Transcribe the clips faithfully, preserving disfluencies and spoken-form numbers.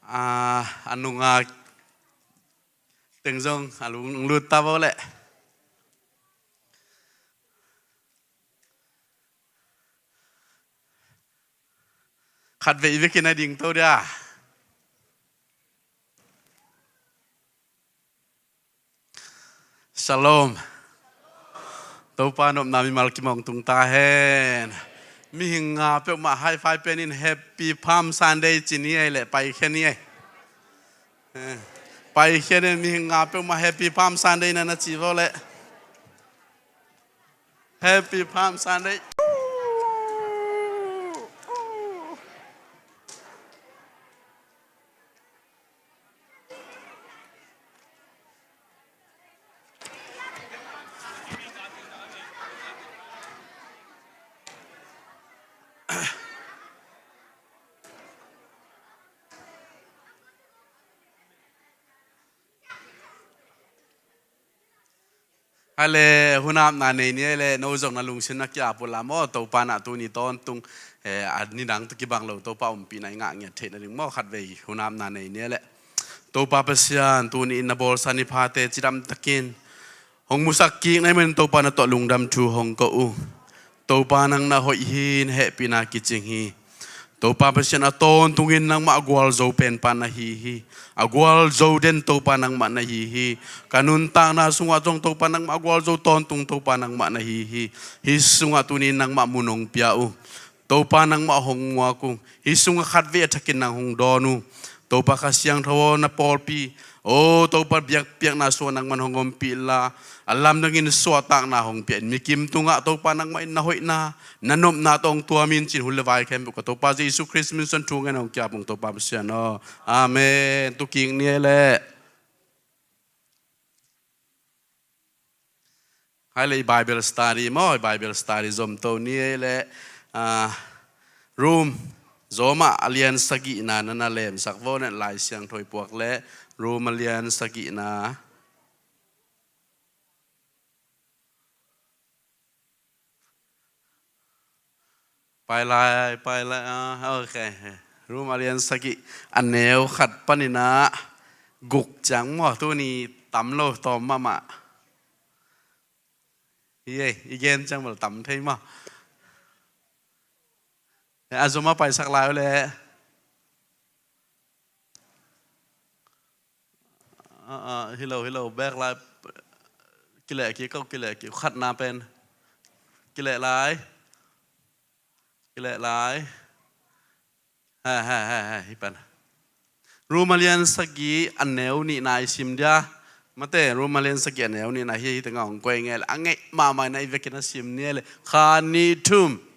A, a nunga teng zong a lung lut ta vo leh. Khat vei vekin a ding to dia. Shalom. Topa nopna mimal kimawng tung ta hen. Mihing nga peuhmah high five pen in Happy Palm Sunday ci ni ei leh paikhia ni ei. Eh, paikhia ni ei, mihing nga peuhmah Happy Palm Sunday na na ci vo leh. Happy Palm Sunday. Hai leh, hun apna nei ni ei leh, no zong na lungsim na ki-ap uh lam aw, Topa na tuni tawntung, eh, a nidang tawh kibang lo Topa ompihna i ngah ngiat theihna ding maw, khat vei hun apna nei ni ei leh. Topa Pasian, tuni in na bawlsa ni phate cidam takin hong musak kik na hih manin Topa na tawh lungdam thu hong ko uh. Topa nang na hoih hi, na hehpihna kicing hi. Topa Pasian, a tawntungin nangmah a gualzo penpa na hi hi. A gualzo den Topa nangmah na hi hi. Ka nuntakna sungah zong Topa nangmah a gualzo tawntung Topa nangmah na hi hi. Hih sungah tuni nangmah mun hong pia uh. Topa nangmah hong muak uh. Hih sungah khat vei a thakin nang hong dawn uh. Topa Kha Siangtho aw, na pawlpi, aw Topa, biakpiakna sungah nangman hong ompih inla, a lamdangin suahtakna hong pia in, mikim tungah Topa nangmah in na hoihna, na nopna tawh hong tuam in ci-in hun le vai khempeuh ka Topa Jesu Khrist min suang thu ngen hong ki-ap ung Topa Pasian aw. Amen. Tu kik ni ei leh. Hai leh, i Bible study maw, i Bible study zom to ni ei leh, ah, Rom, Rom a lian sagihna na na lemsak vo, na Lai Siangtho i puak leh, Rom a lian sagihna. Pai lai, pai lai, ah, ok. Rom a lian sagih a neu khat panin ah guk ciang maw, tuni tam lo tawm mahmah. Hi ei, i gen ciang bel tam thei maw. A zom a paisak lai uh leh. Ah, ah, hi lo, hi lo, bek lai. Kileh kik ko, kileh kik, khatna pen. Kileh lai. Kileh lai. He, he, he, he, hi pen. Rom a lian sagih a neu nihna i sim dia. Mate, Rom a lian sagih a neu nihna hi, hi tengah hong koih ngei leh. A ngeih mahmah na i vekin a sim ni ei leh. Khat, nih, thum.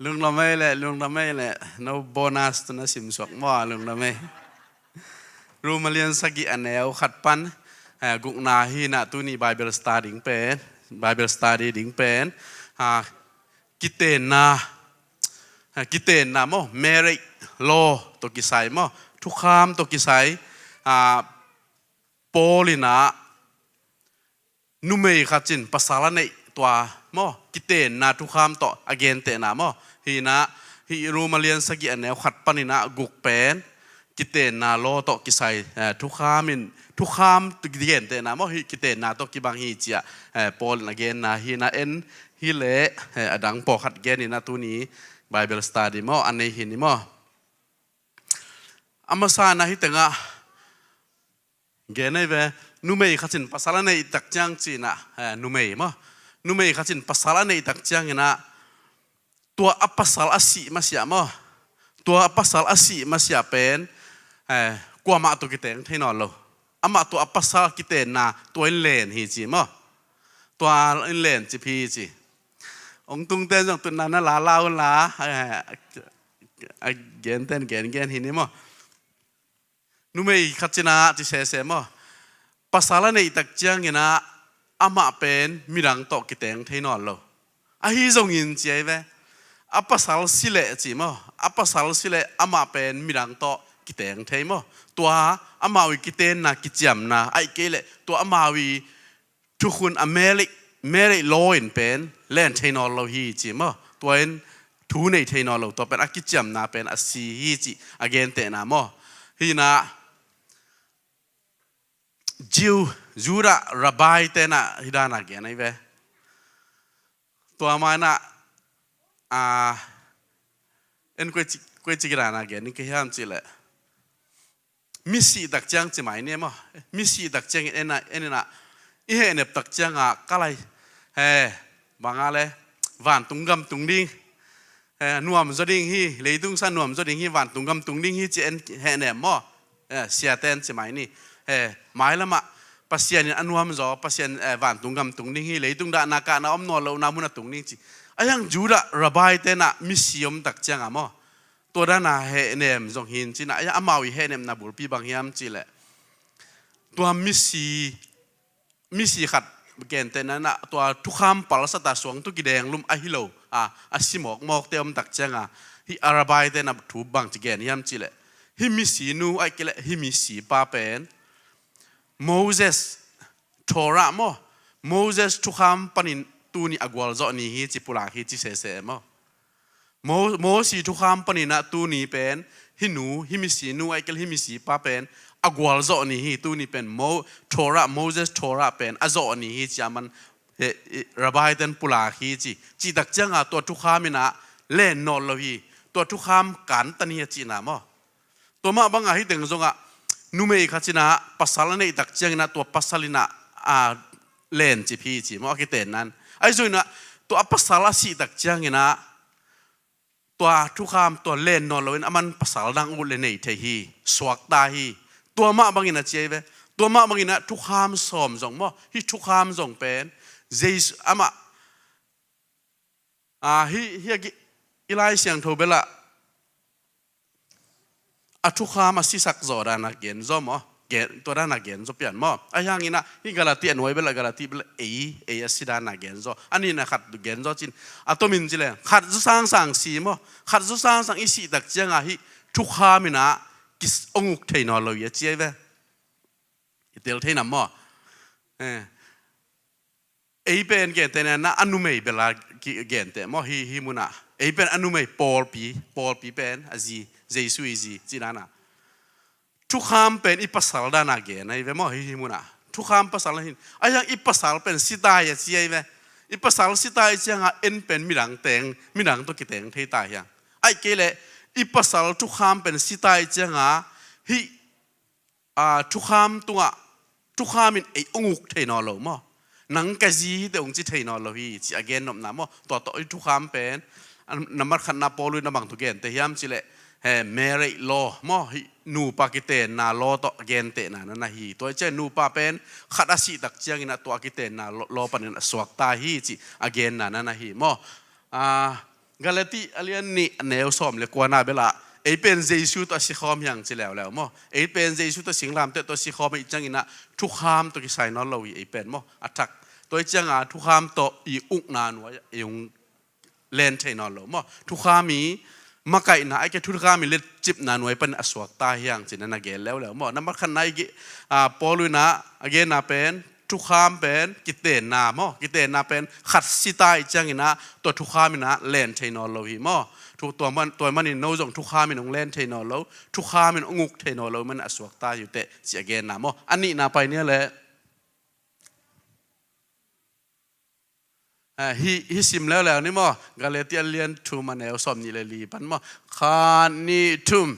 Lungdam ei leh, lungdam ei leh, no bonus tawh na simsuak maw, lungdam ei. Rom a lian sagih a neu khat pan, eh, gukna hi-in ah tuni Bible study ding pen, Bible study ding pen, ah, kitenna, eh, kitenna maw, marriage law tawh kisai maw, thukham tawh kisai, ah, Paul in ah, numei khat in pasal a neih tua maw, kitenna thukham tawh a gentehna maw. Hi-in ah, hih Rom a lian sagih a neu khat panin ah guk pen, kitenna law tawh kisai, eh, thukham in, thukham gentehna maw, hih kitenna tawh kibang hi ci-ah, eh, Paul in a genna hi-in ah en hi leh, eh, a dang pawlkhat gen-in ah tuni Bible study maw, a nei hi ni maw. A masa-in ah hih tengah, gen ei ve, numei khat in pasal a neih tak ciang ci-in ah, eh, numei maw. Numei khat in pasal a neih tak ciangin ah, tua a pasal a sih masiah maw. Tua a pasal a sih masiah pen, eh, kuamah tawh kiteng thei nawn lo. Amah tua a pasal kitenna, tua in len hi ci maw. Tua in len cip hi ci. Hong tungte zong tutna na lala unla, eh, a genten gen gen hi ni maw. Numei khat in ah ci sese maw. Pasal a neih tak ciangin ah, amah pen midang tawh kiteng thei nawn lo. Ahi zongin ci ahi ve. A pasal si leh ci maw, a pasal si leh amah pen midang tawh kiteng thei maw. Tua amau i kitenna kiciamna ahih kei leh tua amau i thukhun a marriage, marriage law in pen len thei nawn lo hi ci maw. Tua in thu nei thei nawn lo, tua pen a kiciamna pen a si hi ci a gentehna maw. Hi na Jew, Judah rabbi te na hi dana gen ahi ve. Tua ma na, a, en koi ci, koi ci dana gen ni ka hiam ci leh. Misi tak ciang ci mai ni maw. Misi tak ciang en a, en a, i he nep tak ciang a ka lai. He, banga le, vantung gam tung ding. Eh, nuam zaw ding hi, leitung sa nuam zaw ding hi, vantung gam tung ding hi ci en hehnem maw. Eh, siaten ci mai ni. Eh, mailamah Pasian in a nuam zaw, Pasian, eh, vantung gam tung ding hi, leitung dahna kahna om nawn lohna mun a tung ding ci. A hiang Judah rabbi te na misi om tak cianga maw. Tua dana hehnem zong hin ci na, a hiang amau i hehnemna bulpi bang hiam ci leh. Tua misi misi khat gentehna na tua thukham palsata suang tu kideng lum ahi lo a, a si mawkmawk te om tak cianga, hi a rabbi te na thu bang ci gen hiam ci leh. Hi misi nu ahih kei leh hi misi pa pen Moses Torah maw, Moses thukham panin tuni a gualzawh ni hi ci pulak hi ci sese maw. Mo-, Mosi thukham panin ah tuni pen, hi nu, hi misi nu ahih kei leh hi misi pa pen a gualzawh ni hi, tuni pen Mo-, Torah, Moses Torah pen a zawh ni hi ci a man, eh, eh, rabbi ten pulak hi ci. Cih tak cianga tua thukham in ah len nawn lo hi, tua thukham kan ta ni a cihna maw. Tua mah banga hi teng zongah numei khat in ah pasal a neih tak ciangin ah tua pasal in ah, a, len cip hi ci maw, a kitenna in. Ahi zongin ah tua a pasal a sih tak ciangin ah tua thukham tua len nawn loin a man pasal dang ut le nei thei hi, suakta hi. Tua mah bangin a ci ahi ve. Tua mah bangin ah thukham sawm zong maw, hi thukham zong pen Jesu amah, a, hi, hi a gi-, i Lai Siangtho bel ah a thukham a sisak zaw dana gen zaw maw? Gen, tua dana gen zaw pian maw? A hiangin ah hi Galati a nuai bel ah, Galati bel ah ei, ei a si dana gen zaw. A nihna khat gen zaw cin. A tomin ci leh khat zaw sangsang si maw? Khat zaw sangsang i sih tak cianga hi thukham in ah kis ong uk thei nawn lo hi a ci ahi ve. I tel thei nam maw? Eh. Ei pen gentehna na a numei bel a ki-, genteh maw, hi, hi munah. Ei pen a numei pawlpi, pawlpi pen a zi, Jesu i zi, ci dana. Thukham pen i pasal dana gen ahi ve maw, hi, hi munah. Thukham pasal na hin. A hiang i pasal pen si ta hi a ci ahi ve. I pasal si ta hi cianga en pen midang teng, midang tawh kiteng thei ta hiang. Ahih kei leh i pasal thukham pen si ta hi cianga hi a, thukham tungah, thukham in ei ong uk thei nawn lo maw? Nang ka zi hi teh ong ci thei nawn lo hi, ci a gen nopna maw? Tua tawh i thukham pen, a, nambat khatna Paul in a bang thu genteh hiam ci leh, he, marriage law maw? Hi nupa kitenna law tawh gentehna na na hi. Tua hi ciang nupa pen khat a sih tak ciangin ah tua kitenna law, law panin a suakta hi, ci a genna na na hi maw? A, Galati a lian nih a neu sawm le kuana bel ah ei pen Jesu tawh a sikhawm hiang ci leuleu maw? Ei pen Jesu tawh singlamteh tawh a sikhawm ahih ciangin ah thukham tawh kisai nawn lo hi ei pen maw? A thak. Tua hi cianga thukham tawh i ukna nuai ah ei ong len thei nawn lo maw? Thukham i makaihna ahih kei leh thukham i letcipna nuai panin a suakta hiang ci na na gen leuleu maw? Nambat khatna i ge-, a, Paul in ah a genna pen thukham pen kitenna maw? Kitenna pen khat si ta hi ciangin ah tua thukham in ah len thei nawn lo hi maw? Thu-, tua man, tua manin no zong thukham in ong len thei nawn lo, thukham in ong uk thei nawn lo man a suakta hi uh teh, ci a genna maw? A nihna pai ni a leh. A, hi, hi sim leuleu ni maw? Galati a lian thum a neu sawm nih le li pan maw? Khat, nih, thum.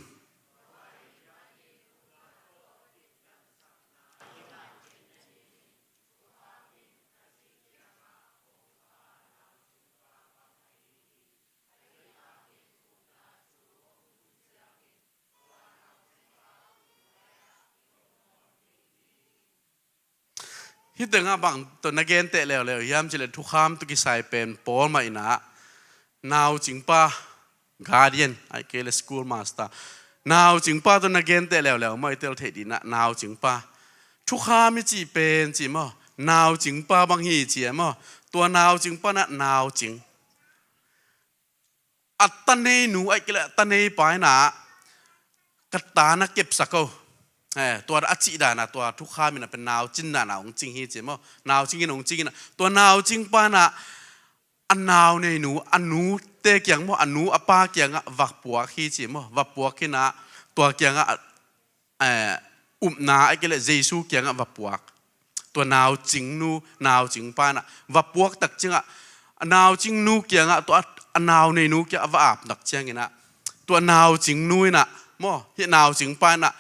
Hih tengah bang tawh na genteh leuleu hiam cih leh thukham tawh kisai pen Paul mah in ah naucingpa, guardian, ahih kei leh school master, naucingpa tawh na genteh leuleu maw, i tel theih ding ah naucingpa. Thukham i cih pen cih maw, Naucingpa bang hi ci e maw. Tua naucingpa in ah naucing, a ta nei nu ahih kei leh a ta nei pa in ah ka ta na kepsak o, eh, tua a cih dan ah tua thukham in ah pen naucing dan ah hong cing hi ci e maw. Naucing in hong cing in ah tua naucingpa in ah a nau nei nu, a nute kiang maw, a nu a pa kiangah va puak hi ci e maw. Va puak hi in ah tua kiangah, eh, upna ahih kei leh Jesu kiangah va puak. Tua naucing nu, naucingpa in ah va puak tak ciangah a naucing nu kiangah tua a nau nei nu kiangah va ap tak ciangin ah tua naucing nu in ah maw, hih naucingpa in ah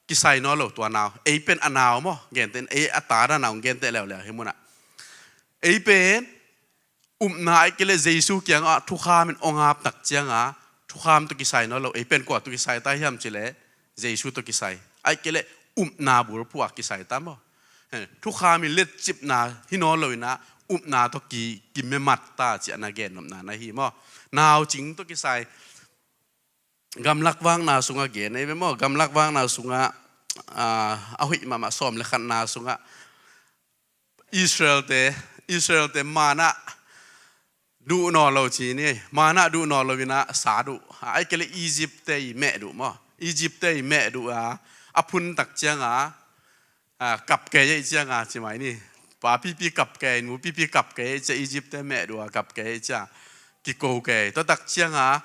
kisai nawn lo tua nau. Ei pen a nau maw, genteh, ei a ta dan a hong genteh leuleu hi mun ah. Ei pen upna ahih kei leh Jesu kiangah thukham in hong ap tak ciangah thukham tawh kisai nawn lo. Ei pen kua tawh kisai ta hiam ci leh Jesu tawh kisai. Ahih kei leh upna bulphuh ah kisai ta maw. Eh, thukham in letcipna hi nawn lo in ah upna tawh ki, kimemat ta ci a na gen nopna na hi maw. Naucing tawh kisai. Gamlak Vakna sungah gen ei ve maw. Gamlak Vakna sungah, ah, a hoih mahmah sawm le khatna sungah Israel-te, Israel-te manna duh nawn lo ci ni. Manna duh nawn lo in ah sa duh. Ahih kei leh Egypt-te i meh duh maw. Egypt-te i meh duh a, a phun tak ciangah, ah, kap kei ei ciangah ci mai ni. Pa pipi kap kei, nu pipi kap kei ei ciah, Egypt-te meh duh a kap kei ei ciah kiko kei. Tua tak ciangah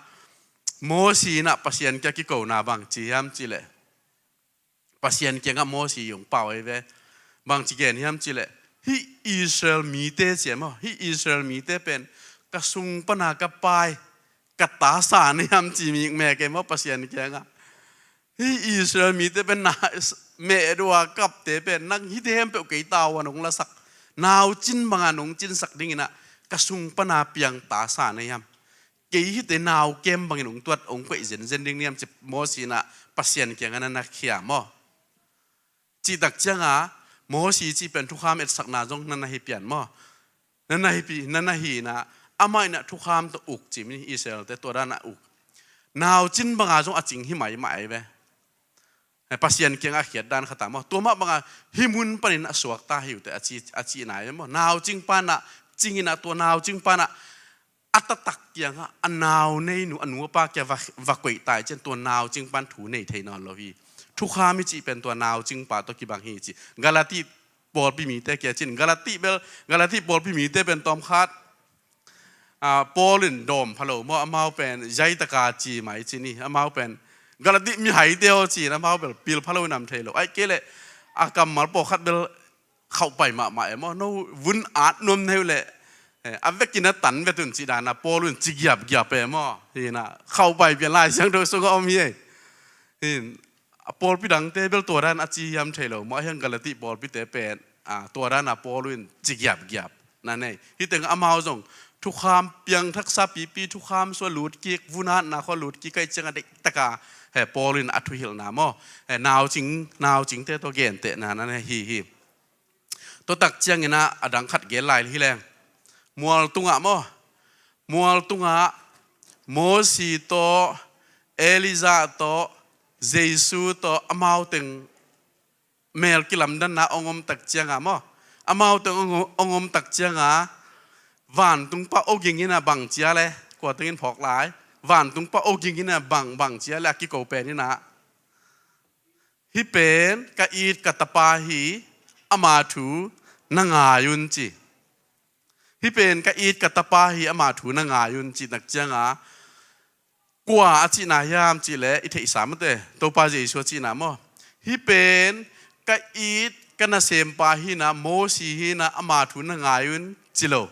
Mosi in ah Pasian kiang kikona bang ci hiam ci leh, Pasian kiangah Mosi hong pau ei ve. Bang ci gen hiam ci leh, hih Israel mite ci e maw, hih Israel mite pen ka sung pan a ka pai, ka ta sa na hiam ci mikmek ei maw Pasian kiangah. Hih Israel mite pen na meh duh a kapte pen nang hihte khempeuh kei ta un hong lasak, naucing bang a nong cingsak ding in ah ka sung pan a piang ta sa na hiam. Kei hihte nau kem bangin hong tuat, hong koih zenzen ding na hiam ci Mosi in ah Pasian kiangah na na khia maw. Cih tak ciangah Mosi cih pen thukham etsakna zong na na hi pian maw. Na na hi pi, na na hi in ah amah in ah thukham tawh uk ci mi Israel-te tua dan a uk. Naucing bang a zong a cing hi maimah ei ve. Eh, Pasian kiangah a khiat dan khat a maw. Tua mah bang a hih mun panin a suakta hi uh teh a ci, a cihna ei maw. Naucingpa in ah cing in ah tua naucingpa in ah a taktak kiangah a nau nei nu, a nu a pa kiangah va, va koih ta ei ciang tua naucingpa in thu nei thei nawn lo hi. Thukham i cih pen tua naucingpa tawh kibang hi ci. Galati pawlpi mite kiang ci ni. Galati bel, Galati pawlpi mite pen tawmkhat, ah, Paul in dawm pha lo maw, amau pen zaitaka ci mai ci ni. Amau pen Galati mihaite aw ci in amau bel pil pha lo in am thei lo. Ahih kei leh a kammal pawlkhat bel khauhpai mahmah e maw. No vun at nuam na hi uh leh, eh, a vekin a tan vet un cih dan a Paul in ci giapgiap e maw. Hi in ah khauhpai pian Lai Siangtho sungah om hi ei. Hi in, a pawlpi dangte bel tua dan a ci hiam thei lo maw, a hiang Galati pawlpite pen, ah, tua dan a Paul in ci giapgiap na nei. Hih teng amau zong thukham piangthaksa pipi, thukham sua lutkik, vun atna khua lutkik ahih ciangah deihtak a, he, Paul in a thuhilhna maw, he, naucing, naucingte tawh gentehna na nei hi hi. Tua tak ciangin ah a dang khat gen lai hi leng. Mual tungah maw, mual tungah Mosi tawh, Elijah tawh, Jesu tawh, amau teng mel kilamdanna hong om tak ciangah maw, amau teng hong, hong om tak ciangah vantungpa awging in ah bang ci a leh, kua teng in phawk lai, vantungpa awging in ah bang, bang ci a leh a kiko pen in ah, hih pen ka it ka tapa hi, ama thu na ngai un ci. Hih pen ka it ka tapa hi, ama thu na ngai un cih tak ciangah kua a cihna hiam cih leh i theihsa mate, Topa Jesu a cihna maw. Hih pen ka it ka nasempa hi in ah, Mosi hi in ah, ama thu na ngai un ci lo.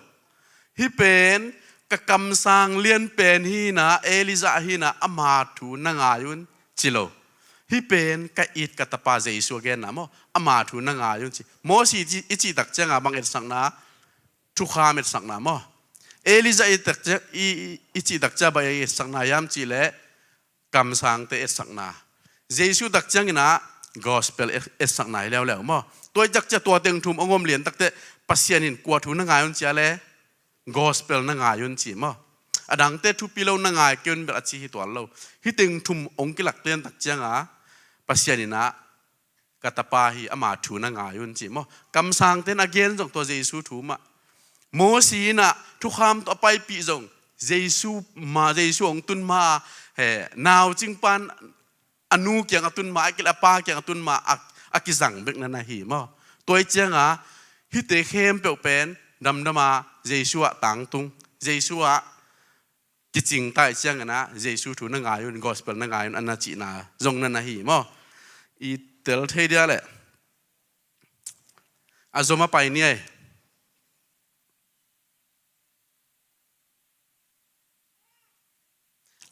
Hih pen ka kamsang lianpen hi in ah, Elijah hi in ah, ama thu na ngai un ci lo. Hih pen ka it ka tapa Jesu a genna maw, ama thu na ngai un ci. Mosi i cih, i cih tak ciangah bang etsakna, thukham etsakna maw. Elijah i tak ciang, i, i, i cih tak ciang bang etsakna hiam cih leh kamsangte etsakna. Jesu tak ciangin ah gospel et, etsakna hi leuleu maw. Tua i tak ciang tua teng thum hong om lian tak teh Pasian in kua thu na ngai un ci a leh gospel na ngai un ci maw. A dangte thupi lo na ngai kei un bel a ci hi tuan lo. Hih teng thum hong kilak lian tak ciangah Pasian in ah ka tapa hi, ama thu na ngai un," ci maw. Kamsangte in a gen zong tua Jesu thu mah. Mosi in ah thukham tawh a paipih zong Jesu ma, Jesu hong tun ma, he, naucing pan a nu kiang a tun ma, a kil a pa kiang a tun ma, a, a kizang bek na na hi maw. Tua hi cianga hihte khempeuh pen damdama Jesu ah tangtung, Jesu ah kicing ta hi ciangin ah Jesu thu na ngai un, gospel na ngai un, a na cihna zong na na hi maw. I tel thei dia leh a zom a pai ni ei.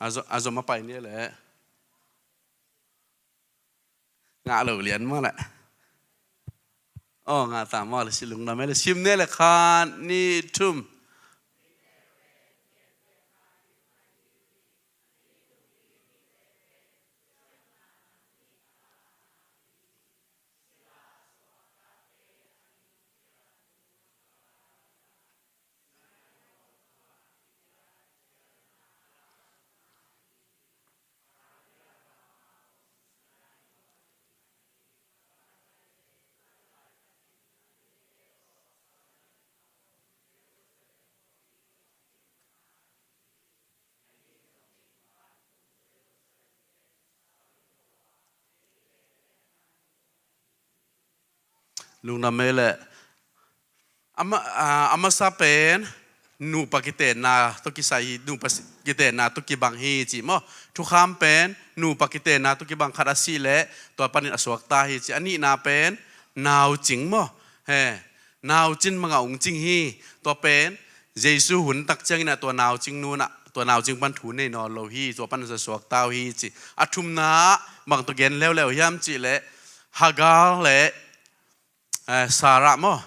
A zo-, a zom a pai ni leh. Ngah lo lian maw leh. Aw, ngah ta maw leh, si lungdam ei leh, sim ni leh, khat, nih, thum. Lungdam ei leh. A ma-, a, a masa pen nupa kitenna tawh kisai hi, nupa si-, kitenna tawh kibang hi ci maw. Thukham pen nupa kitenna tawh kibang, khat a sih leh tua panin a suakta hi ci. A nihna pen naucing maw. He, naucin mangah ung cing hi. Tua pen Jesu hun tak ciangin ah tua naucing nu in ah, tua naucing pan thu nei nawn lo hi, tua pan a suakta uh hi ci. A thumna bang tawh gen leuleu hiam cih leh Hagar leh, eh, Sarah maw.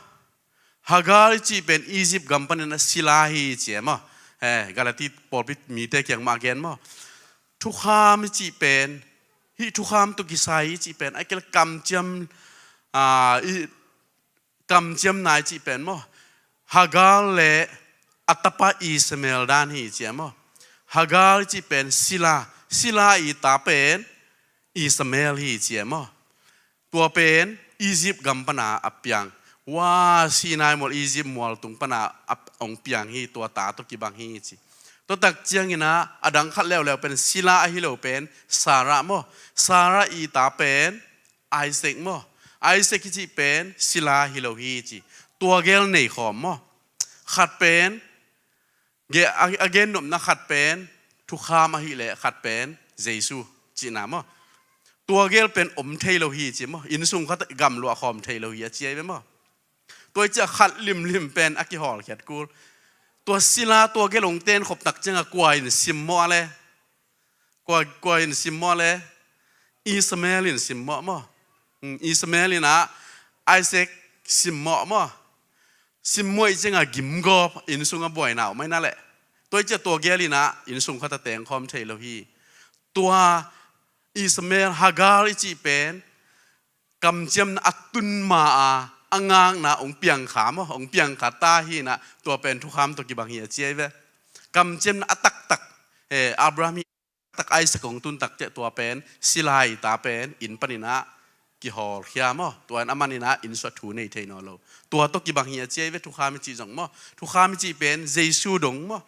Hagar i cih pen Egypt gam panin a sila hi ci e maw. Eh, Galati pawlpi mite kiang mah a gen maw. Thukham i cih pen, hih thukham tawh kisai i cih pen, a kil kamciam, ah, i, kamciamna i cih pen maw. Hagar leh a tapa Ishmael dan hi ci e maw. Hagar i cih pen sila, sila i ta pen Ishmael hi ci e maw. Tua pen Egypt gam pana a piang. Wa, Sinai mual, Egypt mual tung pana a, hong piang hi, tua ta tawh kibang hi ci. Tua tak ciangin ah a dang khat leuleu pen sila ahi lo pen Sarah maw. Sarah i ta pen Isaac maw. Isaac i cih pen sila hi lo hi ci. Tua gel nei khawm maw. Khat pen ge-, a, a gennopna khat pen thukham ahih leh khat pen Jesu cihna maw. Tua gel pen om thei lo hi ci maw. Innsung khat gamluah khawm thei lo hi a ci ei ve maw. Tua i ciah khat limlim pen a kihawlkhiat kul. Tua sila tua gel hong ten khop tak ciangah kua in simmawh a leh. Kua, kua in simmawh leh. Ishmael in simmawh maw. Hmm, Ishmael in ah Isaac simmawh maw. Simmawh i ciangah gimgawp, innsung a buaina om mai na leh. Tua i ciah tua gel in ah innsung khat a tengkhawm thei lo hi. Tua Ishmael, Hagar i cih pen kamciamna a tun ma a, a ngakna hong piangkha maw, hong piangkha ta hi in ah, tua pen thukham tawh kibang hi a ci ei ve. Kamciamna a taktak, eh, Abraham hi tak, Isaac hong tun tak ciah tua pen sila i ta pen inn panin ah kihawlkhia maw. Tua in a man in ah inn sungah thu nei thei nawn lo. Tua tawh kibang hi a ci ei ve, thukham i cih zong maw. Thukham i cih pen Jesu dong maw.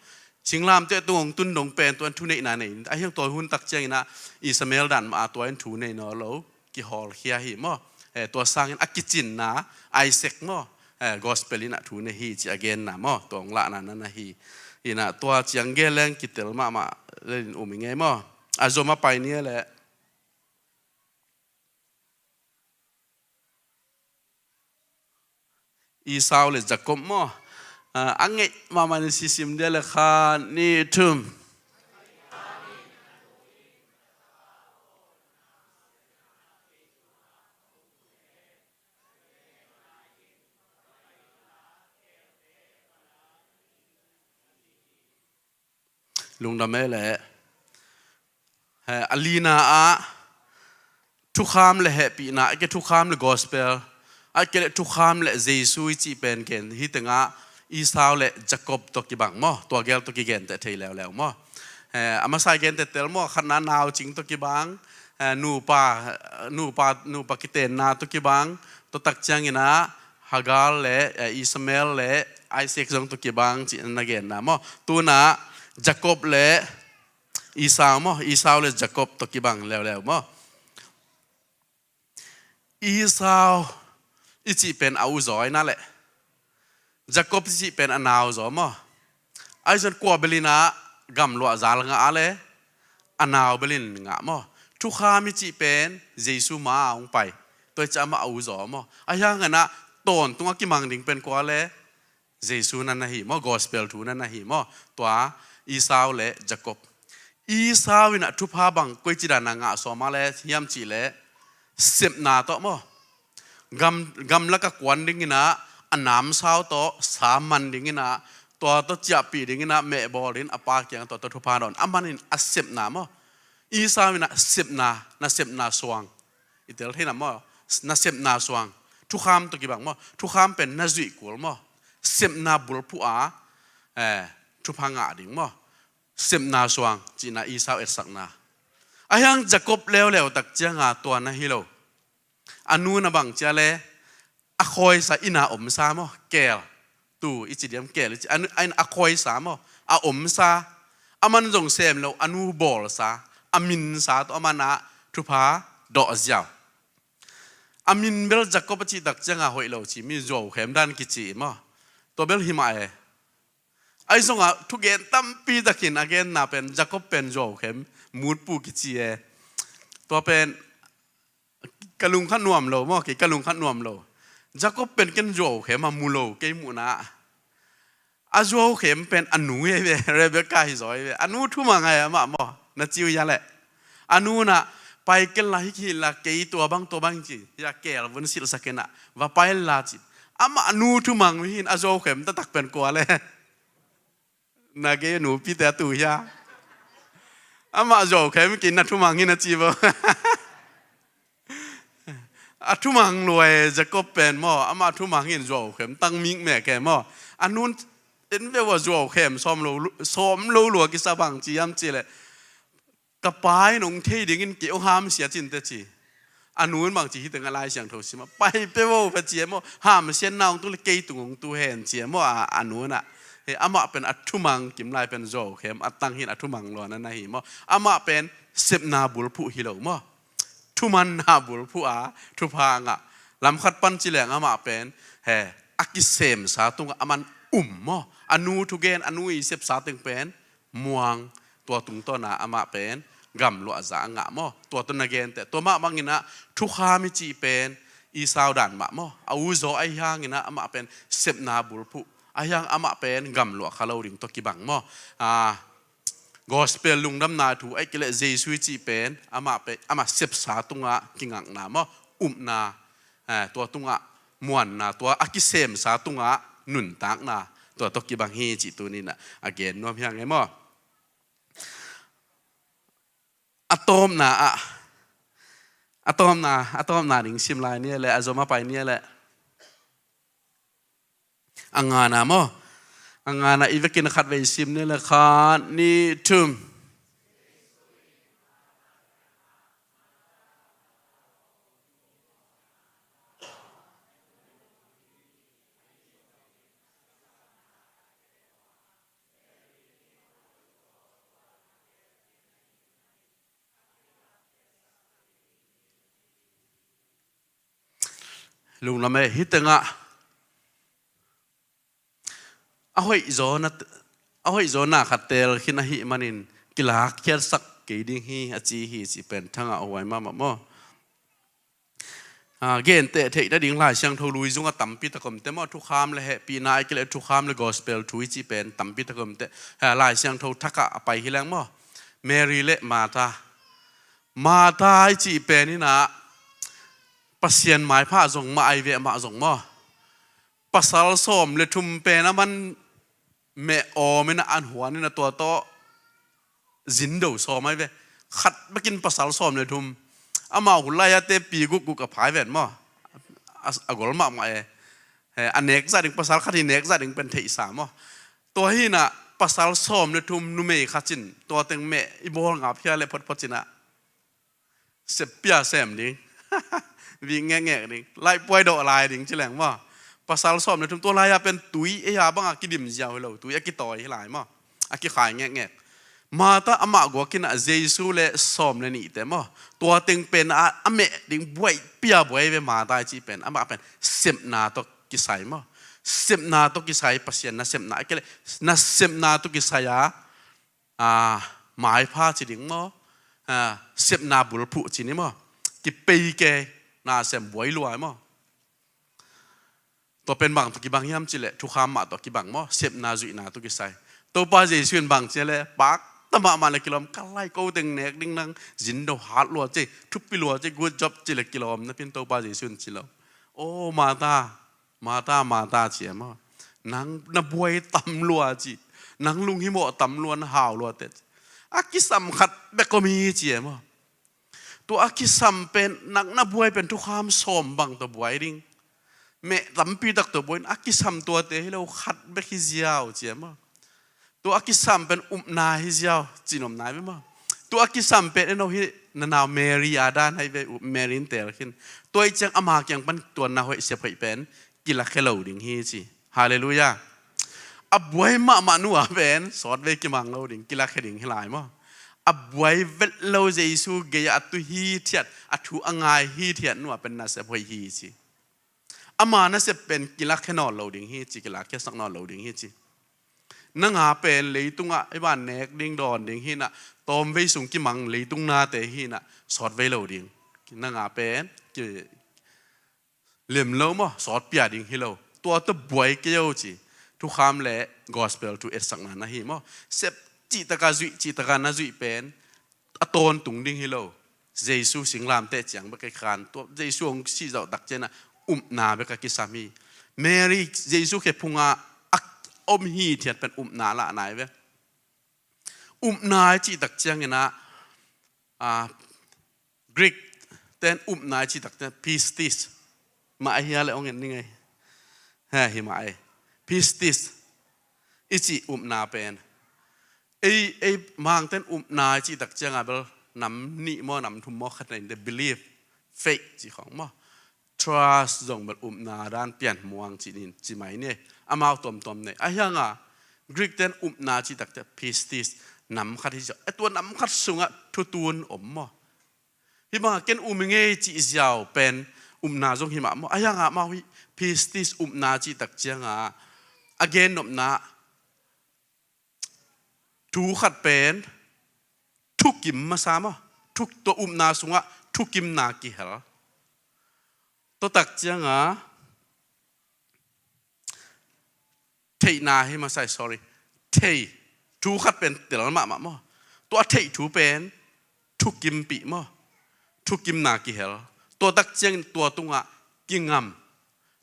Singlamteh tung hong tun dong pen tua in thuneihna nei. A hiang tua hun tak ciangin ah Ishmael dan mah a tua in thu nei nawn lo. Kihawlkhia hi maw. Eh, tua sangin a kicinna Isaac maw. Eh, gospel in ah thu nei hi ci a genna maw. Tua hong lahna na na hi. In ah tua ciang gen leng kitel mahmah lel in um i ngei maw. A zom a pai ni leh. Esau le Jacob maw. Ah, a ngeih mahmah in sisim dia le khat, nih, thum. Lungdam ei leh. He, a lina ah thukham le hehpihna, a ke thukham le gospel, a ke le thukham le Jesu i cih pen ken hi tengah Esau le Jacob tawh kibang maw, tua gel tawh kigenteh thei leuleu maw. He, a masa i genteh tel maw, khatna naucing tawh kibang, eh, nupa, nupa, nupa kitenna tawh kibang, tua tak ciangin ah Hagar le, eh, Ishmael le Isaac zong tawh kibang cih na genna maw. Tu-in ah Jacob le Esau maw, Esau le Jacob tawh kibang leuleu maw. Esau i cih pen a u zaw hi na leh, Jacob i cih pen a nau zaw maw. Ahi zongin kua bel in ah gamluah zal ngah a leh, a nau bel in ngah maw. Thukham i cih pen Jesu ma-a hong pai. Tua hi ciang amah a u zaw maw. Ahi hangin ah tawntung a kimang ding pen kua leh, Jesu na na hi maw, gospel thu na na hi maw. Tua Esau le Jacob. Esau in ah thupha bang koici dan a ngah sawm a leh hiam cih leh, sepna tawh maw. Gam, gamlak a kuan dingin ah, a namsau tawh sa man dingin ah, tua tawh ciahpih dingin ah, mehbawl dingin a pa kiang tua tawh thupha dawn. Aman in a sepna maw. Esau in ah sepna, na sepna suang. I tel thei na maw, na sepna suang. Thukham tawh kibang maw. Thukham pen na zuih kul maw. Sepna bulphuh a, eh, thupha ngah ding maw. Sepna suang, cihna Esau etsakna. Ahi hang Jacob leuleu tak ciang a tua na hi lo. A nu in ah bang ci a leh, a khawisa, inn a omsa maw, keel. Tu i ci diam, keel i ci. A nu, a inn a khawisa maw, a omsa. Aman zong sem lo, a nu bawlsa, a minsa tawh aman ah thupha dawh ziau. A min bel Jacob a cih tak ciang a hoih lo ci, mi zuaukhem dan kici maw. Tua bel hi mah e. Ahi zongin ah thugen tampi takin a genna pen Jacob pen zuaukhem, mutpu kici e. Tua pen ka lungkhat nuam lo maw, kei ka lungkhat nuam lo. Jacob pen ken zuaukhem a mu lo, kei muhna ah. A zuaukhem pen a nu hi ve, Rebecca hi zaw hi ve. A nu thumang hi amah maw, na ci uh hia leh. A nu in ah, pai ken la, hi kei la, kei tua bang, tua bang ci. Hia keel vun silhsak in ah, va pai la ci. Amah a nu thumang hi in, a zuaukhem taktak pen kua leh. Na gei nupite a tu hia. Amah zuaukhem kei, na thumang hi na ci bo. A thumang lua e Jacob pen maw, amah thumang hi in zuaukhem tang mikmek e maw. A nu in en ve ua zuaukhem sawm lo, sawm lo lua kisa, bang ci hiam cih leh, ka pa in hong thei dingin kei hong hamsia cin teh ci. A nu in bang ci hi teng a Lai Siangtho sim a, pai pe vo pha ci e maw, hamsiatna hong tung leh kei tung hong tu hen ci e maw, a, a nu in ah. He, amah pen a thumang kim lai pen zuaukhem, a tang hi in a thumang lua na na hi maw. Amah pen sepna bulphuh hi lo maw. Thumanna bulphuh a thupha ngah. Lam khat pan ci leng amah pen, he, a kisemsa tungah aman um maw. A nu thugen, a nu i sepsa teng pen muang, tua tungtawn a amah pen gamluahza a ngah maw. Tua tawh na gen teh, tua mah bangin ah thukham i cih pen Esau dan mah maw. A u zaw ahi hangin ah amah pen sepna bulphuh. Ahi hang amah pen gamluah kha lo ding tawh kibang maw. Ah, gospel lungdamna thu ahih kei leh Jesu i cih pen amah pen, amah sepsa tungah kingakna maw, upna, eh, tua tungah muanna, tua a kisemsa tungah nuntakna, tua tawh kibang hi cih tuni-in ah a gen nuam hi hang e maw. A tawpna ah, a tawpna, a tawpna ding sim lai ni leh, a zom a pai ni leh. A ngana maw. A ngana i vekin a khatvei sim ni leh, khat, nih, thum. Lunglam e, hih tengah a hoihzawna, a hoihzawna khat teel khin ahih manin kilakkhiatsak kei ding hi a ci hi cih pen thangah a huai mahmah maw. Ah, genteh theih nading Lai Siangtho lui zungah tampi tak om teh maw, thukham le hehpihna ahih kei leh thukham le gospel thu i cih pen tampi tak om teh. Ah, Lai Siangtho thakah a pai hi leng maw. Mary le Martha. Martha i cih pen in ah Pasian maipha zong mah ahi ve, amah zong maw. Pasal sawm le thum pen aman meh awm in ah, an huan in ah, tua tawh zindo sawm ahi ve. Khat bekin pasal sawm le thum. Amah hun lai-a te pi gukguk a phai ven maw. A, a gol mahmah e. He, a nek zah ding, pasal khat i nek zah ding pen theihsa maw. Tua hi in ah pasal sawm le thum, numei khat in tua teng meh i bawl ngap hia leh photphot in ah. Sep pia sem ding. Vik ngekngek ding. Laih puai dawh lai ding ci leng maw. Pasal sawm le thum tua lai-a pen tui ei a bangah kidim ziau hi lo, tui a kitawi hi lai maw. A kikhai ngekngek. Martha amah guak in ah Jesu le sawm le nihte maw, tua teng pen a, a meh ding buai pia buai ve. Martha i cih pen amah pen sepna tawh kisai maw. Sepna tawh kisai, Pasian nasepna a kei le nasepna tawh kisai a, a, maipha ci ding maw, a, sepna bulphuh ci ni maw. Kipei kei, nasem buai luai maw. Tua pen bang tawh kibang hiam cih leh thukham mah tawh kibang maw, sepna zuihna tawh kisai. Topa Jesu in bang ci leh pakta mahmah le kilawm, ka lai ko teng nek ding nang, zin do hat lua ci, thupi lua ci, good job ci le kilawm napi-in Topa Jesu in ci lo. O Martha, Martha, Martha ci e maw. Nang na buai tam lua ci. Nang lunghimawh tam lua, na hau lua teh ci. A kisam khat bek om hi ci e maw. Tua a kisam pen, nang na buai pen thukham sawm bang tawh buai ding. Meh tampi tak tawh buai, a kisam tuate hi lo, khat bek hi ziau ci e maw. Tua a kisam pen upna hi ziau ci nuam nai ve maw. Tua a kisam pen eno hi, na nau Mary a dan hi ve, Mary in teel khin. Tua i ciang ama kiang pan tua na hoih sep hoih pen kilakhia lo ding hi ci. Halleluiah. A buai mahmah nu a pen sawtvei kimang lo ding, kilakhia ding hi lai maw. A buai vet lo Jesu gei-ah a tu hithiat, a thu a ngai hithiat nu a pen nasep hoih hi ci. Ama nasep pen kilakhia nawn lo ding hi ci, kilakhiasak nawn lo ding hi ci. Nang a pen leitungah i ban nek ding dawn ding hi-in ah, tawmvei sung kimang leitung nate hi-in ah, sawtvei lo ding. Nang a pen ki lem lo maw, sawt pia ding hi lo. Tua tawh buai kei o ci. Thukham le gospel thu etsakna na hi maw. Sep cihtakah zuih, cihtakah na zuih pen a tawntung ding hi lo. Jesu singlamteh ciang bek a kikhan, tua Jesu hong sih zawh tak ciangin ah upna bek a kisam hi. Mary Jesu khe phungah a om hithiat pen upna lah nai ve. Upna i cih tak ciangin ah, a, Greek ten upna i cih tak ciang pistis. Mah ahi a leh hong en ning ei. He, hi mah ei. Pistis i cih upna pen. Ei, ei Mangten upna i cih tak ciangin ah bel nam nih maw, nam thum maw khat nei in, the belief, faith ci khawng maw. Trust zong bel upna dan pianmuang ci ni, ci mai ni. Amau tuamtuam nei. Ahi hangin Greek ten upna cih tak ciang pistis, nam khat hi ziau. E, tua nam khat sungah thutun om maw. Hi bangin ken um hi ing ei cih ziau pen upna zong hi mah maw. Ahi hangin amau hi pistis upna cih tak ciangin a gennopna thu khat pen thukim masa maw. Thu, tua upna sungah thukimna kihel. Tua tak ciangin theihna hi masa, sorry. Thei. Thu khat pen tel mahmah maw. Tua theih thu pen thukimpih maw. Thukimna kihel. Tua tak ciangin tua tungah kingam.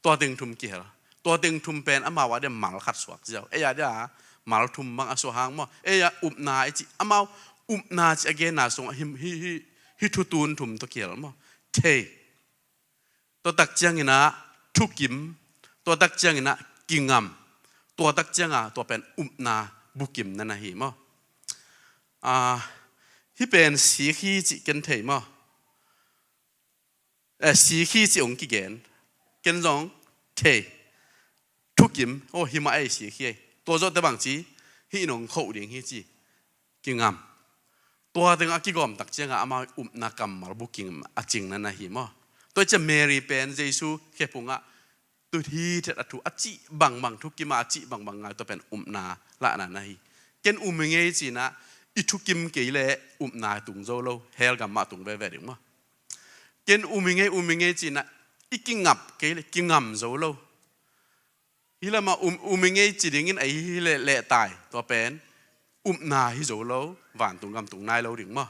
Tua teng thum kihel. Tua teng thum pen amau a dia mal khat suak ziau. Ei a dia mal thum bang a suak hang maw. Ei a upna i cih, amau upna cih a genna sungah hi, hi, hi, hi thutun thum tawh kihel maw. Thei. Tua tak ciangin ah thukim. Tua tak ciangin ah kingam. Tua tak ciangin ah tua pen upna bukimna na hi maw. A, hih pen sik hi cih ken thei maw. Eh, sik hi cih hong kigen. Ken zong thei. Thukim, oh, hi mah ei, sik hi ei. Tua zawh teh bang ci, hih in hong khoh ding hi ci. Kingam. Tua teng a kigawm tak ciangin amau upna kammal bukim a cingna na hi maw. Tua i ciang Mary pen Jesu khe phungah tu hithiat a thu a cih bangbang, thukim a cih bangbang ngai, tua pen upna lahna na hi. Ken um hi ing ei ci-in ah i thukim kei leh upna tung zo lo, hell gam mah tung veve ding maw. Ken um hi ing ei, um hi ing ei ci-in ah i kingap kei leh kingam zo lo. Hih lamah um, um hi ing ei ci dingin ahi hi leh leh tai, tua pen upna hi zo lo, vantung gam tung nai lo ding maw.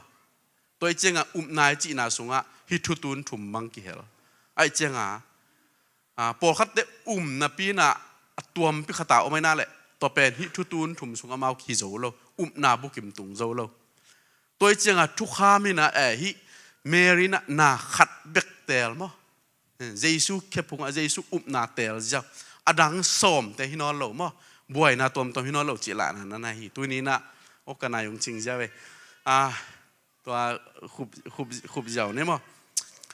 Tua i ciangin upna i cihna sungah hih thutun thum bang kihel. Ahih ciangin, a, pawlkhatte um napi-in ah a tuampi khat a om ahih nak leh, tua pen hih thutun thum sungah amau hi zo lo, upna bukim tung zo lo. Tua i ciangin thukham in ah, eh, hih Mary in ah na khat bek teel maw. Jesu khe phungah Jesu upna teel ziau. A dang sawmte hi nawn lo maw. Buaina tuamtuam hi nawn lo cih lahna na hi. Tuni-in ah, oh, ka nai hong cing ziau ei. A, Tua khup, khup, khup ziau ne maw.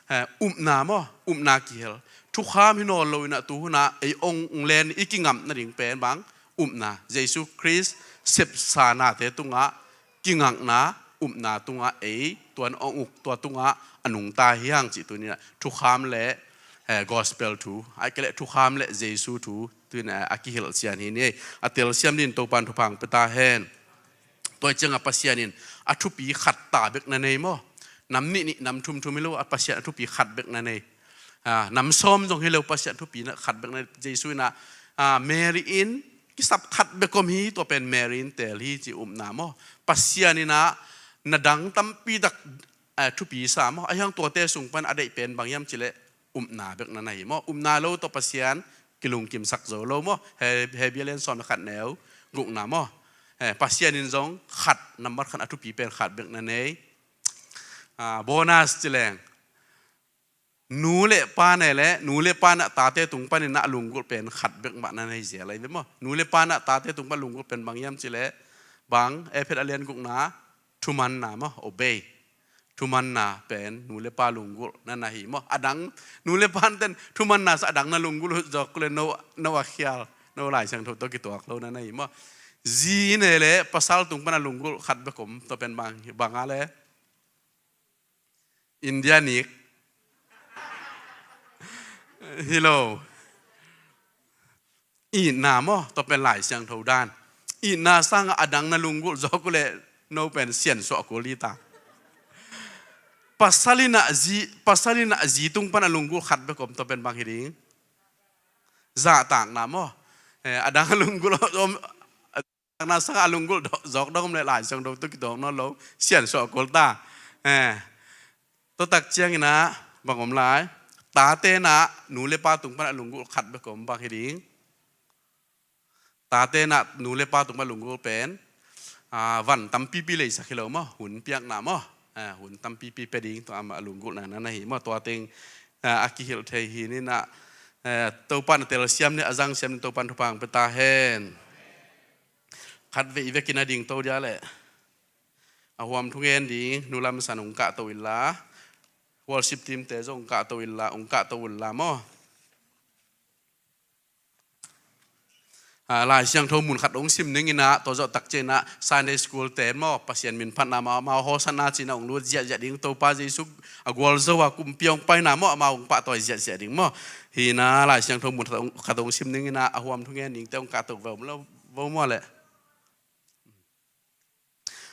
Eh, upna maw, upna kihel. Thukham hi nawn lo in ah tu hun ah ei ong len i kingamna ding pen bang upna. Jesu Khrist sepsa nate tungah kingakna, upna tungah ei tuan ong uk, tua tungah a nungta hi hang cih tuni in ah thukham le, eh, gospel thu, ahih kei leh thukham le Jesu thu tuni in ah a kihilh sian hi ni. A telsiam dingin Topan thupha hong pia ta hen. Tua ciangah Pasian in a thupi khat ta bek na nei maw? Nam nih nih, nam thum thum hi lo, a Pasian a thupi khat bek na nei. Ah, nam sawm zong hi lo, Pasian thupi na khat bek na nei. Jesu in ah, ah, Mary in kisap khat bek om hi, tua pen Mary in teel hi ci upna maw? Pasian in ah na dang tampi tak, eh, thupi sa maw? Ahi hang tuate sung pan a deih pen bang hiam cih leh upna bek na nei maw? Upna lo tawh Pasian kilungkimsak zo lo maw? He, Hebru lian sawm le khat neu gukna maw? Eh, Pasian in zong khat, nambat khat a thupi pen khat bek na nei. Ah, bonus ci leng. Nu le pa nei le, nu le pa in ah tate tung panin ah a lunggulh pen khat bek mah na nei zel lai ve maw? Nu le pa in ah tate tung pan lunggulh pen bang hiam cih leh bang, Efesa a lian gukna, thumanna maw, obey. Thumanna pen nu le pa lunggulh na na hi maw? A dang, nu le pa ten thumanna sa a dang na lunggulh zawk le no, no a khial, no Lai Siangtho tawh kituak lo na na hi maw? Zi nei le pasal tung pan a lunggulh khat bek om, tua pen bang, bang a le India nik hi lo. Itna maw, tua pen Lai Siangtho dan. Itna sangah a dang na lunggulh zawk uh leh no pen siansuah kul hi ta. Pasal in ah zi, pasal in ah zi tung pan a lunggulh khat bek om, tua pen bang hi ding? Zahtakna maw. Eh, a dang a lunggulh om, na sangah a lunggulh zawk dong om leh Lai Siangtho tawh kituak nawn lo, siansuah kul ta. Eh, tua tak ciangin ah bang om lai? Tate in ah nu le pa tung pan a lunggulh khat bek om, bang hi ding? Tate in ah nu le pa tung pan a lunggulh pen, ah, van tampipi leisak hi lo maw, hun piakna maw? Ah, hun tampipi pia ding, tua amah a lunggulhna na na hi maw? Tua teng, ah, a kihilh thei hi ni in ah, eh, Topan a telsiam ni, a zangsiam ni, Topan thupha hong pia ta hen. Khatvei i vekin a dingto dia leh a huam thungen ding, Nu Lam San hong kahto inla, worship team te zong hong kahto inla, hong kahto unla maw? Ah, Lai Siangtho mun khat hong sim ning in ah, tua zawh tak ciangin ah Sunday school te maw, Pasian min phatna maw, amau Hosanna ci-in ah hong lut ziahziah ding, Topa Jesu a gualzo a kumpi hong paina maw, amau hong pahtawi ziahziah ding maw. Hi in ah Lai Siangtho mun khat hong, khat hong sim ning in ah, a huam thungen dingte hong kahto ve om lo vo maw leh.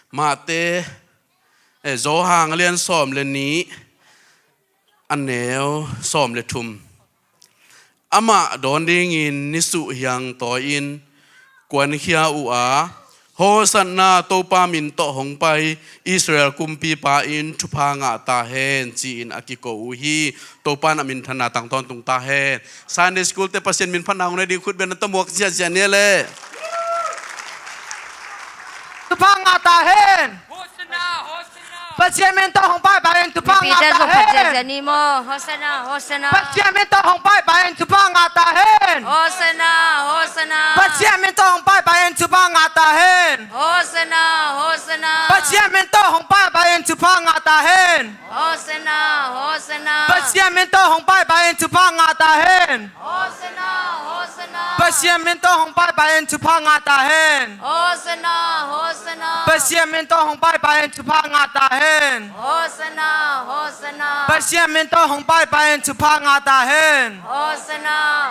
Mate, eh, Johan a lian sawm le nih, a neu sawm le thum. Amah dawn dingin nisuh hiang tawi-in kuankhia uh a, Hosanna, Topa min tawh hong pai Israel kumpipa in thupha ngah ta hen, ci-in a kiko uh hi. Topa in a minthanna tang tawntung ta hen. Sunday school te Pasian min phatna hong nei ding khut beng na tawh muak ziahziah ni leh. Thupha ngah ta hen. Pasian min tawh hong paipai in thupha ngah ta hen. Hosanna, Hosanna. Pasian min tawh hong paipai in thupha ngah ta hen. Hosanna, Hosanna. Pasian min tawh hong paipai in thupha ngah ta hen. Hosanna, Hosanna. Pasian min tawh hong paipai in thupha ngah ta hen. Hosanna, Hosanna. Pasian min tawh hong paipai in thupha ngah ta hen. Hosanna, Hosanna. Pasian min tawh hong paipai in thupha ngah ta hen. Hosanna, Hosanna. Pasian min tawh hong paipai in thupha ngah ta hen. Hosanna, Hosanna. Pasian min tawh hong paipai in thupha ngah ta hen. Hosanna,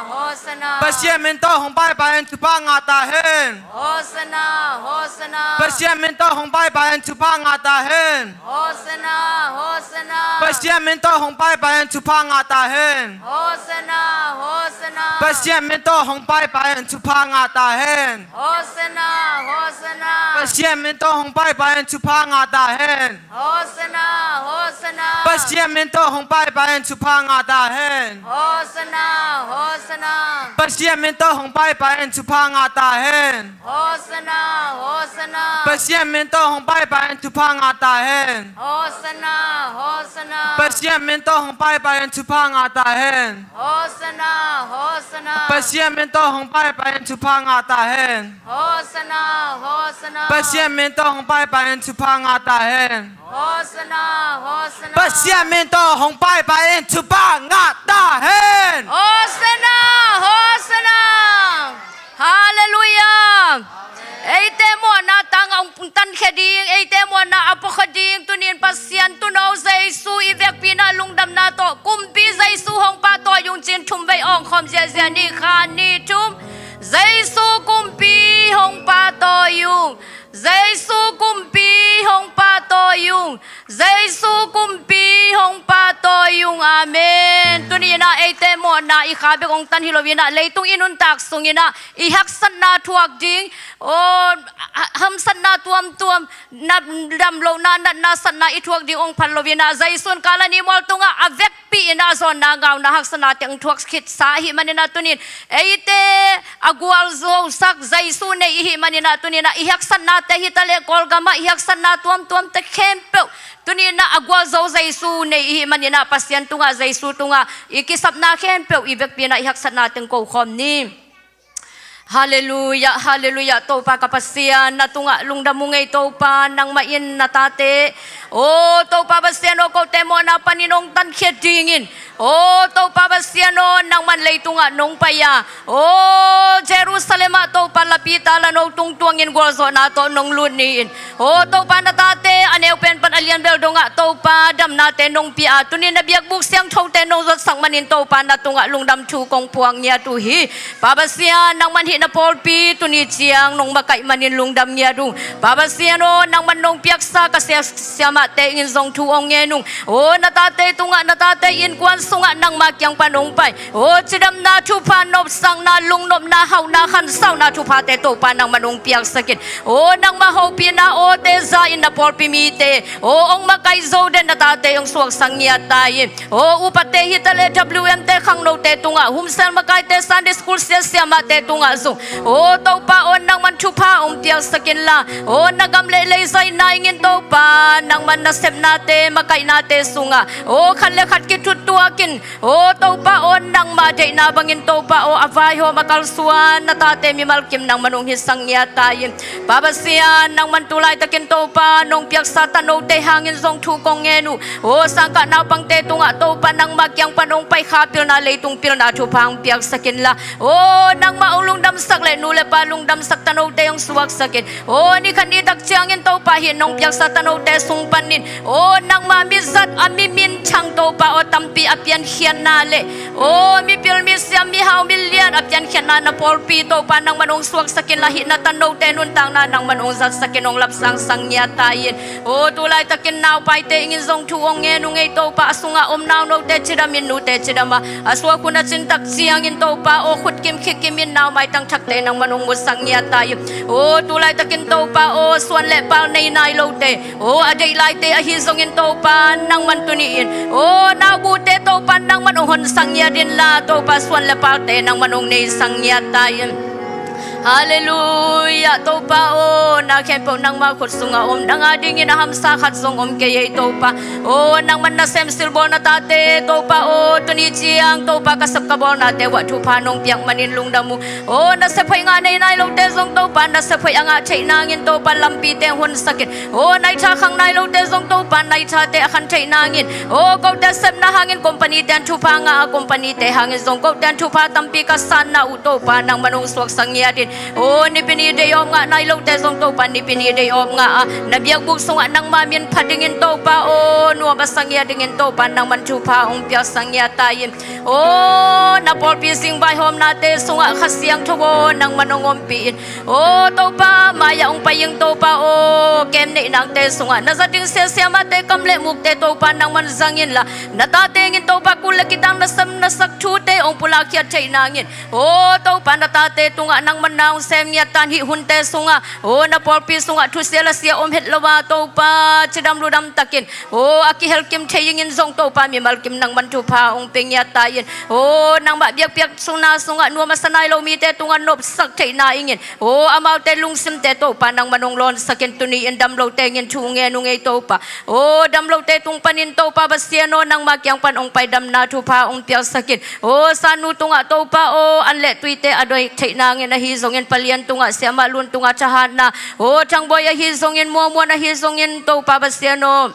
Hosanna. Pasian min tawh hong paipai in thupha ngah ta hen. Hosanna, Hosanna. Pasian min tawh hong paipai in thupha ngah ta hen. Hosanna, Hosanna. Pasian min tawh hong paipai in thupha ngah ta hen. Hosanna, Hosanna. Pasian min tawh hong paipai in thupha ngah ta hen. Hosanna, Hosanna. Pasian min tawh hong paipai in thupha ngah ta hen. Hosanna, Hosanna. Pasian min tawh hong paipai in thupha ngah ta hen. Hosanna, Hosanna. Pasian min tawh hong paipai in thupha ngah ta hen. Hosanna, Hosanna. Pasian min tawh hong paipai in thupha ngah ta hen. Hosanna, Hosanna. Pasian min tawh hong paipai in thupha ngah ta hen. Hosanna, Hosanna. Pasian min tawh hong paipai in thupha ngah ta hen. Hosanna, Hosanna. Pasian min tawh hong paipai in thupha ngah ta hen. Hosanna, Hosanna. Pasian min tawh hong paipai in thupha ngah ta hen. Hosanna, Hosanna. Halleluiah. Eite mawhna tangah hong tankhia ding, eite mawhna a puakhia ding, tunin Pasian Tuuno Jesu i vekpina lungdamna tawh, Kumpi Jesu hong pahtawi ung ci-in thumvei awngkhawm ziahziah ni, khat, nih, thum. Jesu Kumpi hong pahtawi ung. Jesu Kumpi hong pahtawi ung. Jesu Kumpi hong pahtawi ung. Amen. Tuni inah eite mawhna i kha bek hong tan hi lo inah, leitung i nuntak sung inah i haksatna thuak ding, aw, ha-, hamsatna tuamtuam, na damlohna, natna, satna i thuak ding hong phal lo inah, Jesu in kal a ni mual tungah a vekpi inah zawnna, ngauna, haksatna teng thuak khitsa ahih maninah tunin eite a gualzosak Jesu nei ihih maninah tuninah i haksatnate hi taleh, Kawlgamah i haksatna tuamtuamte khempeuh tuninah a gualzo Jesu nei ihih maninah Pasian tungah, Jesu tungah i kisapna khempeuh i vekpinah i haksatna teng kokhawm ni. Halleluiah, halleluiah. Topa ka Pasian, na tungah lungdam ung ei Topa, nangmah in na tate, aw Topa Pasian aw, kote mawhna panin hong tankhia dingin, aw Topa Pasian aw, nangman leitungah nong pai a, aw Jerusalem ah Topa lapi tala no tungtuangin gualzawhna tawh nong lut ni-in, aw Topa na tate a neu pen pan a lian bel dongah Topa damnate nong pia a, tunin na biakbuk siangthote nong zuatsak manin Topa na tungah lungdam thu kong puak ngiat uh hi. Pa Pasian, nangman hih na pawlpi tuni ciang nong makaih manin lungdam ngiat ung. Pa Pasian aw, nangman nong piaksa ka sia-, siamahte in zong thu hong ngen ung. Aw na tate tungah, na tate innkuan sungah nangma kiang pan hong pai, aw cidamna thupha, nopsakna, lungnopna, hauhna, khansauna thuphate Topa nangman hong piaksak in, aw nangma hopihna awte za in na pawlpi mite, aw hong makaih zo den na tate hong suaksak ngiat ta in, aw upate hi taleh W M te, khangnote tungah, humsel makaite, Sunday school sia siamahte tungah zong, aw Topa aw nangman thupha hong piaksak inla, aw na gam leh lei zaina ingin Topa nangman nasepnate, makaihnate sungah, aw khat le khat kithuttuak in, aw Topa aw nangma deihna bangin Topa aw a vaihawm a kalsuan na tate mimal kim nangman hong hisak ngiat ta in. Pa Pasian, nangman tu laitakin Topa nong piaksa tanote hangin zong thu kong ngen uh. Aw sangkah naupangte tungah Topa nangma kiang pan hong pai kha pilna, leitung pilna thupha hong piaksak inla, aw nangmah hong lungdamsak leh nu le pa lungdamsak tanote hong suaksak in, aw nikhat nitak ciangin Topa hih nong piaksa tanote sung panin, aw nangma mizat a mi minthang Topa aw tampi a piankhiatna leh, aw mipil misiam, mihau milian a piankhiatna na pawlpi Topa nangman hong suaksak inla, hih na tanote nuntakna nangman hong zatsak in, hong lapsangsak ngiat ta in. Aw tu laitakin naupaite ingin zong thu hong ngen ung ei Topa, a sungah om naunote cidam in, nute cidam a, a suak hun a cintak ciangin Topa aw khutkim khikkim in nau maitang thakte nangman hong musak ngiat ta in. Aw tu laitakin Topa aw suan le pal nei nai lote, aw a deih laite ahi zongin Topa nangman tuni in, aw naubute Topa nangman hong honsak ngiat inla, Topa suan le palte nangman hong neisak ngiat ta in. Halleluiah. Topa aw, na khempeuh nangma khut sungah om, nang adingin a hamsa khat zong om kei ei Topa. Aw nangman nasem silbawl na tate Topa aw, tuni ciang Topa ka sep ka bawlnate uah thupha nong piak manin lungdam uh. Aw nasep hoih ngah nei nai lote zong Topa nasep hoih a ngah theih nangin Topa lampite hong honsak in, aw naitha khang nai lote zong Topa naithate a khan theih nangin, aw kote sepna hangin company ten thupha ngah a, company te hangin zong kote thupha tampi ka sanna uh Topa nangman hong suaksak ngiat in. Aw nipi ni day off ngah nai lote zong Topa nipi ni day off ngah a, na biakbuk sungah nangma min pha dingin Topa aw nuam a sa ngiat dingin Topa nangman thupha hong piaksak ngiat ta in. Aw na pawlpi zing vaihawmnate sungah Kha Siangtho aw nangman hong ompih in. Aw Topa mai-ah hong pai ing Topa aw, kem neih nangte sungah na za ding sia siamahte kam le mukte Topa nangman zang inla, na tate ingin Topa kul le kidang na sem na sak thute hong pulakkhiat theih nangin, aw Topa na tate tungah nangman na hong sem ngiat tan, hih hunte sungah aw na pawlpi sungah thusia lasia om het lo a Topa cidam ludam takin, aw a kihelkim thei ingin zong Topa mimal kim nangman thupha hong pia ngiat ta in. Aw nangmah biakpiak sungna sungah nuam a sa nai lo mite tungah nopsak theihna ingin, aw amaute lungsimte Topa nangman hong lawnsak in, tuni in damlote ingin thu ngen ung ei Topa. Aw damlote tung panin Topa Pasian aw nangma kiang pan hong pai damna thupha hong piaksak in. Aw sanu tungah Topa aw an le tuite a doi theih nangin ahi zong Palian tungah, Siamah Lun tungah thahatna, aw Thangbawi ahi zongin, Muangmuan ahi zongin, Topa Pasian aw,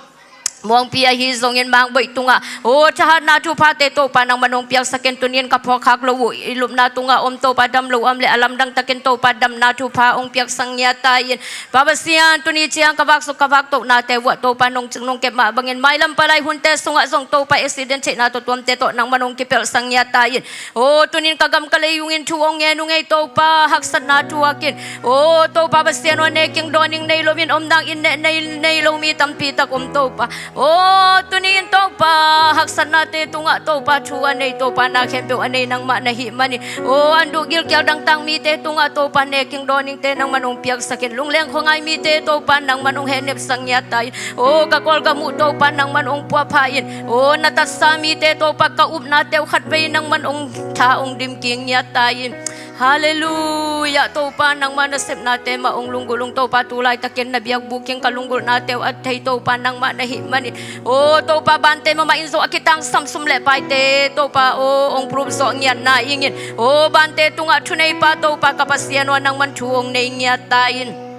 Muangpi ahi zongin, Mangboih tungah aw thahatna thuphate Topa nangman hong piaksak in. Tuni-in ka phawkkhak loh uh i lupna tungah om Topa, dam lo a om leh a lamdang takin Topa damna thupha hong piaksak ngiat ta in. Pa Pasian, tuni ciang ka vaksuk ka vaktohnate uah Topa nong, nong kep mah bangin mailam palai hunte sungah zong Topa accident theihna tawh tuamte tawh nangman hong kipelhsak ngiat ta in. Aw tuni-in ka gam ka lei ungin thu hong ngen ung ei Topa, haksatna thuakin. Aw Topa Pasian aw, neking dawning nei loin, omdan inneh nei, nei lo mi tampi tak om Topa. Aw tuni-in Topa, haksatnate tungah Topa thu a nei, Topa na khempeuh a nei nangmah na hih manin, aw an duh gilkial dangtak mite tungah Topa neking dawningte nangman hong piaksak in. Lungleng khuangai mite Topa nangman hong hehnepsak ngiat ta in. Aw ka Kawlgam uh Topa nangman hong puahpha in. Aw na tatsa mite Topa, ka upnate uh khatvei nangman hong tha hong dim kik ngiat ta in. Halleluiah. Topa nangmah nasepnate mah hong lunggulh ung. Topa tu laitakin na biakbuk in ka lunggulhnate uh a thei Topa nangmah na hih manin, aw Topa bante mahmah in zong a kitangsam sum leh paite Topa aw hong prup zawh ngiatna ingin, aw bante tungah thuneipa Topa ka Pasian aw nangman thu hong nei ngiat ta in.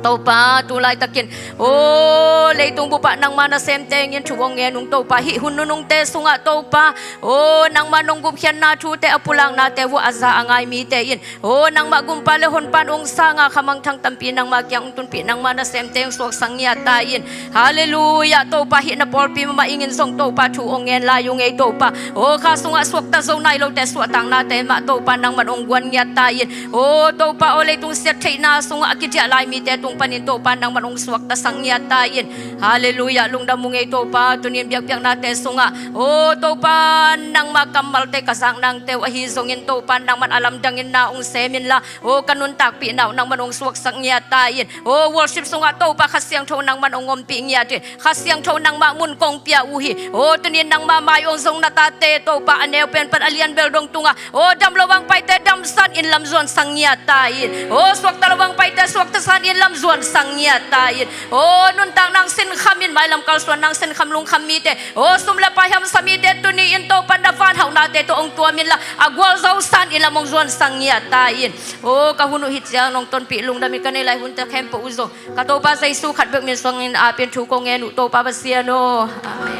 Topa tu laitakin aw leitung bupah nangmah nasemte ingin thu hong ngen ung Topa. Hih hun nunungte sungah Topa aw nangmah nong gupkhiatna thute a pulaknate uah a za a ngai mite in, aw nangmah gumpa leh honpa in hong sang a, khamangthang tampi nangmah kiang hong tunpih nangmah nasemte hong suaksak ngiat ta in. Halleluiah. Topa hih na pawlpi mahmah ingin zong Topa thu hong ngen lai ung ei Topa. Aw kha sungah suakta zo nai lote suahtaknate mah Topa nangman hong guan ngiat ta in. Aw Topa aw leitung siat theihna sungah a kidiah lai mite tung panin Topa nangman hong suaktasak ngiat ta in. Halleluiah. Lungdam ung ei Topa, tuni-in biakpiaknate sungah aw Topa nangmah kammalte ka zak nangte uh ahi zongin Topa nangman a lamdangin na hong sem inla, aw ka nuntakpihna uh nangman hong suaksak ngiat ta in. Aw worship sungah Topa Kha Siangtho nangman hong ompih ngiat in. Kha Siangtho nangmah mun kong pia uh hi. Aw tuni-in nangmah mai-ah hong zong na tate Topa a neu pen pan a lian bel dong tungah aw dam lo a hong paite damsan in lam zuansak ngiat ta in. Aw suakta lo a hong paite suaktasan in lam zuansak ngiat ta in. Aw nuntak nang sinkham in, mailam kalsuan nang sinkham lungkham mite, aw sum leh pai hamsa mite tuni-in Topa na vanhauhnate tawh hong tuam inla a gualzosan in lam hong zuansak ngiat ta in. Aw ka hun uh hih ciang nong tonpih lungdam in ka neih lai hunte khempeuh uh zong ka Topa Jesu khat bek min suangin apin thu kong ngen uh Topa Pasian aw. Amen.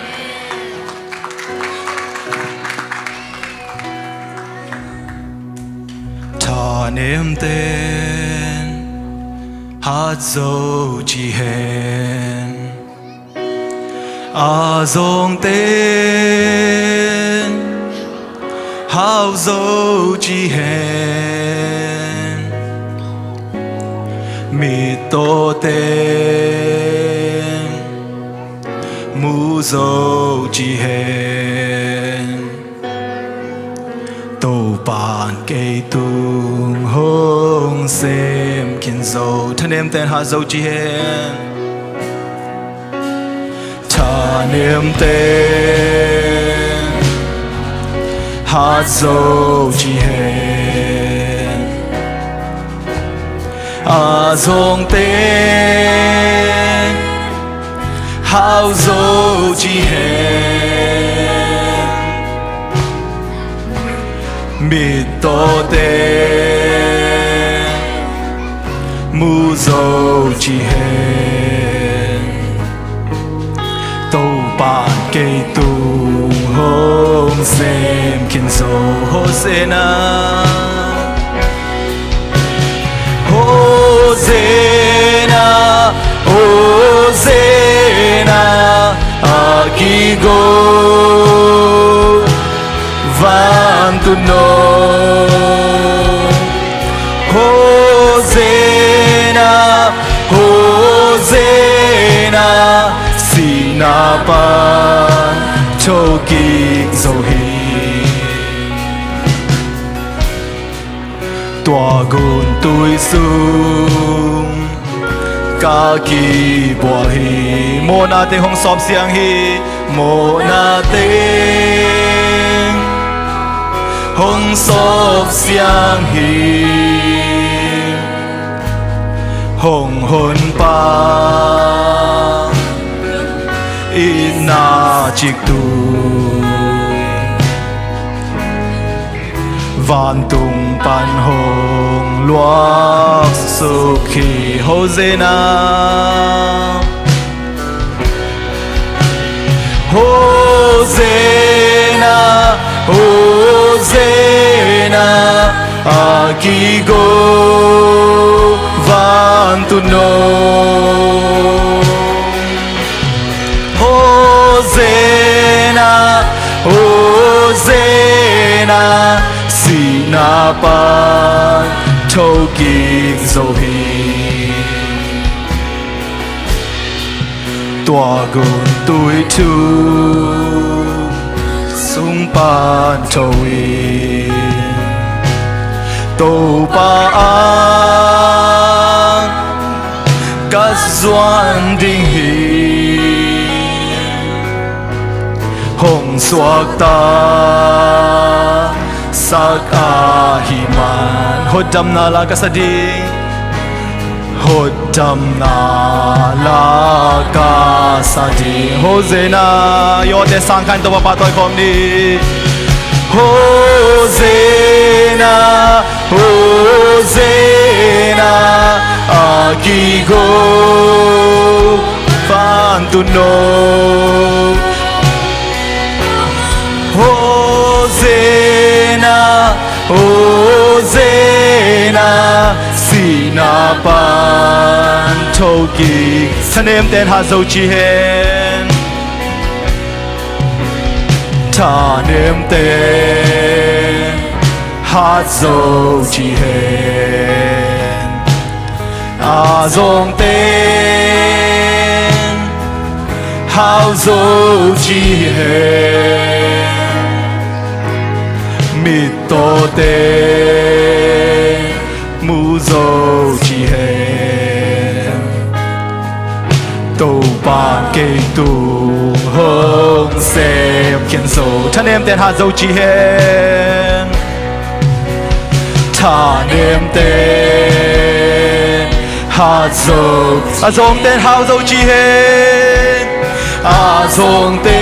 Thanemten hat zo ci hen. A zongten hau zo ci hen. Mittawten mu zo ci hen. Topa'n kei tung hong sem khin zo. Thanemten hat zo ci hen. Thanemten hat zo ci hen. A zongten hau zo ci hen. Mittawten mu zo ci hen. Topa'n kei tung hong sem khin zo. Hosanna. Hosanna, Hosanna, a kigo vantungah. Hosanna, Hosanna, sihna pan thokik zo hi. Tua guntui sung ka kibual hi. Mawhnate hong sawp siang hi. Mawhnate hong sawp siang hi. Hong honpa itna cik tung vantung pan hong luak suk hi. Hosanna, Hosanna, Hosanna, a kigo vantun no. Hosanna, Hosanna, sihna pan thokik zo hi. Tua gun tuithu sung pan tho in, Topa ang ka zuan ding hi. Hong suakta sak ahih man, hotdamna la ka sa ding. Hotdamna la ka sa ding. Hosanna, yawte sang khan Topa pahtawi khawm ni. Hosanna, Hosanna, a kigo vantun no. Hosanna, Hosanna, sihna pan thokik. Thanemte'n hat zo ci hen. Thanemte'n hat zo ci hen. A zawngte'n hau zo ci hen. Mittawte'n mu zo ci hen. Topa kei tung hong sem khin zo. Thanemte'n hat zo ci hen. Thanemte'n hat zo. A zawngte'n hau zo ci hen. A zawngte,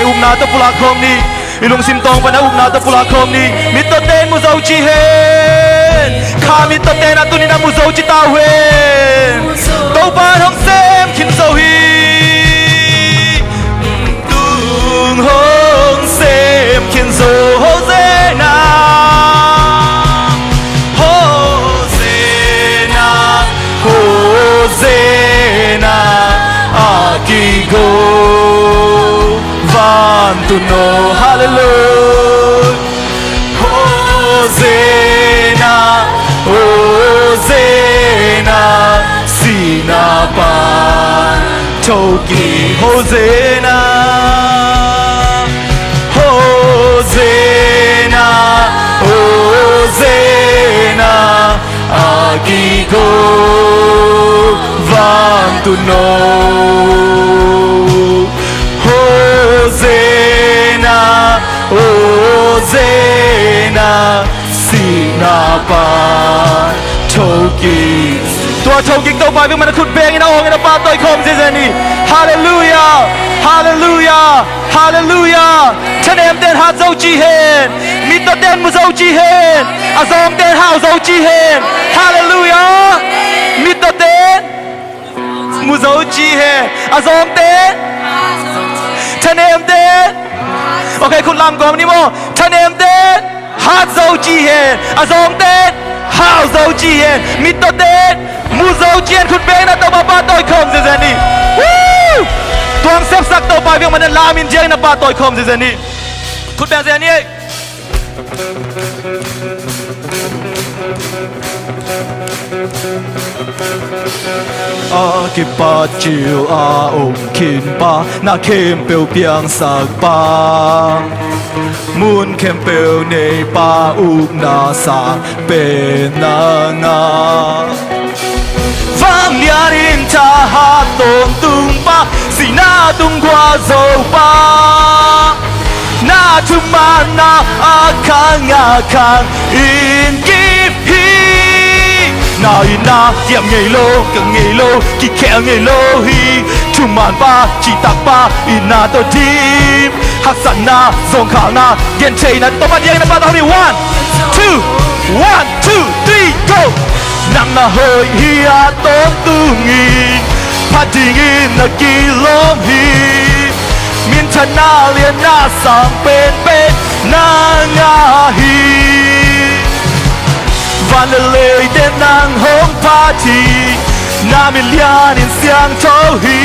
upna tawh pulak khawm ni. I lungsim tawng pan a upna tawh pulak khawm ni. Mittawte'n mu zo ci hen. Kha mittawte'n a tunin a mu zo ci ta uh hen. Topa hong sem khin zo hi. Tung hong sem khin zo. Hosanna, Hosanna, Hosanna, a kigo vantun no. Hallelujah. Hosanna, Hosanna, sihna pan thokik. Hosanna, Hosanna, Hosanna, a kigo vantun no. Hosanna, Hosanna, sihna pan thokik. Tua thokik Topa viu man a khut bengin a awngin a pahtawi khawm ziazia ni. Hallelujah! Hallelujah! Hallelujah! Thanemte'n hat zo ci hen. Mittawte'n mu zo ci hen. A zawngte'n hau zo ci hen. Hallelujah! Mittawte'n mu zo ci hen. A zawngte'n, thanemte'n. Okay, khut lam gawm ni maw. Thanemte'n hat zo ci hen. A zawngte'n hau zo ci hen. Mittawte'n mu zo ci hen. Khut bengin a Topa pahtawi khawm ziazia ni. Woo! Tuang sepsak Topa viu man a lamin ciangin a pahtawi khawm ziazia ni. Khut beng ziazia ni. A kipat cil a om khin pa, na khempeuh piangsak pa, mun khempeuh nei pa, ukna sang pen na ngah. Vanglian in thahat tawntung pa, sihna tung khua zo pa, na thumanna a khang a khang in kip hi. Na itna kiam ngei lo, kiam ngei lo, kikhel ngei lo hi. Thuman pa, citak pa, itna tawh dim, haksatna, zawngkhakna, gentheihna, Topa diangin a pahtawi ni. One, two, one, two, three. Go! Nang na hoih hi a, tawntungin phat dingin na kilawm hi. Minthanna lianna sang penpen nang a hi. Van le leite nang hong phat hi. Na min lianin siangtho hi.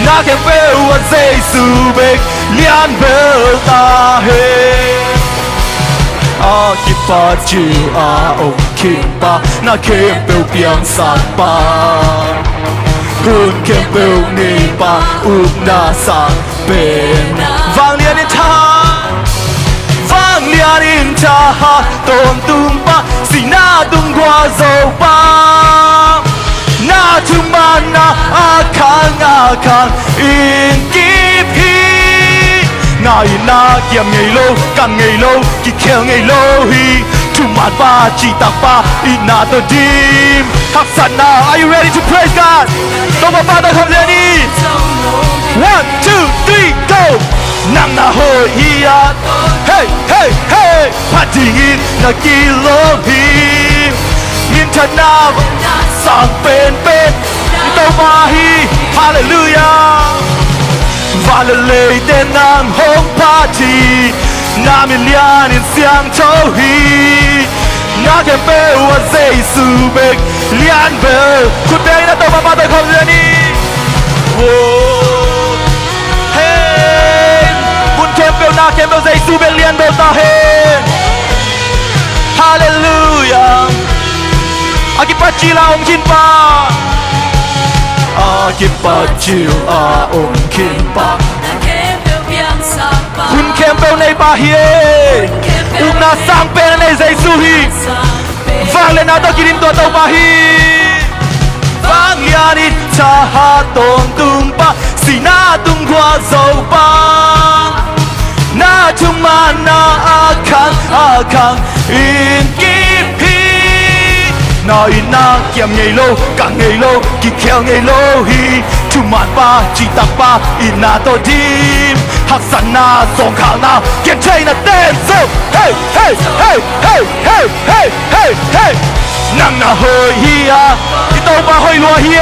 Na khempeuh ah Jesu bek lian bel ta hen. A kipat ciu a om khin pa, na khempeuh piangsak pa, hun khempeuh nei pa, upna sang pen. Vanglian in thahat, vanglian in thahat, tawntung pa, sihna tung gualzo pa, na thumanna a khang a khang in kip hi. Na itna kiam ngei lo, kang ngei lo, kikhel ngei lo hi. Thuman pa, citak pa, itna tawh dim, haksatna. Are you ready to praise God? Topa pahtawi khawm zen ni. One, two, three, go. Nang na hoih hi a, hey, hey, hey, phat dingin na kilawm hi. Minthanna sang penpen i Topa hi. Halleluiah. Van le leite nang hong phat hi. Na min lianin siangtho hi. Na khempeuh ah Jesu bek lian bel. Khut beng in a Topa pahtawi khawm zen ni. Whoa. Hey, mun khempeuh, na khempeuh Jesu bek lian bel ta hen. Halleluiah. A kipat ciu a om khin pa, a kipat ciu a om khin pa, hun khempeuh nei pa hi e. Upna sang pen a nei Jesu hi. Vanglianna tawh kidim tua Topa hi. Vanglian in thahat, tawntung pa, sihna tung gualzo pa, na thumanna a khang a khang in kip hi. Na itna kiam ngei lo, kang ngei lo, kikhel ngei lo hi. Thuman pa, citak pa, itna tawh dim, haksatna, zawngkhalna, gentheihna ten zo. Hey, hey, hey, hey, hey, hey, hey, hey, hey. Nang na hoih hi a, i Topa hoih lua hi e.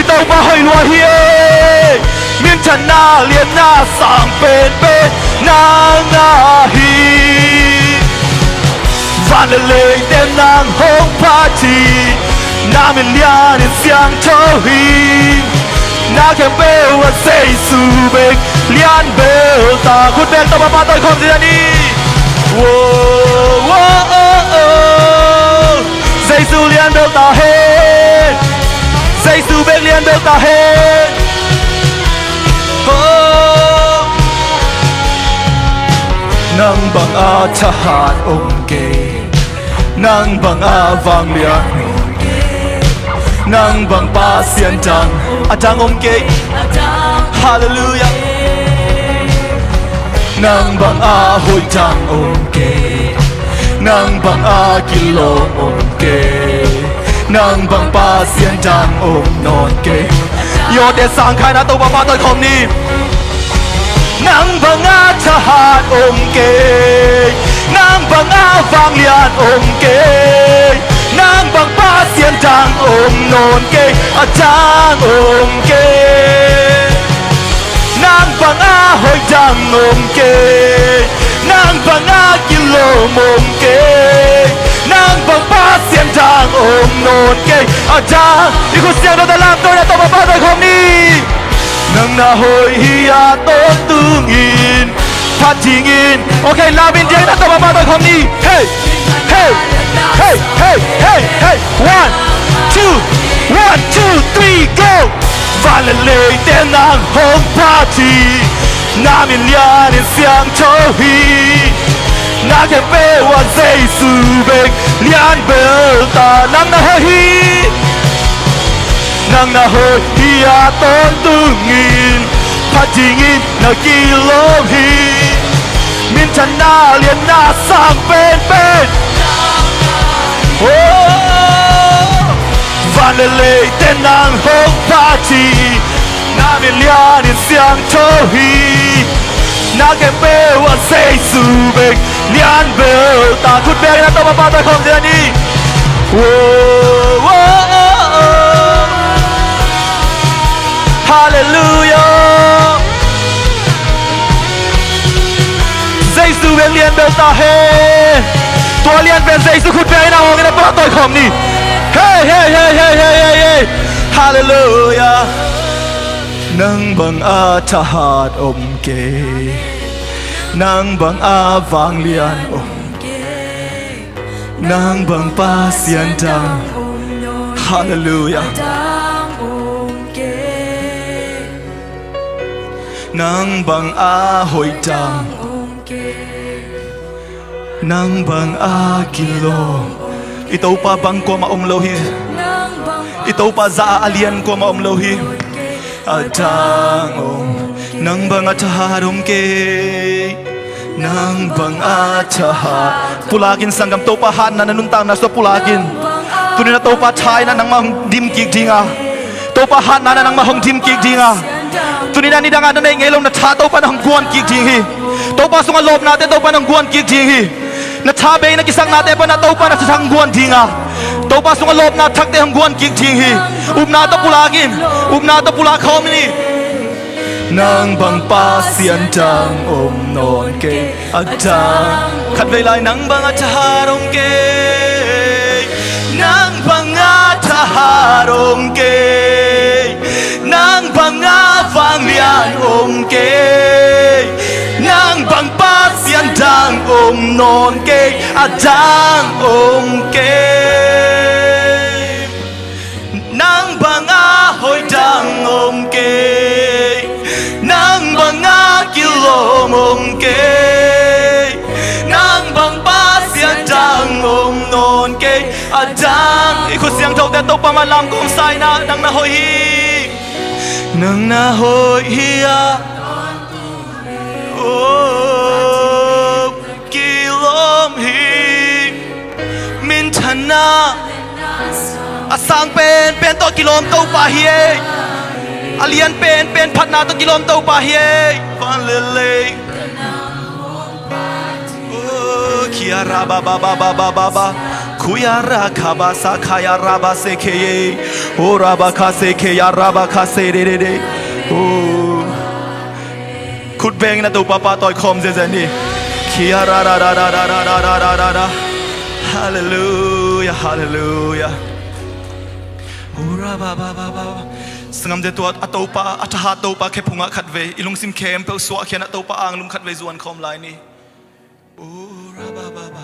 I Topa hoih lua hi e. Minthanna lianna sang penpen nang a hi. Van le leite nang hong phat hi. Na min lianin siangtho hi. Na khempeuh ah Jesu bek lian bel ta. Khut beng, Topa pahtawi khawm zen ni. Whoa, whoa, oh, oh. Jesu lian bel ta hen. Jesu bek lian bel ta hen. Oh. Nang bang a thahat om kei. Nang bang a vanglian om kei. Nang bang Pasian dang a dang om kei. Halleluiah. Nang bang a hoih dang om kei. Nang bang a kilawm om kei. Nang bang Pasian dang om nawn kei. Yawte sang khaina Topa pahtawi khawm ni. Nang bang a thahat om kei. Nang bang a vanglian om kei. Nang bang Pasian dang om nawn kei. A dang om kei. Nang bang a hoih dang om kei. Nang bang a kilawm om kei. Nang bang Pasian dang om nawn kei. A dang. I khut siangtho tawh lamto in a Topa pahtawi khawm ni. Nang na hoih hi a, tawntungin phat dingin. Okay, lam in diang in a Topa pahtawi khawm ni. Hey, hey, hey, hey, hey, hey. One, two, one, two, three, go. Van le leite nang hong phat hi. Na min lianin siangtho hi. Na khempeuh ah Jesu bek lian bel ta. Nang na hoih hi. Nang na hoih hi a, tawntungin phat dingin na kilawm hi. Minthanna lianna sang penpen. Oh, van le leite nang hong phat hi. Na min lianin siangtho hi. Na khempeuh ah Jesu bek lian bel ta. Khut bengin a Topa pahtawi khawm zel ni. Wo, wo, wo, wo. Halleluiah. Jesu bek lian bel ta hen. Tua lian pen Jesu khut bengin a hawngin a pahtawi khawm ni. Hei, hei, hei. Halleluiah. Nang bang a thahat om kei. Nang bang a vanglian om kei. Nang bang Pasian dang. Halleluiah. Nang bang a hoih dang. Nang bang a kilawm. I Topa bang kuamah om lo hi. I Topa zah a lian kuamah om lo hi. A dang om. Nang bang a thahat om kei. Nang bang a thahat. Pulak in sanggam, Topa hatna na nuntakna sungah pulak in. Tuni-in a Topa thahatna nangmah hong dim kik ding a, Topa hatna nangmah hong dim kik ding a, tuni-in a nidang a na neih ngei lo na tha Topa in hong guan kik ding hi. Topa sungah lawpnate Topa in hong guan kik ding hi. Na tha bei na kisaknate pan a Topa in a thathak hong guan ding a, Topa sungah lawpna thakte hong guan kik ding hi. Upna tawh pulak in. Upna tawh pulak khawm ni. Nang bang Pasian dang om nawn kei. A dang. Khatvei lai, nang bang a thahat om kei. Nang bang a thahat om kei. Nang bang a vanglian om kei. Nang bang Pasian dang om nawn kei. A dang om kei. Nang bang a hoih dang om kei. Nang bang a kilawm om kei. Nang bang Pasian dang om nawn kei. A dang. I khut siangthote Topa mah lamkawm sa in, nang na hoih hi. Nang na hoih hi a. Oh. Kilawm hi. Minthanna. A sang penpen tawh kilawm Topa hi ei. A lian penpen phatna tawh kilawm Topa hi ei. Van le lei. Oh, kia ra ba ba ba ba ba ba ba. Kuya ra ka ba sa kaya ra ba se ke ye. Oh, ra ba ka se ke ya ra ba ka se de de de. Oh. Khut bengin a Topa pahtawi khawm ziazia ni. Kia ra ra ra ra. Halleluiah, halleluiah. Ura ba ba ba ba. Sangam de tua a Topa, a thahat Topa khe phungah khatvei i lungsim khempeuh suahkhia in a Topa anglum khatvei zuan khawm lai ni. Ura ba ba ba.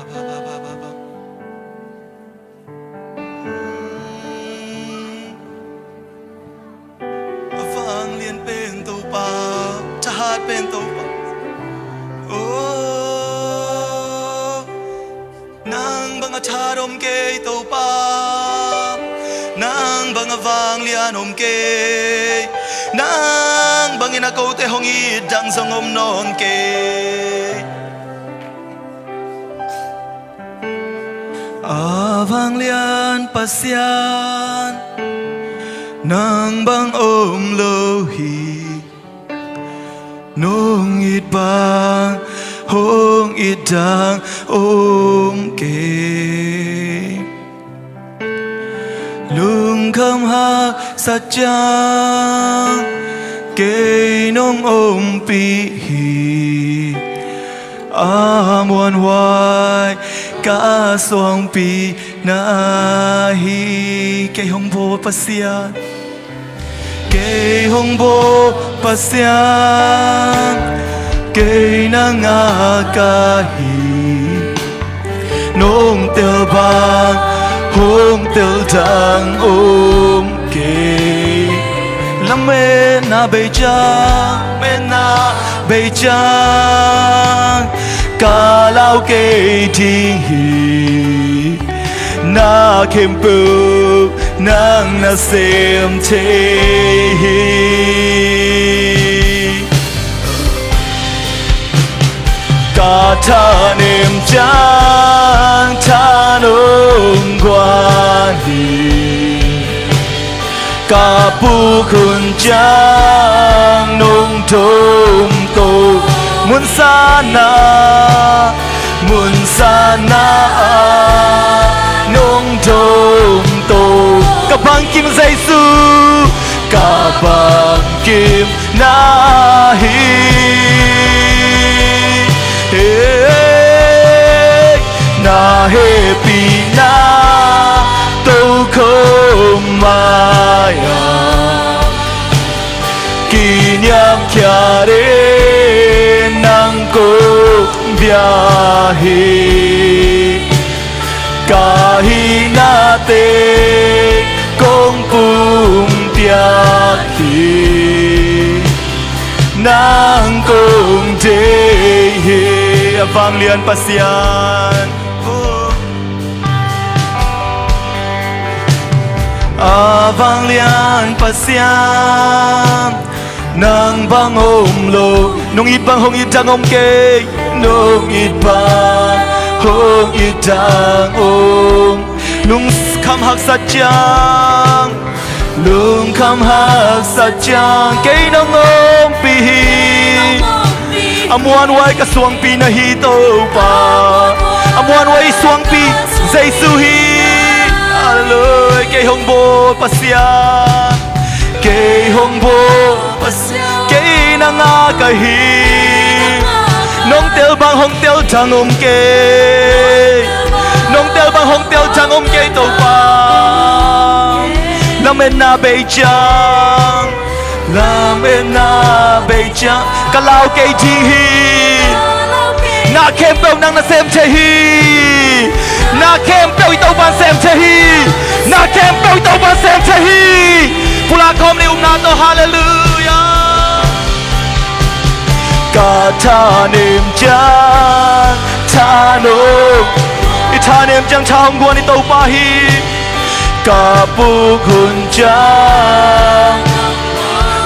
A vanglian pen Topa, thahat pen Topa. Oh, nang bang a thahat om kei Topa. Nang bang a vanglian om kei. Nang bangin a kote hong it dang zong om nawn kei. A vanglian Pasian, nang bang om lo hi. Nong it bang, hong it dang om kei. Lungkham haksa ciang kei nong ompih hi. A muanhuai ka suangpi na hi. Kei hong bawl Pasian, kei hong bawl Pasian, kei nang a ka hi. Nong tel bang, hong tel dang om kei. Lametna bei ciang, metna bei ciang, ka lau kei ding hi. Na khempeuh nang na sem thei hi. Ka thanem ciang thanom guan hi. Ka puk hun ciang nong tom ko. Mun Sana, mun sana ah nong dong to. Ka bangkim Jesu, ka bangkim na hi. Hey, na hehpihna tokhom mai-ah kiniamkhiat in nang kong bia hi. Ka hihna teng kong pumpiak hi. Nang kong deih hi. A vanglian Pasian, a vanglian Pasian, nang bang om lo. Nong it bang hong it dang om kei. Nong it bang hong it dang om. Lungkham haksat ciang, lungkham haksat ciang kei nong ompih hi. A muanhuai ka suangpi na hi Topa. A muanhuai i suangpi Jesu hi. Halleluia. Kei hong bawl Pasian, kei hong bawl Pasian, kei nang a ka hi. Nong tel bang hong tel dang om kei. Nong tel bang hong tel dang om kei Topa. Lametna bei ciang, lametna bei ciang ka lau kei ding hi. Na khempeuh nang na sem thei hi. Na khempeuh i Topa'n sem thei hi. Na khempeuh i Topa'n sem thei hi. Pulak khawm ni, upna tawh. Halleluia. Ka thanem ciang tha nong, i thanem ciang tha hong guan i Topa hi. Ka puk hun ciang,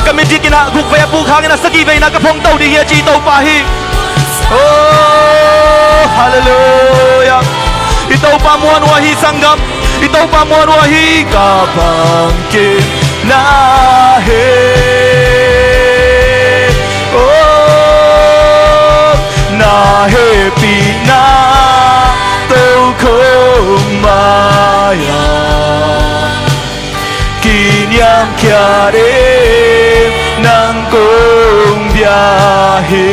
ka mit dik in ah guk vei a puk hangin a sagih vei in ah ka phongto ding hi a ci i Topa hi. Oh, halleluia. I Topa muanhuai hi sanggam. I Topa muanhuai hi. Ka bangkimna hi. Oh, na hehpihna tokhom mai-ah kiniamkhiat in nang kong bia hi.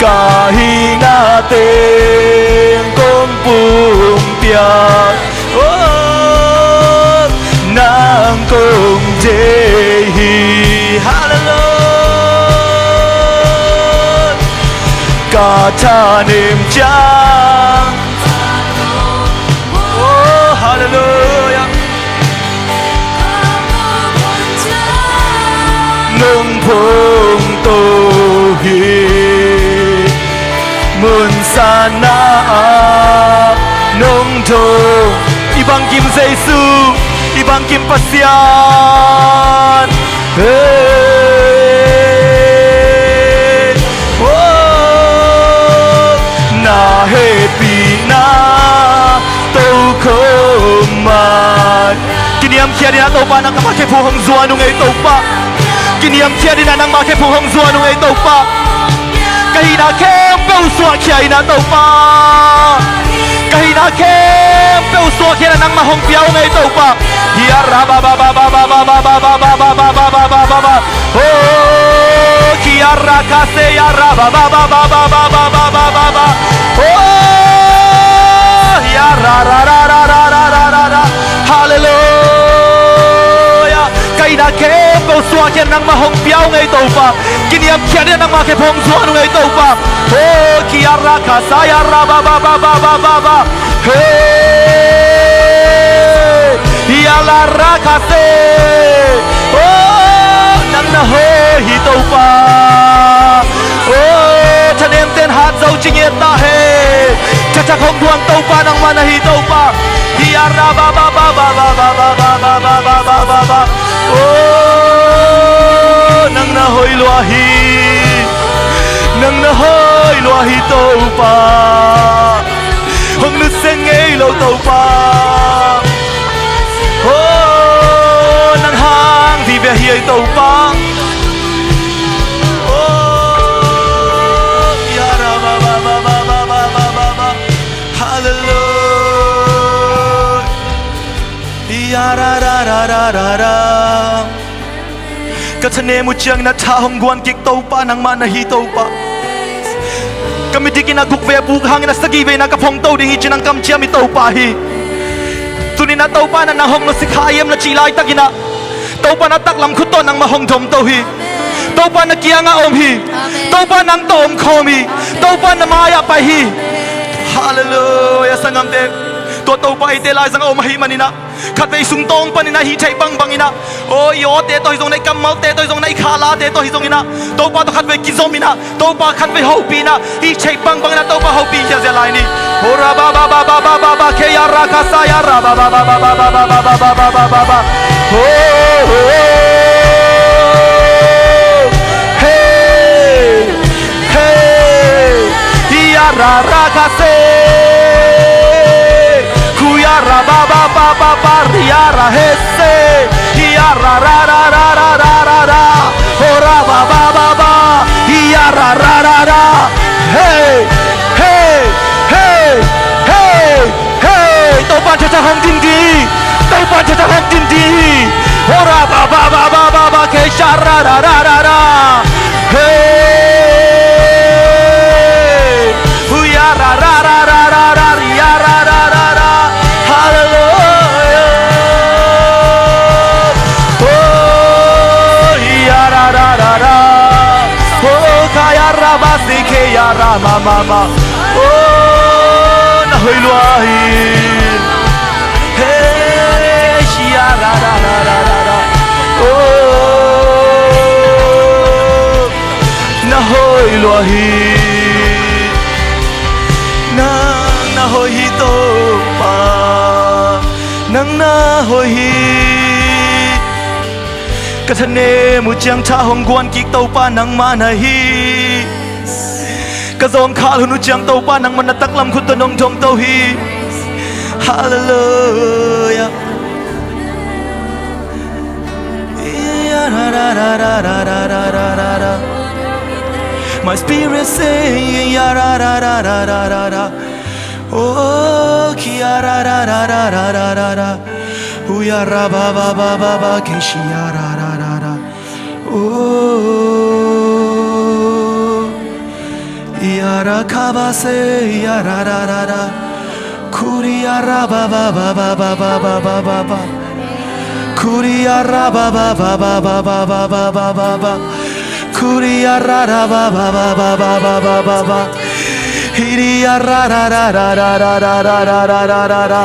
Ka hihna teng kong pumpiak, oh, nang kong deih hi. Halleluia. Ka thanem ciang, oh, halleluia, nong phongto hi. Mun sana ah nong dong, i bangkim Jesu, i bangkim Pasian. Hey, oh, na hehpihna tokhom mai. Kiniamkhiat in ah Topa, nangmah khe phung hong zuan ung ei Topa. Kiniamkhiat in ah nangmah khe phung hong zuan ung ei Topa. Ka hihna khempeuh suahkhia in ah Topa. Ka hihna khempeuh suahkhia in ah nangmah hong pia ung ei Topa. Hi a ra ba ba ba. Oh, kia ra ka se ya ra ba ba. Oh, ya ra ra ra ra. Halleluia. Ka hihna khempeuh suahkhia in nangmah hong pia ung ei Topa. Kiniamkhiat in ah nangmah khe phung hong zuan ung ei Topa. Oh, kia ra ka sa ya ra ba ba. Hey, ya la ra ka se. Oh, nang na hoih hi Topa. Oh, thanemte'n hat zo ci ngiat ta hen. Thathak hong guan Topa nangmah na hi Topa. Hi a ra ba ba. Oh, nang na hoih lua hi. Nang na hoih lua hi Topa. Hong nusia ngei lo Topa. Oh, nang hang vive hi ei Topa. Oh, Ka thanem uh ciangin a tha hong guan kik Topa, nangmah na hi Topa. Ka midik in a guk ve buk hangin a sagih ve in a ka phongto ding hi ci-in nang kamciam hi Topa hi. Tuni-in a Topa na nang hong nusia kha hiam na cih laitakin a Topa na taklam khut tawh nangmah hong domto hi. Topa na kiangah om hi. Topa nang tawh om khawm hi. Topa na mai-ah pai hi. Halleluiah, sanggamte. Tua Topa eite laizang a om ahih manin a khatvei sungtawng panin a hih theih bangbang in a, aw, i awte tawh hi zongin a, i kammalte tawh hi zongin a, i khalate tawh hi zongin a, Topa tawh khatvei kizom in a, Topa khatvei hopih in a, i theih bangbang in a Topa hopih ziazia lai ni. Ho ra ba ba ba ba ba ba ba, ke ya ra ka sa ya ra ba ba ba ba ba ba ba. Ho, ho. Hey. Hey, hiya ra ra ka se. Kuya ra ba ba ba ba ba, riya ra he se. Hiya ra ra ra ra ra ra ra ra. Ho ra ba ba ba ba. Hiya ra ra ra ra. Hey, hey, hey, hey. Hey, Topa thakthak hong din ding hi. Topa thakthak hong din ding hi. Ho ra ba ba ba ba ba ba, ke sha ra ra ra ra ra. Hey. Hu ya ra ra ra ra ra ra, ri ya ra ra ra ra. Hallelujah. Oh, hi ya ra ra ra ra. Oh, ka ya ra ba si, ke ya ra ma ma ma. Oh, na hoih lua hi. Hey, shia ra ra ra ra ra ra. Oh, na hoih lua hi. Nang na hoih hi Topa. Nang na hoih hi. Ka thanem uh ciang tha hong guan kik Topa nangmah na hi. Ka zawngkhal hun uh ciang Topa nangmah na taklam khut tawh nong domto hi. Hallelujah. My spirit say, ya ra ra ra ra ra ra ra. Oh, kia ra ra ra ra ra ra ra ra. Uya ra ba ba ba ba ba, ke shia ra ra ra ra. Oh, ya ra ka ba se, ya ra ra ra ra. Kuria ra ba ba ba ba ba. Kuria ra ba ba ba ba. Kuria ra ra ba ba ba. Hiria ra ra ra ra ra.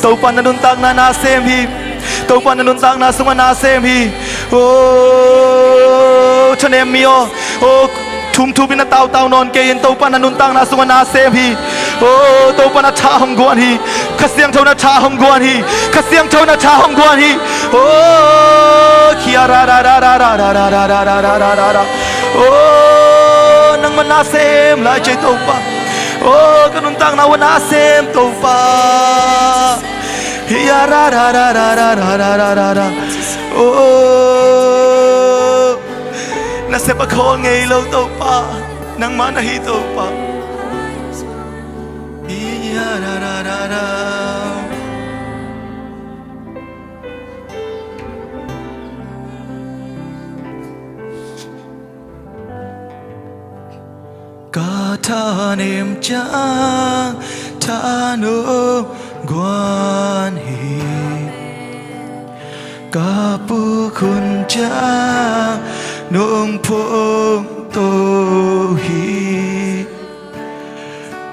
Topa na nuntakna na sem hi. Topa na nuntakna sungah na sem hi. Oh, thanem mi aw. Oh, thum thum in a tautau nawn kei in, Topa na nuntakna sungah na sem hi. Oh, Topa na tha hong guan hi. Kha Siangtho na tha hong guan hi. Kha Siangtho na tha hong guan hi. Oh, kia ra ra ra ra. Oh, nangmah na sem lai ci ei Topa. Oh, ka nuntakna uh na sem Topa. Hia ra ra ra ra ra ra ra ra ra ra. Oh, na sep a khawl ngei lo Topa, nangmah na hi Topa. Hia ra ra ra ra. Ka thanem ciang tha nong guan hi. Ka puk hun ciang nong phongto hi.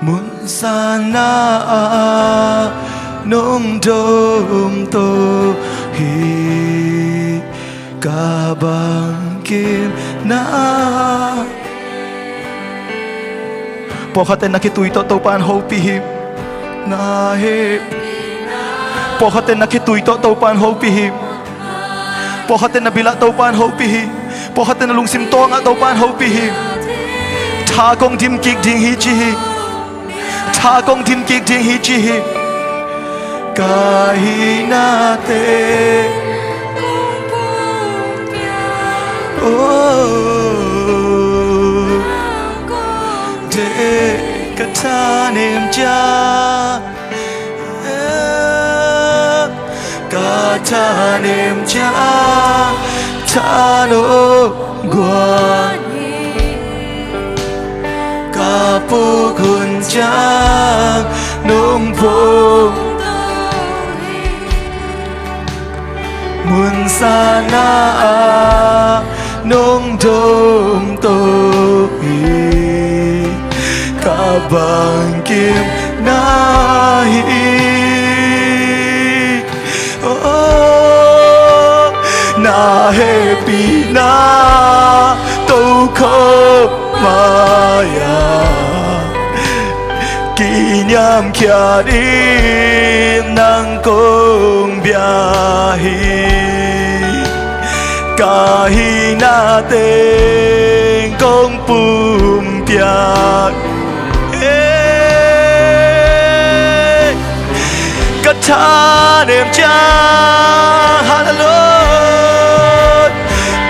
Mun sanna ah nong domto hi. Ka bangkim na. Pawlkhatte na khitui tawh Topa in hopih hi. Na he. Pawlkhatte na khitui tawh Topa in hopih hi. Pawlkhatte na bil ah Topa in hopih hi. Pawlkhatte na lungsim tawng ah Topa in hopih hi. Tha kong dim kik ding hi ci hi. Tha kong dim kik ding hi ci hi. Ka hihnate. Oh, te ka thanem ciang. Ka Thanem ciang tha nong guan hi. Ka puk hun ciang nong phungto hi. Mun sanna ah nong domto hi. Ka bangkimna hi. Oh, na hehpihna tokhop mai-ah kiniamkhiat in nang kong bia hi. Ka hihna teng kong pumpiak. Hey! Ka thanem ciang, hallelujah.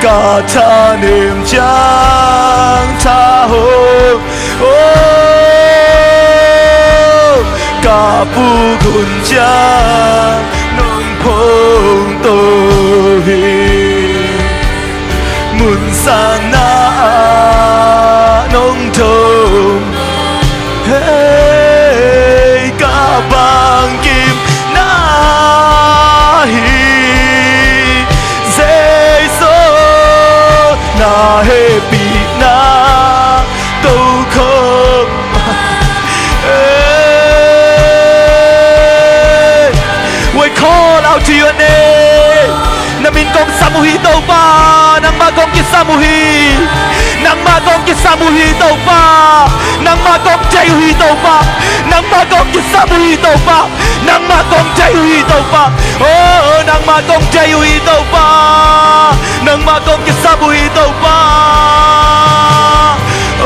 Ka thanem ciang tha hong, oh, ka puk hun ciang nong phungto hi. Mun sanna ah nong dom. Hey, ka bangkimna hi. Jesu, na hehpihna tokhop. Hey, we call out to your name. Na min kong sam uh hi Topa, nangmah kong kisam uh hi. Nangmah kong kisam uh hi Topa. Nangmah kong deih uh hi Topa. Nangmah kong kisam uh hi Topa. Nangmah kong deih uh hi Topa. Oh, nangmah kong deih uh hi Topa. Nangmah kong kisam uh hi Topa.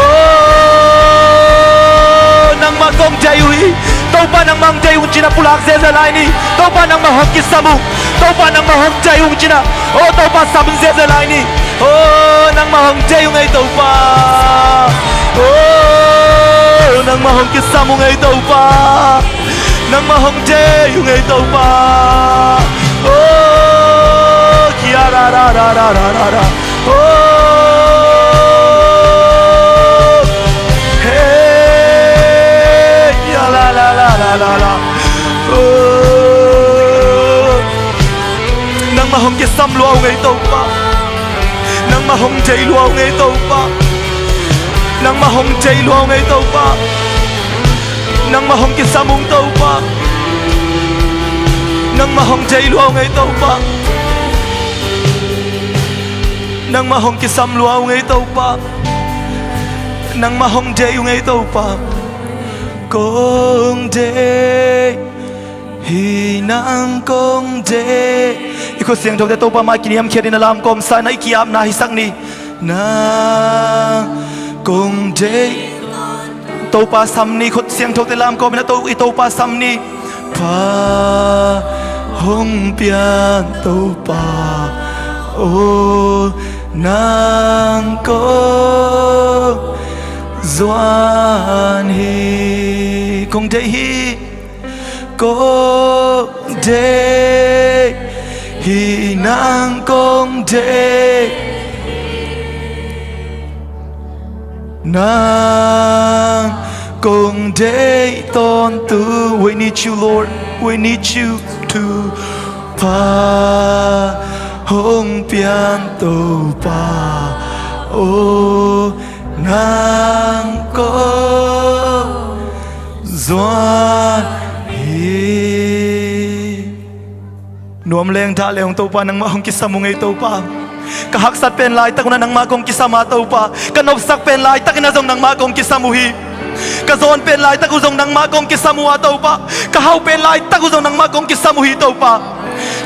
Oh, nangmah kong deih uh hi. Topa nangmah hong deih ung ci-in ah pulak ziahziah lai ni. Topa nangmah hong kisam ung. Topa nangmah hong deih ung ci-in ah, oh, Topa sam ziahziah lai ni. Oh, nangmah hong deih ung ei Topa. Oh, nangmah hong kisam ung ei Topa. Nangmah hong deih ung ei Topa. Oh, kia ra ra ra ra ra ra ra. Oh, hey, ya la la la la la la. Oh, nangmah hong kisam lua ung ei Topa. Nangmah hong deih lua ung ei Topa. Nangmah hong deih lua ung ei Topa. Nangmah hong kisam ung Topa. Nangmah hong deih lua ung ei Topa. Nangmah hong kisam lua ung ei Topa. Nangmah hong deih ung ei Topa. Kong deih hi, nang kong deih. I khut siangthote Topa mai kiniamkhiat in a lamkawm sa in ah i ki-apna hisak ni. Nang kong deih. Topa sam ni, khut siangthote lamkawm in a To, i Topa sam ni. Pa hong pian Topa, oh, nang kong zuan hi. Kong deih hi. Kong deih hi, nang kong deih. Nang kong deih tawntung. We need you, Lord. We need you to. Pa hong pian Topa, oh, nang kong zuan hi. Nuam leng dah leng Topa, nangmah hong kisam ung ei Topa. Ka haksat pen laitak un ah nangmah kong kisam a Topa. Ka nopsak pen laitak in ah zong nangmah kong kisam uh hi. Ka zawn pen laitak uh zong nangmah kong kisam uh a Topa. Ka hau pen laitak uh zong nangmah kong kisam uh hi Topa.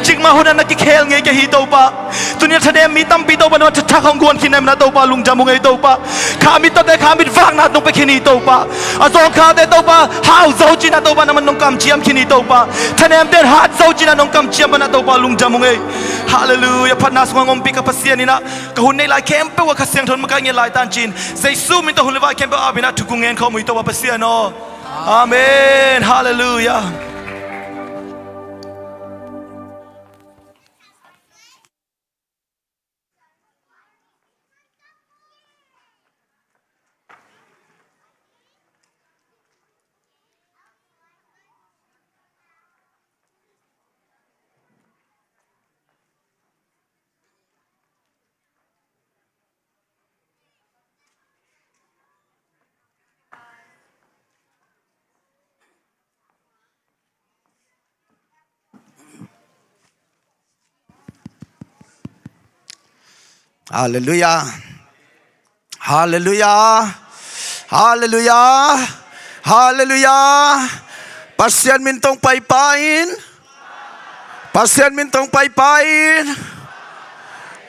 Cikmah hun ah na kikhel ngei kei hi Topa. Tuni-in ah thanem mi tampi Topa nangmah thathak hong guan khin na hihna Topa, lungdam ung ei Topa. Kha mittawte kha mitvakna nong pia khin hi Topa. A zawngkhate Topa hau zo ci-in ah Topa nangmah nong kamciam khin hi Topa. Thanemte in hat zo ci-in ah nong kamciam pan ah Topa, lungdam ung ei. Halleluiah. Phatna sungah hong ompih ka Pasian in ah ka hun neih lai khempeuh ah Kha Siangtho in makaih ngiat lai ta in ci-in, Jesu min tawh hun le vai khempeuh a ap in ah thu kong ngen khawm uh hi Topa Pasian aw. Amen. Halleluiah. Halleluiah. Halleluiah. Halleluiah. Halleluiah. Pasian min tawh paipai in. Pasian min tawh paipai in.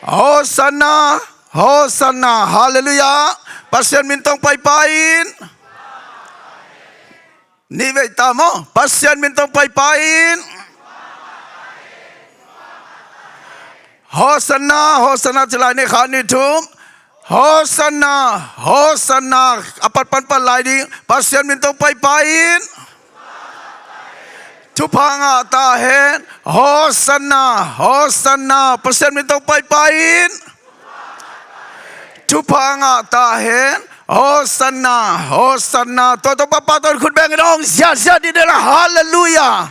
Hosanna. Hosanna. Halleluiah. Pasian min tawh paipai in. Nih vei ta maw. Pasian min tawh paipai in. Hosanna, Hosanna ci lai ni, khat, nih, thum. Hosanna, Hosanna. A pat pan pan lai ding. Pasian min tawh paipai in. Thupha ngah ta hen. Hosanna, Hosanna. Pasian min tawh paipai in. Thupha ngah ta hen. Hosanna, Hosanna. Tua Topa pahtawi khut beng in hong ziahziah dih dih la. Halleluiah.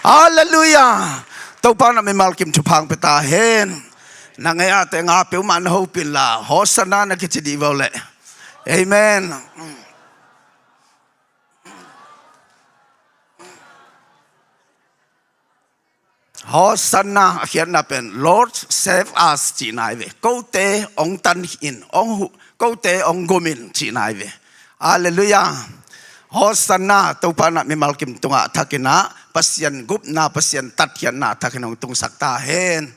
Halleluiah. Topa na mimal kim thupha hong pia ta hen. Na ngei a te nga peuhmah na hopih in la, Hosanna na kici dih veu leh. Amen. Hosanna a khiatna pen Lord, save us cihna hi ve. Kote hong tan in, hong huh, kote hong gum in cihna hi ve. Halleluiah. Hosanna. Topa na mimal kim tungah a thak in ah, Pasian gupna, Pasian tatkhiatna a thak in hong tungsak ta hen.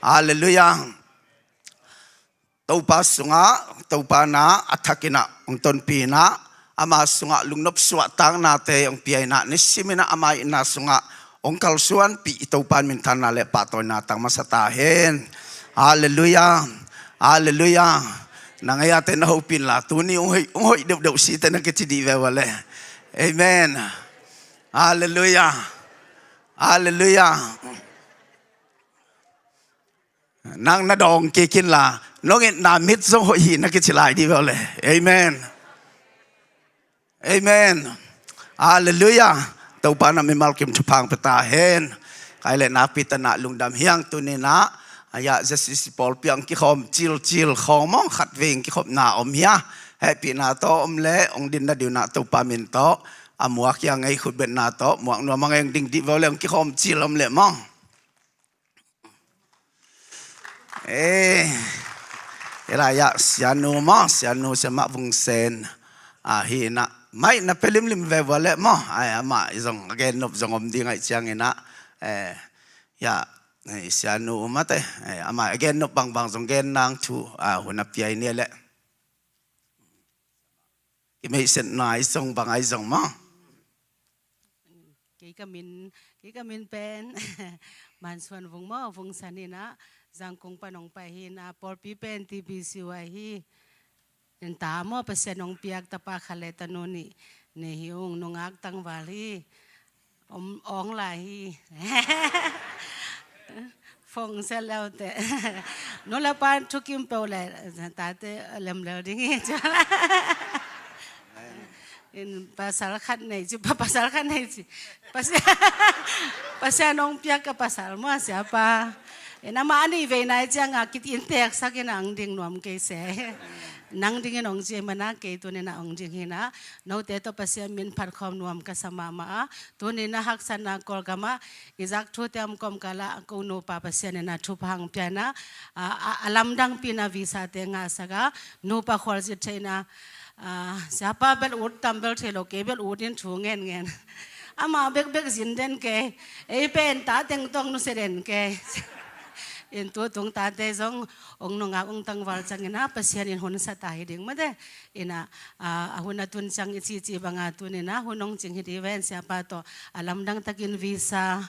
Halleluiah. Topa sungah, Topa na a thak in ah hong tonpih in ah, ama sungah lungnop suahtaknate hong pia in ah, nisim in ah ama itna sungah hong kalsuanpih i Topa in minthanna le pahtawina tang masa ta hen. Halleluiah. Halleluiah. Na ngei a te na hopih in la, tuni hong hoih, hong hoih deuhdeuh si te na kici dih veu a leh. Amen. Halleluiah. Halleluiah. Nang na dawng kik in la, nong itna mit zong hoih hi na kici lai dih veu leh. Amen. Amen. Halleluiah. Topa na mimal kim thupha hong pia ta hen. Kai le nakpi takin lungdam hi ing. Tuni in ah, a ya Z C C pawlpi ah hong kikhawm cilcil khawng maw, khatvei hong kikhopna om hi a. Hehpihna tawh om leh hong din nading in ah Topa min tawh, a muak hi a ngei khut betna tawh, muak nuam a ngei hong ding dih veu leh, hong kikhawm cil om leh maw. Eh, hi lai ah sianu maw, sianu Sia Mah Vung Sen, ah, hi in ah, mai na pia limlim ve vua leh maw. Ai, amah i zong a gennop zong om ding ahih ciangin ah, eh, ya, eh, sianu mate, eh, amah a gennop bangbang zong gen nang thu, ah, hun a pia hi ni leh. Kimeihset nai zong bang ai zong maw. Kei ka min, kei ka min pen Mansuan Vung maw, Vung San hi in ah, Zangkong pan hong pai hi in ah, pawlpi pen T B C Y hi. Inn ta maw, Pasian hong piak tapa khat le tanu nih nei hi ung, nungak tangval hi. Om, ong lai hi. Phone set leu teh. Nu le pa thukim peuh leh tate lem leu ding hi. In pasal khat nei ci, pa, pasal khat nei ci. Pasian, Pasian hong piak ka pasal maw, siapa. In amah a nih vei nai ciang a kit in teksak in ah hong ding nuam kei se. Nang dingin hong ci ahih manin ah kei tuni in ah hong ding hi in ah. Note tawh Pasian min phat khawm nuam ka sa mahmah a. Tuni in ah haksatna Kawlgam ah i zak thute om kawmkal ah ko nupa Pasian in ah thupha hong pia in ah, a, a, a lamdangpi in ah visa te ngahsak a, nupa khualzin thei in ah, a, siapa bel ut tam bel thei lo, kei bel ut in thu ngenngen. Amah bekbek zin den kei, ei pen ta teng tawh nusia den kei. In tu tung tate zong hong nungak hong tangval ciangin ah Pasian in hun sa ta hi ding mate. In ah, a, a hun a tun ciang i cihcih bang a tuni in ah hun hong cing hi ding ven, siapa tawh a lamdang takin visa,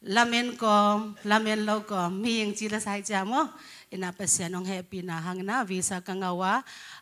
lamen kawm, lamen lo kawm, mihing ci le sa hi cia maw. In ah Pasian hong hehpihna hangin ah visa ka ngah uh a,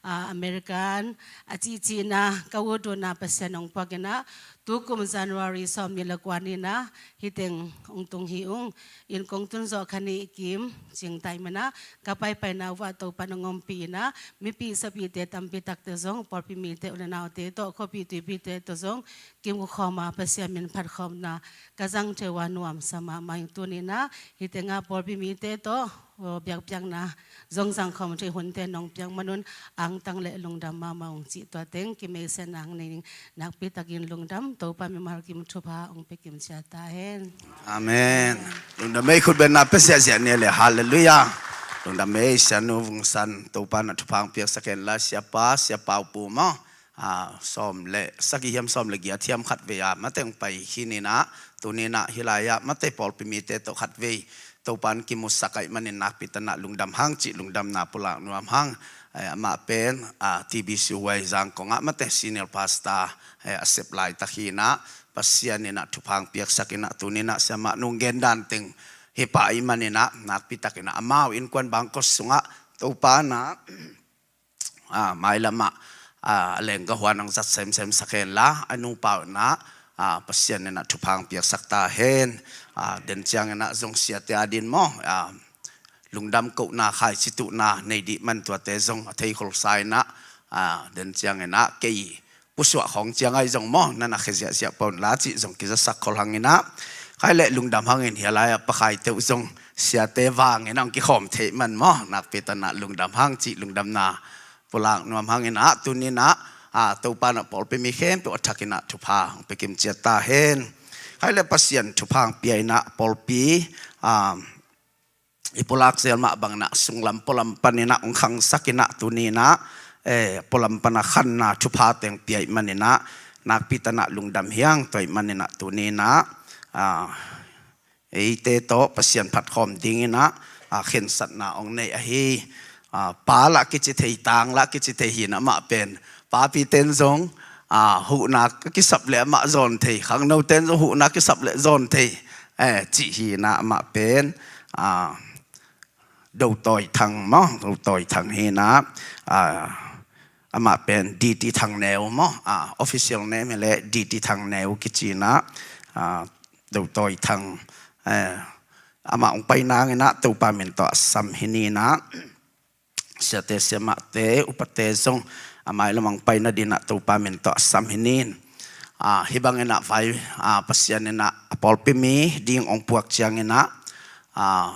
a, American a cihcih in ah ka ut uh in ah Pasian hong puak in ah, tukum January sawmnih le kua ni in ah hih teng hong tung hi ung. In kong tun zawh kha nih kim cing ta ahih manin ah, ka paipaina uh ah Topa'n hong ompih in ah, mipi sapite tampi takte zong, pawlpi mite, u le naute tawh, khuapi tuipite tawh zong kimu khawm a, Pasian min phat khawmna ka zang thei uh a nuam sa mahmah ing. Tuni in ah hih teng ah pawlpi mite tawh, aw, biakpiakna zong zang khawm thei hunte nong piak man un, angtang le lungdam mahmah ung cih tua teng kimeihsetna hong nei ning. Nakpi takin lungdam, Topa mimal kim thupha hong pia kim cia ta hen. Amen. Lungdam ei, khut betna pia ziahziah ni le. Halleluiah. Lungdam ei, Sianu Vung San, Topa na thupha hong piaksak hen la, Siapa, Sia Pau Pu maw. Ah, sawm le sagih hiam, sawm le giat hiam khat vei a mateng pai hi ni na, tuni na hih lai-ah mate pawlpi mite tawh khat vei Topa in kimusak ahih manin nakpi takin lungdam hang cih lungdamna pulak nuam hang. Eh, amah pen, ah, T B C Y Zangkong ah mate senior pastor, eh, a sep laitak hi na, Pasian in ah thupha hong piaksak in ah tuni na siamah nung gen dan teng hi pah ahih manin ah nakpi takin ah amau innkuan bangkua sungah Topa na, ah, mailam ah, ah, a lenggahuan hong zat semsem sak hen la, a nupa uh na, ah, Pasian in ah thupha hong piaksak ta hen. Ah, den ciangin ah zong siate a din maw, ah, lungdam kohna, khaici tuhna nei dih man tuate zong a thei khol sa in ah, ah, den ciangin ah kei pusuah khawng ciang ahi zong maw, na na khia ziahziah pah un la cih zong kizasak khol hang in ah, khai leh lungdam hangin hih lai-ah pakhaite uh zong siate vangin ah hong kikhawm theih man maw, nakpi takin lungdam hang cih lungdamna pulak nuam hangin ah tuni na, ah, Topa na pawlpi mi khempeuh a thakin ah thupha hong pia kim ciat ta hen. Khai leh Pasian thupha hong pia in ah pawlpi, ah, i pulak zel mah bangin ah sunglam pualam panin ah hong khangsak in ah tuni na, eh, pualam pan a khanna thupha teng pia ahih manin ah nakpi takin lungdam hi hang. Tua ahih manin ah tuni na, ah, eite tawh Pasian phatkhawm dingin ah, ah, khensatna hong nei ahi. Ah, pa lah kici thei, tang lah kici thei hi na, amah pen papi ten zong, ah, huhna kisap leh amah zawn thei, khangno ten zong huhna kisap leh zawn thei, eh, cih hi na, amah pen, ah, Do Tawi Thang maw, Do Tawi Thang hi na, ah, amah pen D T Thangneu maw, ah, official name hi leh D T Thangneu kici na, ah, Do Tawi Thang, eh, amah hong pai nangin ah Topa min tawh a sam hi ni na, siate siamahte upate zong a mailam hong pai nadingin ah Topa min tawh a sam hi ni. Ah, hih bangin ah vai, ah, Pasian in ah a pawlpi mi ding hong puak ciangin ah, ah,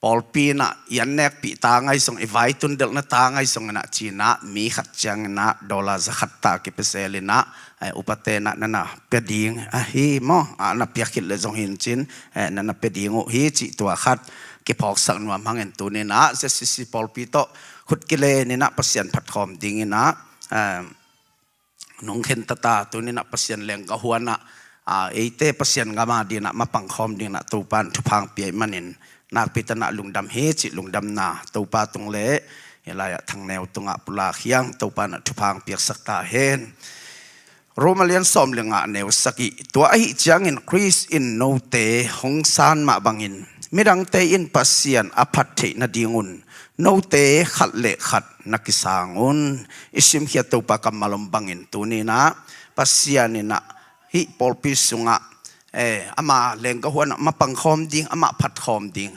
pawlpi in ah i an nekpih tang ahi zong, i vai tun delhna tang ahi zongin ah ci-in ah mi khat ciangin ah dollar za khat ta kipia zel in ah, eh, upate in ah na na pia ding ahi maw, ah, na pia khit leh zong hi in cin, eh, na na pia ding uh hi cih tua khat kiphawksak nuam hangin tuni na Z C C pawlpi tawh khut kilen in ah Pasian phatkhawm dingin ah, eh, nong khen ta ta. Tuni na Pasian lenggahuan ah, ah, eite Pasian gam a dingin ah mapang khawm dingin ah Topa in thupha hong pia ahih manin nakpi takin lungdam hi cih lungdamna Topa tung leh hih lai-ah Thangneu tungah pulak hi hang. Topa in ah thupha hong piaksak ta hen. Roma lian sawm le nga, neu sagih. Tua ahih ciangin Khrist in note hong san mah bangin midangte in Pasian a phat theih nadingun note khat le khat na kisang un. I simkhiat Topa kammal om bangin tuni na Pasian in ah hih pawlpi sungah, eh, ama lenggahuan ah mapang khawm ding, amah phat khawm ding,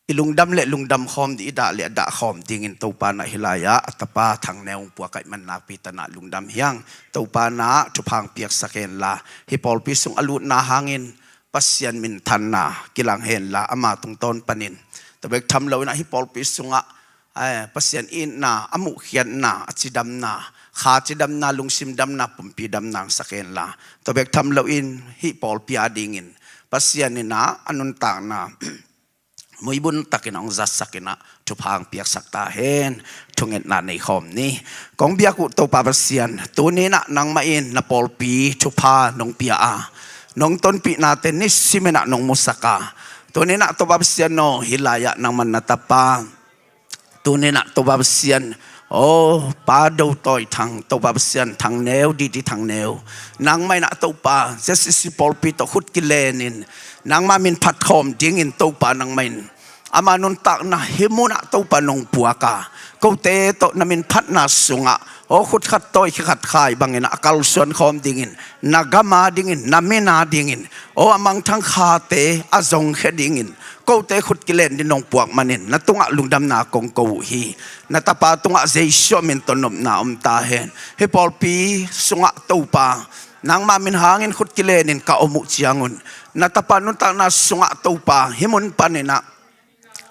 i lungdam le lungdam khawm ding, i dah le dah khawm dingin Topa in ah hih lai-ah a tapa Thangneu hong puak ahih man nakpi takin lungdam hi hang. Topa in ah thupha hong piaksak hen la, hih pawlpi sung a lutna hangin Pasian minthanna kilang hen la, ama tungtawn panin tua bek tham loin ah hih pawlpi sungah, eh, Pasian itna, a muhkhiatna, a cidamna, kha cidamna, lungsim damna, pumpi damna hong sak hen la, tua bek tham loin hih pawlpi a dingin Pasian in ah a nuntakna muibun takin hong zatsak in ah thupha hong piaksak ta hen. Thungetna nei khawm ni. Kong biak uh Topa Pasian, tuni in ah nangmah in na pawlpi thupha nong pia a, nong tonpihnate nisimin ah nong musak a, tuni in ah Topa Pasian aw, hih lai-ah nangmah na tapa, tuni in ah Topa Pasian, aw, Pa Do Tawi Thang, Topa Pasian, Thangneu, D T Thangneu, nangmah in ah Topa Z C C pawlpi tawh khut kilenin nangmah min phatkhawm dingin Topa nangmah in ama nuntakna hih munah Topa nong puak a, kote tawh na min phatna sungah, aw, khut khat tawi khe khat khai bangin a kalsuan khawm dingin, na gam a dingin, na min a dingin, aw, a mangthang khate a zongkhia dingin kote khut kilen ding nong puak manin na tungah lungdamna kong ko uh hi. Na tapa tungah Jesu min tawh nopna om ta hen. Hih pawlpi sungah Topa, nangmah min hangin khut kilenin ka om uh ciangun, na tapa nuntakna sungah Topa, hih mun panin ah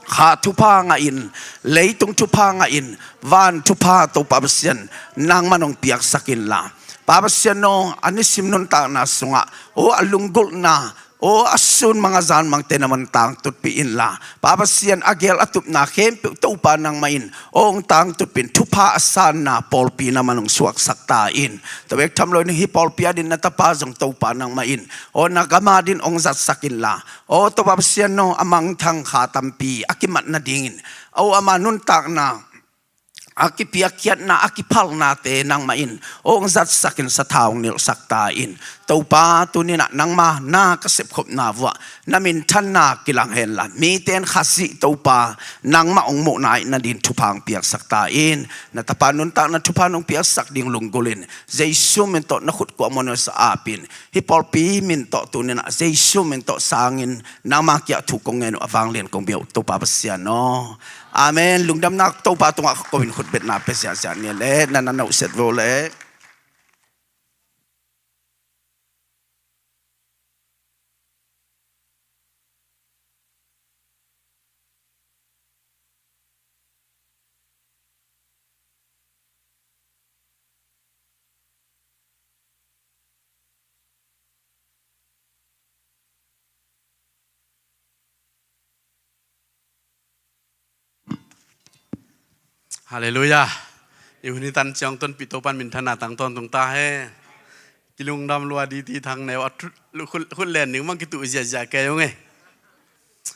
kha thupha ngahin, leitung thupha ngahin, van thupha Topa Pasian nangmah nong piaksak inla, Pa Pasian aw, a nisim nuntakna sungah, aw, a lunggulhna, Aw a sun mang a zan mangte na man tangtutpih inla, Pa Pasian a gel a tupna khempeuh Topa nangmah in aw hong tangtutpih in, thupha a sanna pawlpi na man hong suaksak ta in. Tua bek tham loin hih pawlpi adin na tapa zong Topa nangmah in aw na gam adin hong zatsak inla, aw Topa Pasian aw a mangthang kha tampi a kimat nadingin aw ama nuntakna a kipiakkhiatna a kiphalnate nangmah in hong zatsakin sathau hong nilhsak ta in. Topa tuninah nangma na ka sepkhopna vuah na minthanna kilang henla, mite in Khazih Topa nangmah hong muhna aih nadin thupha hong piaksak ta in. Na tapa nuntakna thupha nong piaksak ding lunggulhin Jesu min tawh na khut kuah muanhuai sa apin, hih pawlpi min tawh tuninah Jesu min tawh sangin nangma kiah thu kong ngen uh a vanglian kong biak uh Topa Pasian aw. Amen. Lungdamna Topa tungah ka ko in khutbetna pia ziahziah ni le na na nauhset vo le. Halleluiah. I hun hi tan ciang tonpih Topan minthanna tang tawntung ta hen. Kilungdam lua di ti thang neu a khut len ding bang kitu ziahziah kei ung e.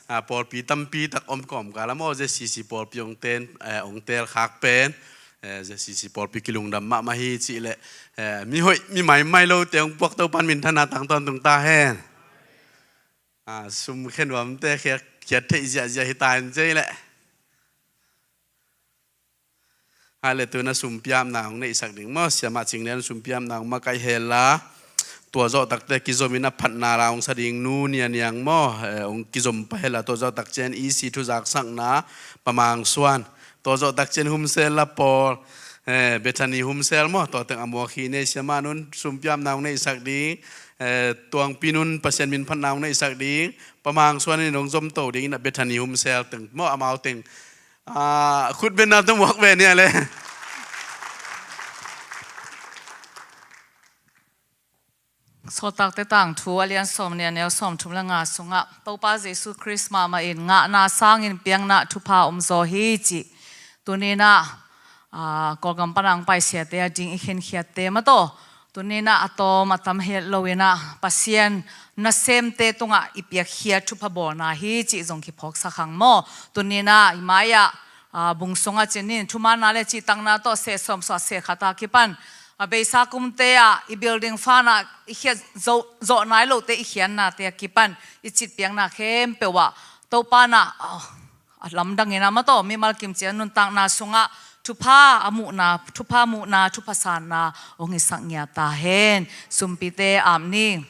Pawlpi tampi tak om kawm kala maw, Z C C pawlpi ong ten ong tel khak pen, Z C C pawlpi kilungdam mahmah hi cih leh, mi hoih mi maimai lote ong puak Topan minthanna tang tawntung ta hen. Sum khenuamte khiat theih ziahziah hi ta in cei leh. Hai le tu na sumpiamna hong neihsak ding maw, siamah cing lian sumpiamna hong makaih hela. Tua zawh takte kizomin a phatna la hong sa ding nu nia niang maw, hong kizom pah hela. Tua zawh takcian E C thuzaksakna Pa Mang Suan, tua zawh takcian humsel la Paul, Bethany humsel maw, tua teng a muak hi nei siamah nun sumpiamna hong neihsak ding, Tuangpi nun Pasian min phatna hong neihsak ding, Pa Mang Suan in hong zomto dingin a Bethany humsel teng maw, amau teng khutbetna tawh muak ve nia le. Sawltakte tangthu a lian sawm nia neu sawm thum le nga sungah Topa Jesu Khrist mahmah in ngahna sangin piakna thupha omzaw hi cih tuninah Kawlgam pana hong paisiate a ding i khenkhiatte mataw tuninah a tawm a tam het loinah Pasian nasemte tungah i piakkhiat thupha bawlna hi cih zong kiphawksak hang maw. Tuninah i mai-ah bung sungah cinin thumaanna le cihtakna tawh sehsawm suah sehkhat a kipan a beisa kumte ah i building fund ah i khiat zawh nai lote i khiatnate a kipan i citpiakna khempeuh ah Topa nah a lamdang inah mataw mimal kimcian nuntakna sungah thupha a muhna, thupha muhna, thupha sanna hong hisak ngiat ta hen. Sumpite ap ni.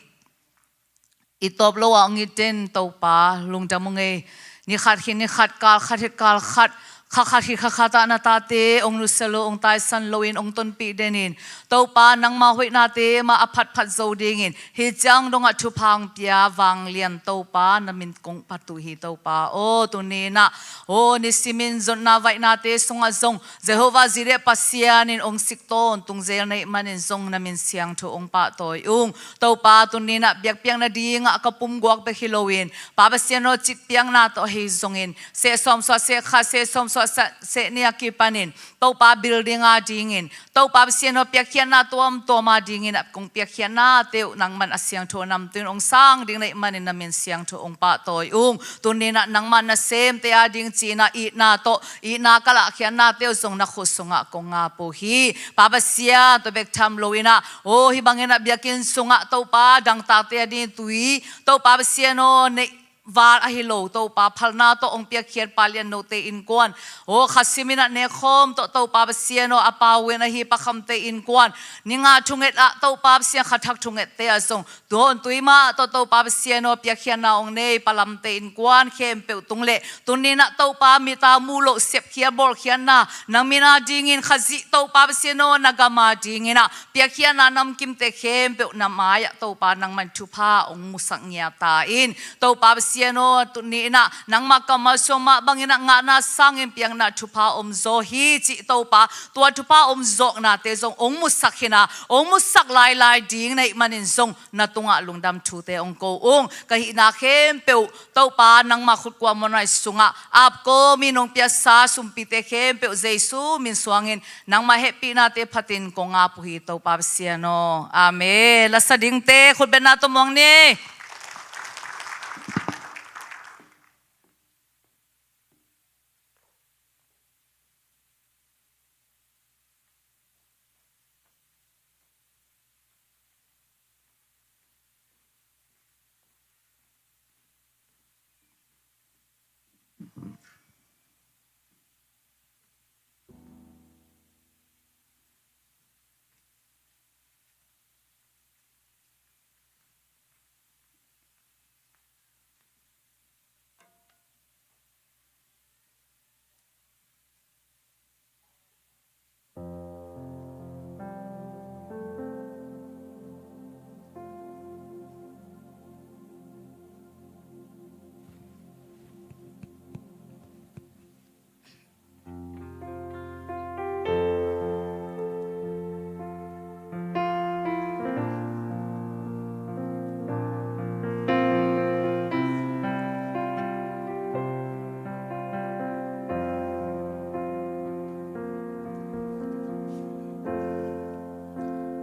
I tawp lo ah hong it den Topa lungdam ung ei. Ni khat hi ni khat, kal khat hi kal khat, kha khat hi kha khat ah na tate hong nusia lo, hong taisan loin hong tonpih denin Topa nangma hoihnate mah a phatphat zo dingin hih ciang dongah thupha hong pia vanglian Topa na min kong phat uh hi Topa aw. Tuninah aw nisimin zotna vaihnate sungah zong Jehovah Jireh Pasian in hong sik tawntung zel na hih manin zong na min siangtho hong pahtawi ung. Topa tuninah biakpiak nadingah ka pumguak bek hi loin Pa Pasian aw citpiakna tawh ahi zongin sehsawm suah sehkhat sehsawm suah seh ni a kipanin Topa building a dingin Topa Pasian aw piakkhiatna tuamtuam a dingin a kong piakkhiatnate uh nangman a siangtho namtui in hong sang ding na hih manin na min siangtho hong pahtawi ung. Tuninah nangmah nasemte a ding cinah itna tawh itna ka lahkhiatnate uh zong na khut sungah kong ngap uh hi. Pa Pasian tua bek tham loinah aw hih banginah biakinn sungah Topa dangtakte a ding tui Topa Pasian aw neih val ahi lo Topa phalna tawh hong piakkhiat palian note innkuan aw kha siminah nekhawm tawh Topa Pasian aw a pau in ahi pakhamte innkuan ni nga thunget ah Topa Pasian kha thak thungette ah zong tuhawn tui mah tawh Topa Pasian aw piakkhiatna hong nei palamte innkuan khempeuh tung le tuninah Topa mita mu loh sepkhiat bawlkhiatna nang min a dingin Khazih Topa Pasian aw na gam a dinginah piakkhiatna namkimte khempeuh na mai-ah Topa nangman thupha hong musak ngiat ta in Topa Pasian Pasian aw, tuni in ah nangmah kammal suang mah bangin ah ngahna sangin piakna thupha om zaw hi cih Topa, tua thupha om zawhnate zong hong musak hi-in ah, hong musak lailai ding na hih manin zong na tungah lungdam thute hong ko ung. Ka hihna khempeuh Topa nangmah khut kuamah nai sungah ap kawmin hong piasa sumpite khempeuh Jesu min suangin nangmah hehpihnate phatin kong ap uh hi Topa Pasian aw. Amen. La sa dingte khutbetna tawh muang ni.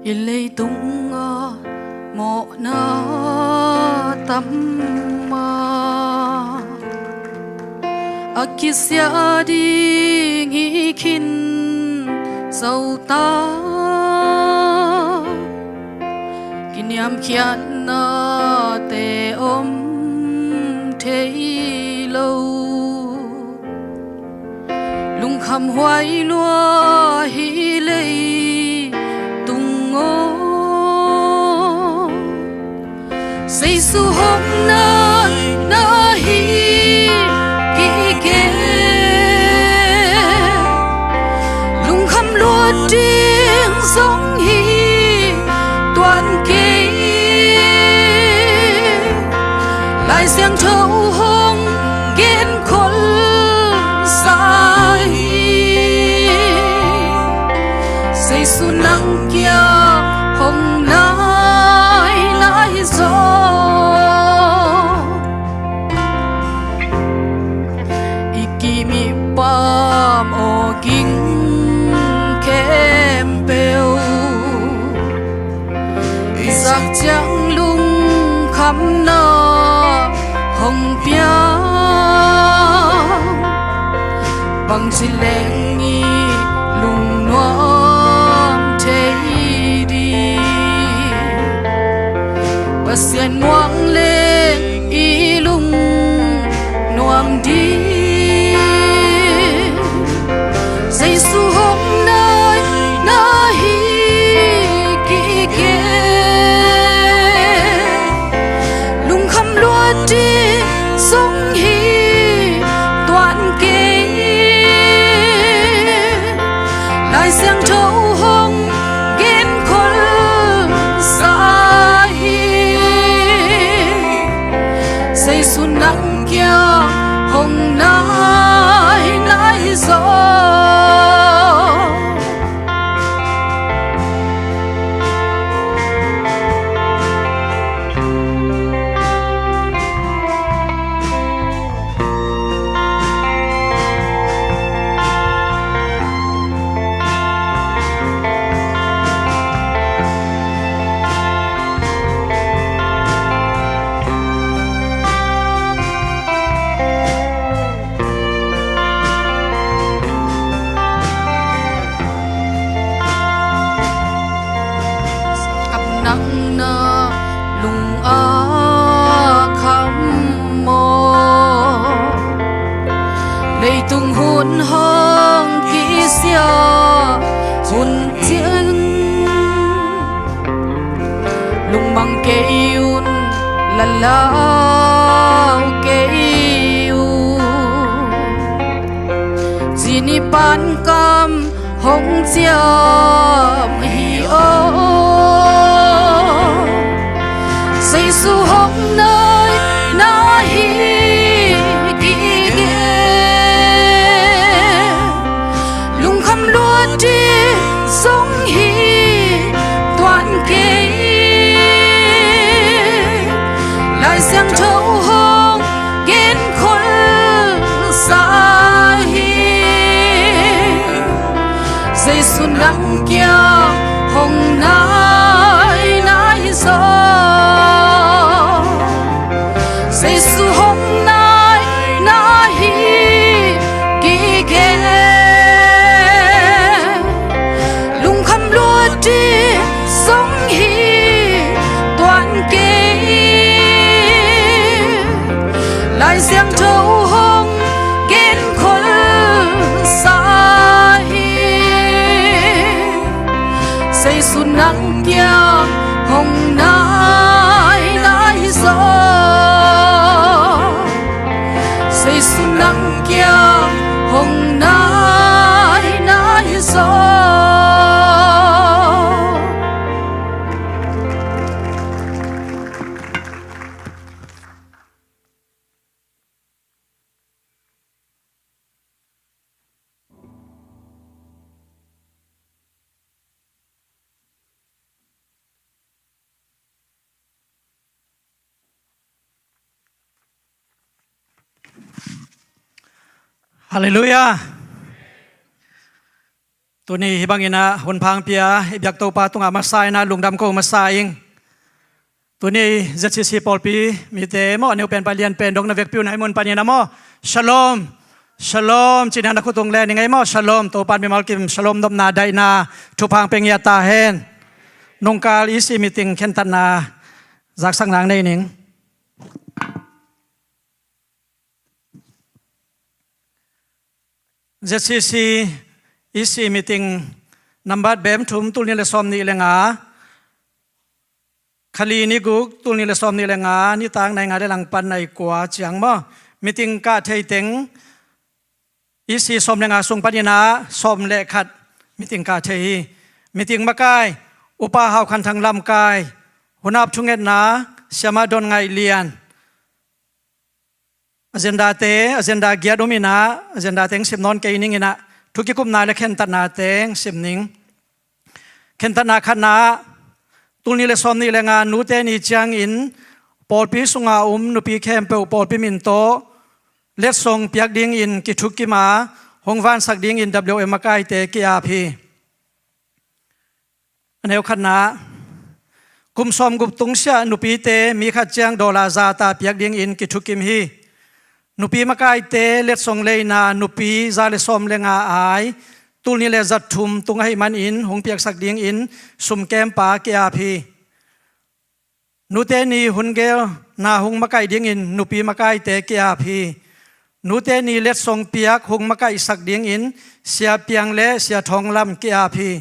I leitungah mawhna tam a, a kisia ding hi khin zo ta. Kiniamkhiatnate om thei lo, lungkhamhuai lua hi leitung aw. Jesu hong nai na hi kik e, lungkham luat ding zong hi tuan kei. Lai Siangtho hong genkhol sa hi, Jesu nang kiang hong nai nai zaw. I kim i pam aw ging khempeuh, i zak ciang lungkhamna hong pia. Bangci leng i lungnuam thei ding, Pasian muang leng i lungnuam ding. Jesu hong nai na hi kik e, lungkham luat ding zong hi tuan kei. Lai Siangtho hong genkhol sa hi, Jesu nang kiang hong nai nai zaw. Kap nang na lung a kham maw? Leitung hun hong kisia hun ciang, lungmang kei un, lalau kei un. Cini pan kam hong ciam hi aw. Jesu hong nai na hi Jesu nang kiang hong nai nai zaw. Jesu hong nai nai hi kei gen. Lungkham luat ding zong hi tuan kei. Lai Siangtho hong genkhol sa hi. Jesu nang kiang hong nai nai zaw. Jesu nang kiang hong nai nai zaw. Halleluiah. Tuni hih bangin ah hun pha hong pia i biak Topa tungah masa in ah lungdam ko masa ing. Tuni Z C C pawlpi mite maw, a neu pen pai lian pen dong na vekpi un ah hih mun panin ah maw, Shalom, Shalom ci-in ah na khut hong len ing ei maw. Shalom, Topa in mimal kim Shalom nopna daihna thupha hong pia ngiat ta hen. Nungkal E C meeting khentatna zaksak nang nei ning. Z C C E C meeting nambat bem thum, tul nih le sawm nih le nga, Kha li ni guk, tul nih le sawm nih le nga, nitak nai nga le lang pan nai kua ciang maw, meeting kah thei teng, E C sawm le nga sung panin ah sawm le khat meeting kah thei hi. Meeting makai, Upa Hau Khan Thang lamkai, hunap thungetna, Siamah Don Ngaih Lian. Agenda te, agenda giat om in ah, agenda teng sim nawn kei ning in ah, thu kikupna le khentatna teng sim ning. Khentatna khatna ah, tul nih le sawm nih le nga nute ni ciangin pawlpi sunga om nupi khempeuh pawlpi min tawh letsong piak dingin kithukim a, hong vansak dingin W M makaite ki-ap hi. A neu khatna ah, kum sawm guk tung siah nupite mi khat ciang dollar za ta piak dingin kithukim hi. Nupi makaite letsong leina nupi za le sawm le nga ai, tul nih le za thum tung ahih manin hong piaksak dingin sum kempa ki-ap hi. Nute ni hun gelna hong makaih dingin nupi makaite ki-ap hi. Nute ni letsong piak hong makaihsak dingin Sia Piang le Sia Thawng Lam ki-ap hi.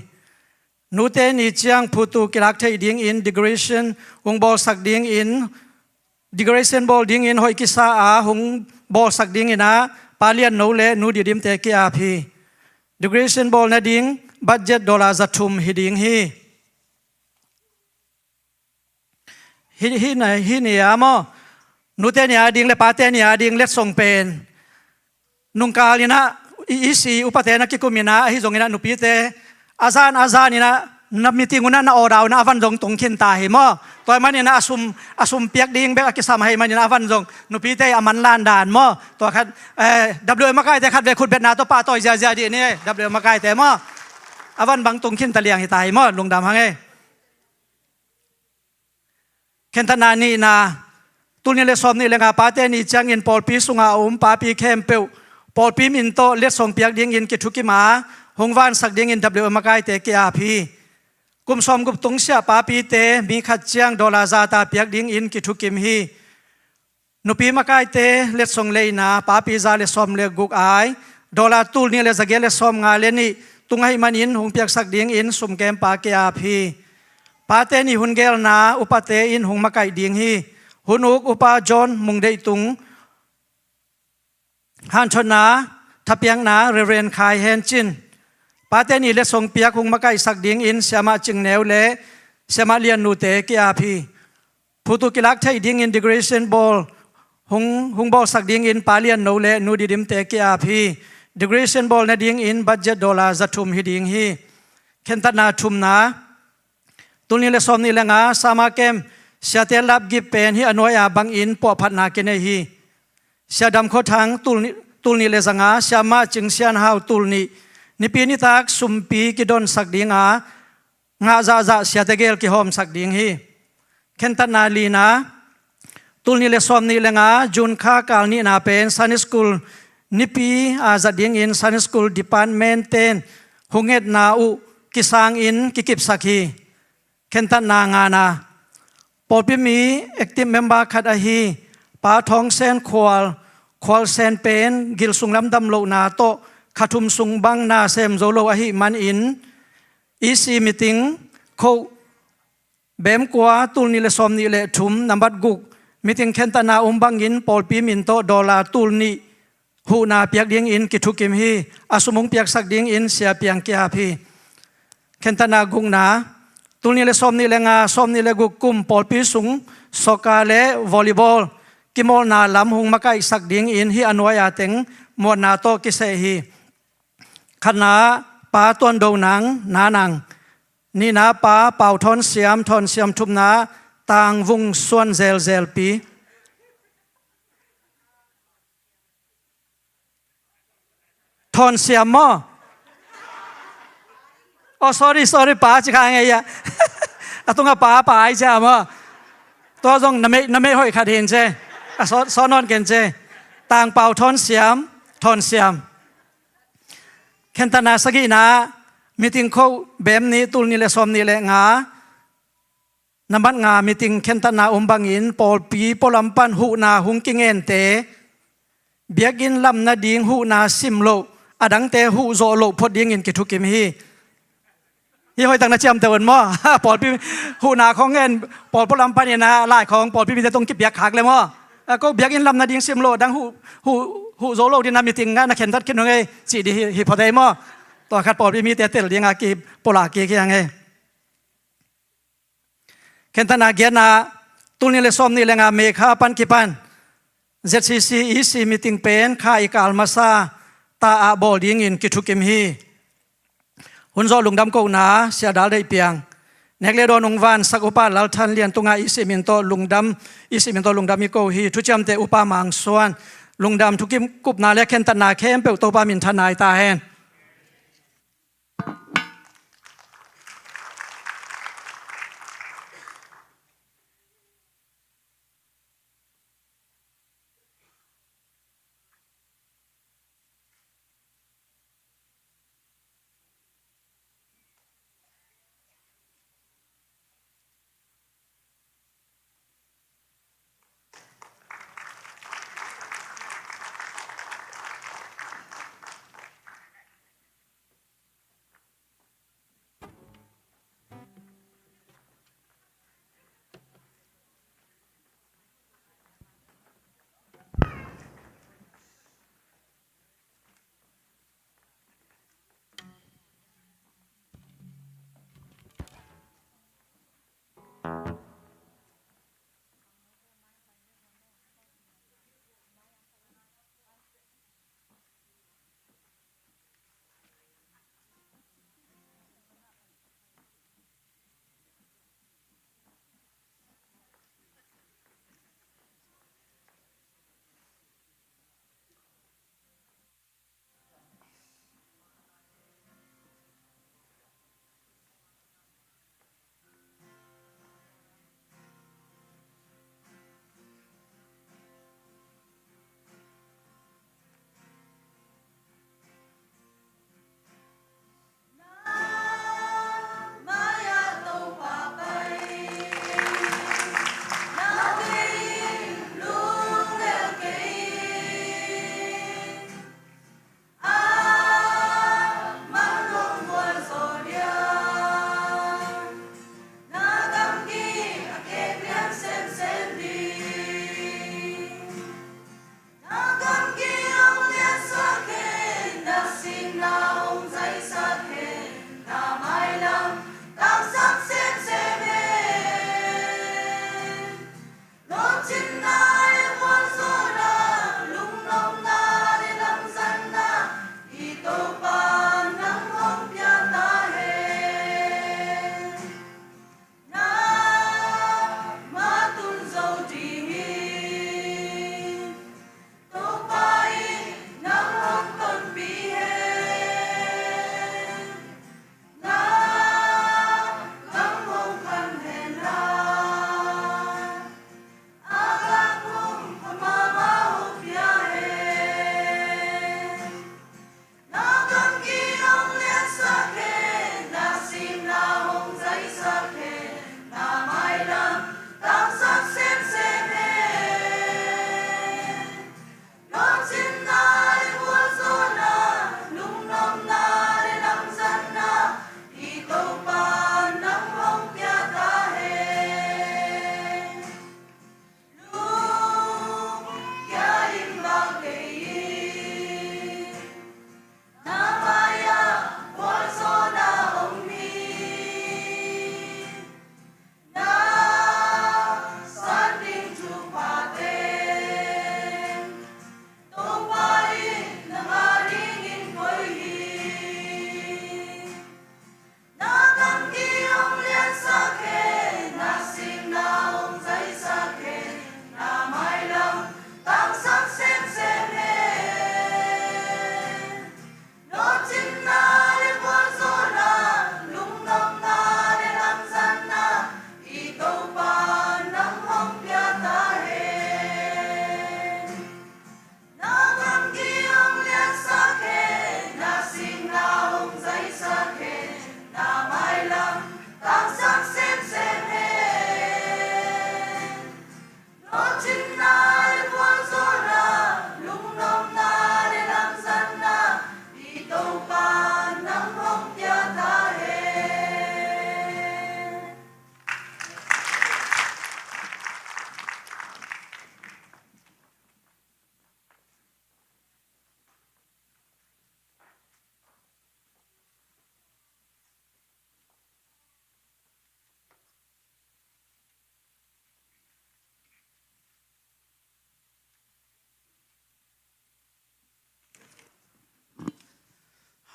Nute ni ciang phutu kilak theih dingin decoration hong bawlsak dingin, decoration bawl dingin hoih kisa a hong bawlsak dingin ah Pa Lian No le Nu Didim te ki-ap hi. Decoration bawl nading budget dollar za thum hi ding hi. Hih, hih ni, hih ni a maw, nute ni a ding le pate ni a ding letsong pen nungkal in ah, i, i si upate na kikum in ah, ahi zongin ah nupite a zan a zan in ah, na meeting un ah, na order un ah a van zong tung khin ta hi maw. Tua ahih manin ah a sum, a sum piak ding bek a kisam ahih manin ah a van zong nupite a manlan dan maw. Tua khat, eh, W M makaite khat vei khut betna tawh pahtawi ziazia dih ni, W M makaite maw. A van bang tung khin ta liang hi ta hi maw, lungdam hang ei. Khentatna nihna, tul nih le sawm nih le nga pate ni ciangin pawlpi sunga a um papi khempeuh pawlpi min tawh letsong piak dingin kithukim a, hong vansak dingin W M makaite ki-ap hi. Kum sawm guk tung siah papite mi khat ciang dollar za ta piak dingin kithukim hi. Nupi makaite letsong leina papi za le sawm le guk ai, dollar tul nih le za giat le sawm nga le nih tung ahih manin hong piaksak dingin sum kempa ki-ap hi. Pate ni hun gelna upate in hong makaih ding hi. Hun uk Upa John Mung Deih Tung, hanthotna, thapiakna Reverend Khai Hen Cin. Pate ni letsong piak hong makaihsak dingin Siamah Cing Neu le Siamah Lian Nu te ki-ap hi. Phutu kilak theih dingin decoration bawl hong, hong bawlsak dingin Pa Lian No le Nu Didim te ki-ap hi. Decoration bawl nadingin budget dollar za thum hi ding hi. Khentatna thumna, tul nih le sawm nih le nga summer camp siate lapgip pen hih a nuai-a bangin puahphatna kinei hi. Sia Dam Khua Thang tul nih, tul nih le za nga, Siamah Cing Sian Hau tul nih, Nipi nitak sumpi kidonsak dinga ngah zahzah siate gel kihawmsak ding hi. Khentatna lina, tul nih le sawm nih le nga June kha kal nihna pen Sunday School nipi a zat dingin Sunday School Department ten hong ngetna uh kisangin kikipsak hi. Khentatna ngana, pawlpi mi active member khat ahi Pa Thawng Sen Khual, Khual Sen pen gilsung lam damlohna tawh kha thum sung bang na sem zo lo ahih manin, E C meeting, khoh, bem kua, tul nih le sawm nih le thum, nambat guk meeting khentatna om bangin pawlpi min tawh dollar tul nih huhna piak dingin kithukim hi. A sum hong piaksak dingin Sia Piang kiap hi. Khentatna gukna, tul nih le sawm nih le nga, sawm nih le guk kum pawlpi sung soccer le volleyball kimawlna lam hong makaihsak dingin hih a nuai-a teng muanna tawh kiseh hi. Khatna, Pa Tuan Do Nang, Na Nang. Nihna, Pa Pau Thawn Siam, Thawn Siam. Thumna, Tang Vung Suan Zelzelpi. Thawn Siam maw? Oh, sorry, sorry, Pa ci kha ngei a. A tunga Pa, Pa ai cia maw? Tua zong na mei, na mei hoih khat hin ce. A sawt, sawt nawn ken ce. Tang Pau Thawn Siam, Thawn Siam. Khentatna sagihna, meeting khoh bem nih, tul nih le sawm nih le nga, nambat nga meeting khentatna om bangin pawlpi pualam pan huhna hong kingente, biakinn lam nading huhna sim loh, a dangte huh zawh loh phot dingin kithukim hi. Hih hoihtak na ciamteh un maw? Pawlpi huhna khong ngen, pawl pualam panin a lai khong pawlpi mite tawh kipiak khak le maw? A ko biakinn lam nading sim loh, dang huh, huh, huh zo loh dingin a meeting ah na khentat khin ung ei cih ding hi, hi phot ei maw? Tua khat pawlpi mite tel dinga kipulak kik hi hang ei. Khentatna giatna, tul nih le sawm nih le nga May kha pan kipan Z C C E C meeting pen kha i kal masa ta ah bawl dingin kithukim hi. Hun zawh lungdam kohna, Sia Dal Deih Piang. Nek le dawn hong vansak Upa Lal Than Lian tungah E C min tawh lungdam, E C min tawh lungdam i ko hi. Thuciamteh Upa Mang Suan, lungdam, thukipkupna le khentatna khempeuh Topa minthanna hi ta hen.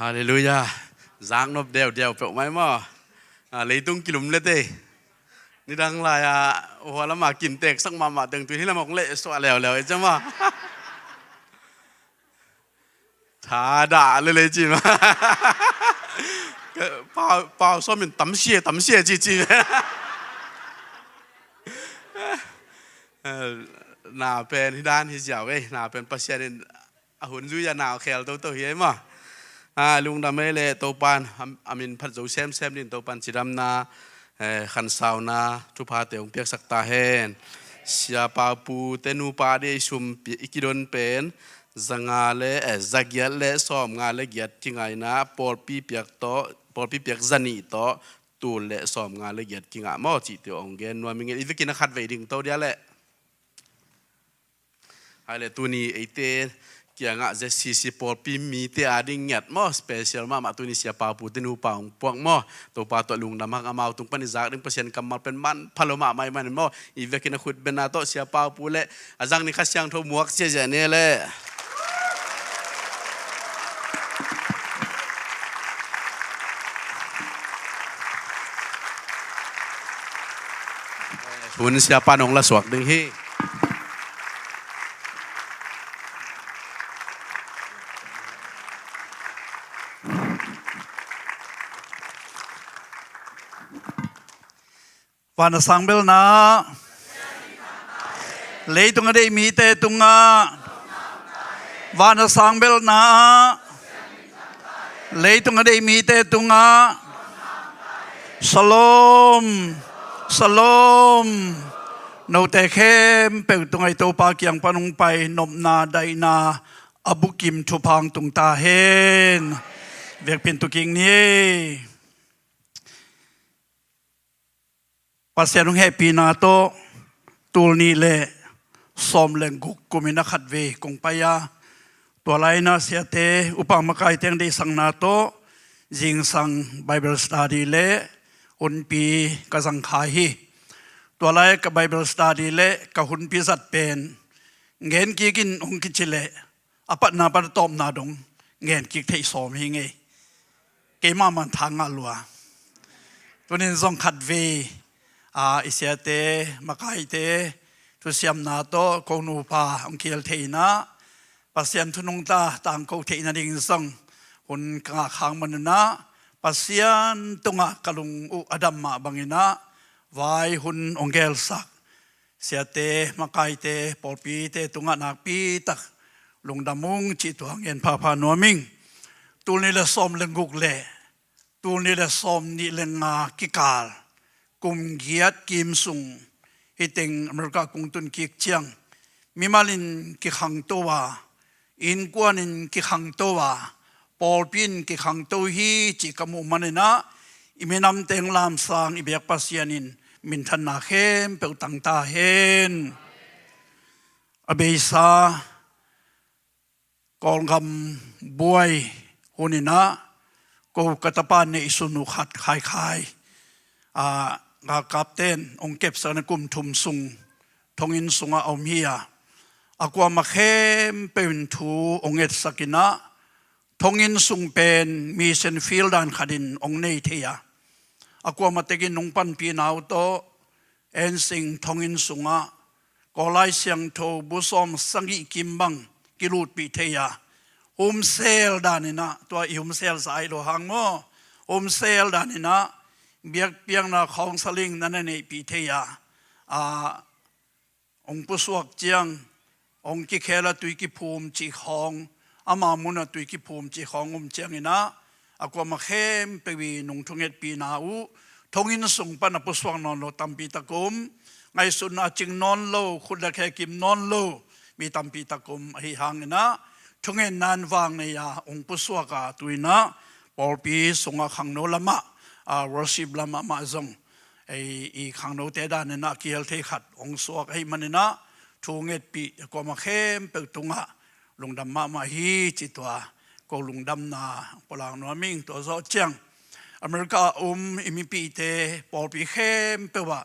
Halleluiah. Zaknop deudeu peuhmah maw. Ah, leitung kilum lete. Nidang lai-a hua lama kintek sak mahmah teng tun hi lam hong leh suah leuleu e cema. Thadah lelei ci ma. Pau, pau sawmin tamsia tamsia cici. Na pen hi dan hi ziau ei, na pen Pasian in a hun zui a nau khel toto hi ei maw. Ah, lungdam ei le Topan a min phat zo semsem din Topan cidamna, eh, khansauna thuphate hong piaksak ta hen. Sia Pau Pu te nupa de i sum i kidon pen zanga le, eh, zagiat le sawmnga le giat kingaina pawlpi piak tawh, pawlpi piak zanih tawh tul le sawmnga le giat kingah maw cihte hong gen nuam ing e. I vekin a khat vei ding to dia le. Hai le tuni eite kiangah Z C C pawlpi mite a ding ngiat maw, special mahmah tuni Sia Pau Pu te nupa hong puak maw. Topa tawh lungdam hang amau tung pan i zak ding Pasian kammal pen manpha lo mahmah i manin maw. I vekin a khut bena tawh Sia Pau Pu le a zang ni Kha Siangtho muak ziahziah ne le. Hun Siapa nong lasuak ding hi. Van a sang belna, leitung a deih mite tungah van a sang belna, leitung a deih mite tungah Shalom, Shalom. Note khempeuh tungah i Topa kiang pan hong pai nopna daihna a bukim thupha hong tung ta hen. Biakpiin tu kik ni. Pasian hong hehpihna tawh tul nih le sawm le guk kumin a khat vei kong pai a, tua lai-in a siate upa makaite hong deihsakna tawh zingsang Bible study le hunpi ka zang kha hi. Tua lai ka Bible study le ka hunpi zat pen ngen kik in hong kici leh a patna pan a tawpna dong ngen kik theih sawm hi ngei. Keimah man tha ngah lua. Tunin zong khat vei, a, i siate makaite thusiamna tawh ko nupa hong kihel thei in a, Pasian thu nungta tangko theih nading zong hun ka ngah khak manin a, Pasian tungah ka lung uh a dam mah bangin a, vai hun hong gelsak siate makaite pawlpite tungah nakpi tak lungdam ung cih tua ngen phapha nuam ing. Tul nih le sawm le guk le tul nih le sawm nih le nga kikal kum giat kim sung hih teng America kong tun kik ciang mimal in kikhangto a, innkuan in kikhangto a, pawlpi in kikhangto hi cih ka muh manin a, i minam teng lamsang i biak Pasian in minthanna khempeuh tang ta hen. A beisa Kawlgam buai hun in a, ko ka tapa neihsun uh khat Khaikhai, a, galkapte in hong kepsak in a kum thum sung thonginn sungah a om hi a, a kuamah khempeuh in thu hong etsak in a, thonginn sung pen mission field dan khat in hong nei thei a, a kuamah tekin hong panpihna uh tawh Ensing thonginn sungah Kawl Lai Siangtho bu sawm sagih kim bang kilutpih thei a, humsel dan in a, tua i humsel sa ai lo hang maw, humsel dan in a biakpiakna counseling na na neihpih thei a, a, hong pusuak ciang, hong kikhel a tui kiphum cih khawng, ama mun a tui kiphum cih khawng um ciangin a, a kuamah khempeuh i nung thungetpihna uh thonginn sung pan a pusuak nawn lo tampi tak um, ngaihsutna a cing nawn lo, khut le khe kim nawn lo mi tampi tak um, ahi hangin a thungetna in vang nei a hong pusuak a, tu-in a pawlpi sungah khangno lamah, a, worship lamah mah zong ei i khangnote dan in a kihel thei khat hong suak ahih manin a, thu ngetpih a kuamah khempeuh tungah lungdam mahmah hi cih tua ko lungdamna pulak nuam ing. Tua zawh ciang America a um i mipihte pawlpi khempeuh ah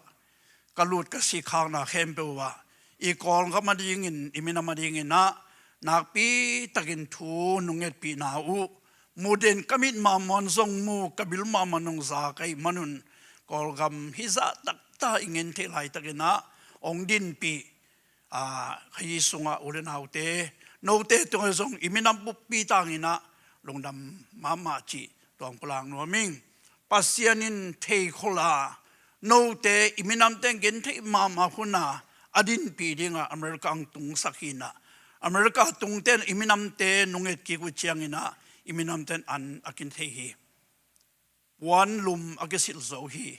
ka lut ka sik khakna khempeuh ah i Kawlgam a dingin, i minam a dingin a nakpi takin thu nung ngetpihna uh mu den ka mit mahmah un zong mu, ka bil mahmah un hong za ka hih manun, Kawlgam hih zah taktak i ngen theih laitakin ah hong dinpih, ah, kha hih sungah u le naute, note tungah zong i minam buppi tangin ah lungdam mahmah cih tua hong pulak nuam ing. Pasian in thei khol a, note i minamte in gen theih mahmah hun a, a dinpih dingah America hong tungsak hi in ah, America tungte in i minamte nunget kik uh ciangin ah i minamte in an a kin thei hi. Puan lum a kisilh zo hi.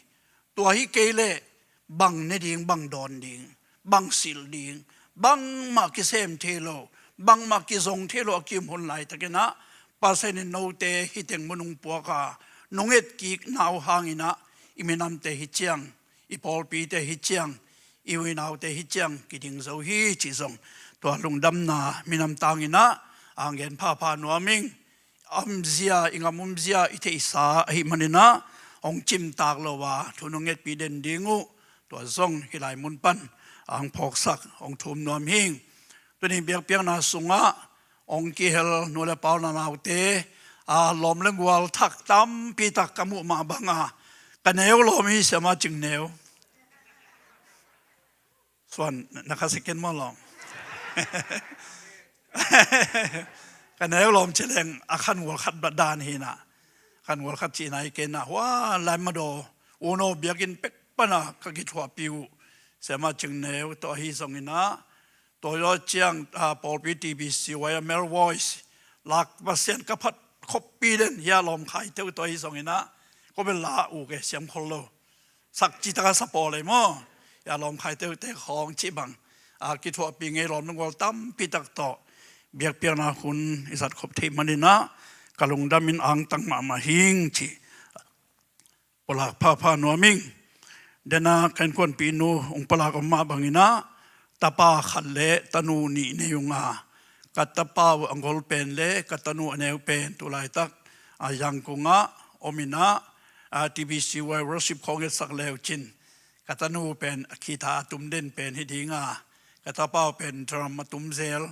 Tua hi kei leh bang ne ding, bang dawn ding, bang silh ding, bangmah kisem thei lo, bangmah kizong thei lo a ki-um hun laitakin ah, Pasian in note hih teng mun hong puak a, nunget kik na uh hangin ah i minamte hih ciang, i pawlpite hih ciang, i u i naute hih ciang kiding zo hi cih zong tua lungdamna minam tangin ah hong gen phapha nuam ing. A omzia, i gam omzia i theihsa ahih manin ah hong cimtak lo a thu nungetpih den ding uh, tua zong hih lai mun pan hong phawksak, hong thum nuam hi ing. Tuni biakpiakna sungah hong kihel nu le pa u, naute, a, lawm le gual thak tampi tak ka muh mah bangin ka neu lawm hi, Siama Cing Neu. Suan, na kha second maw lawm? Ka neu lawm ci leng a khan gual khat bang dan hi in ah, khan gual khat cihna hi kei in ah, hua lai madaw, uno biakinn pek pan a ka kithuahpih uh Siama Cing Neu tawh ahi zongin ah, tua zawh ciang, ah, pawlpi T B C Y a Male Voice lak Pasian ka phat khoppi den hi a, lawmkhaite uh tawh ahi zongin ah, ko bel la uh ke siam khol lo. Sak cih tak a sa pawl ei maw? Hi a, lawmkhaite uh te khawng cih bang, ah, kithuahpih ngei lawm le gual tampi tak tawh biakpiakna hun i zat khop theih manin ah ka lungdam in angtang mahmah hi ing cih pulak phapha nuam ing. Dena ka innkuanpihnu hong pulak om mah bangin ah, tapa khat le tanu nih nei ung a, ka tapa uh a gol pen le ka tanu a neu pen tu laitak, a, Yangon ah om in ah, a, T B C Y worship khawng etsak le uh cin, ka tanu pen a guitar a tum den pen hi ding a, ka tapa uh pen drum a tum zel,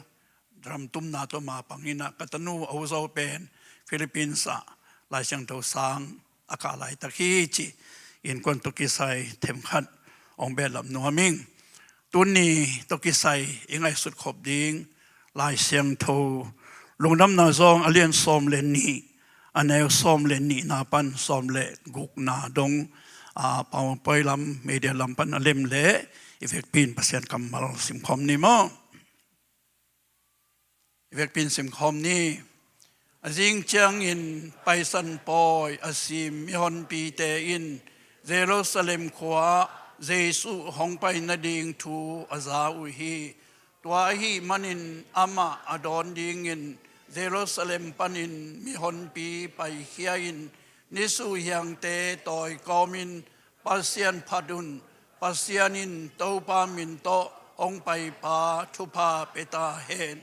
drum tumna tawh mapang in ah, ka tanu a uzaw pen Philippines ah Lai Siangtho sang a kah laitak hi cih innkuan tawh kisai themkhat hong behlap nuam ing. Tuni tawh kisai i ngaihsut khop ding Lai Siangtho Lungdamna Song a lian sawm le nih, a neu sawm le nihna pan sawm le gukna dong, a, PowerPoint lam, media lam pan a lem le i vekpi in Pasian kammal simkhawm ni maw? I vekpi in simkhawm ni. A zing ciangin Paisan Pawi a sim mihonpite in Jerusalem khua-ah Jesuh hong pai nading thu a za uh hi. Tua ahih manin amah a dawn dingin Jerusalem panin mihonpi paikhia in, nisuh hiangte tawi kawmin Pasian phat un. Pasian in Topa min tawh hong paipa thupha pia ta hen.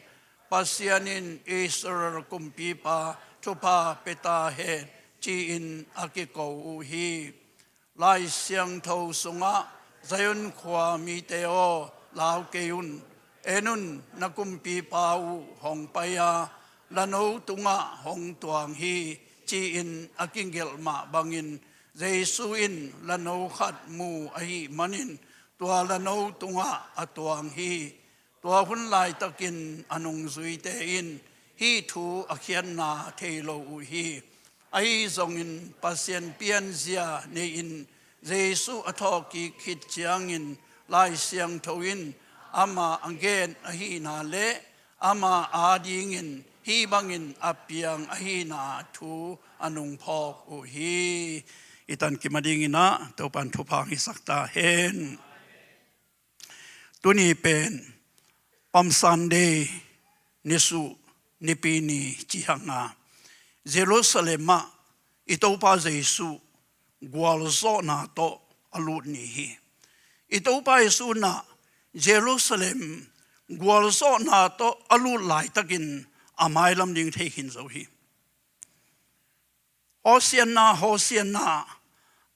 Pasian in Israel kumpipa thupha pia ta hen, ci-in a kiko uh hi. Lai Siangtho sungah, Zion khua mite aw, lau kei un. En un, na kumpipa uh hong pai a, lano tungah hong tuang hi, ci-in a kigelh mah bangin, Jesuh in lano khat mu ahih manin tua lano tungah a tuang hi. Tua hun laitakin a nungzuite in hih thu a khiatna thei lo uh hi. Ahi zongin Pasian pianzia nei-in Jesuh a thawhkik khit ciangin Lai Siangtho in amah a gen ahihna le amah adingin hih bangin a piang ahihna thu a nungphawk uh hi. I tankim a dinginah Topa in thupha hong hisak ta hen. Tuni pen Palm Sunday, nisuh nipi ni cih hang a, Jerusalem ah i Topa Jesuh gualzawhna tawh a lut ni hi. I Topa Jesuh in ah Jerusalem gualzawhna tawh a lut laitakin a mailam ding thei khin zo hi. Hosianna, Hosianna,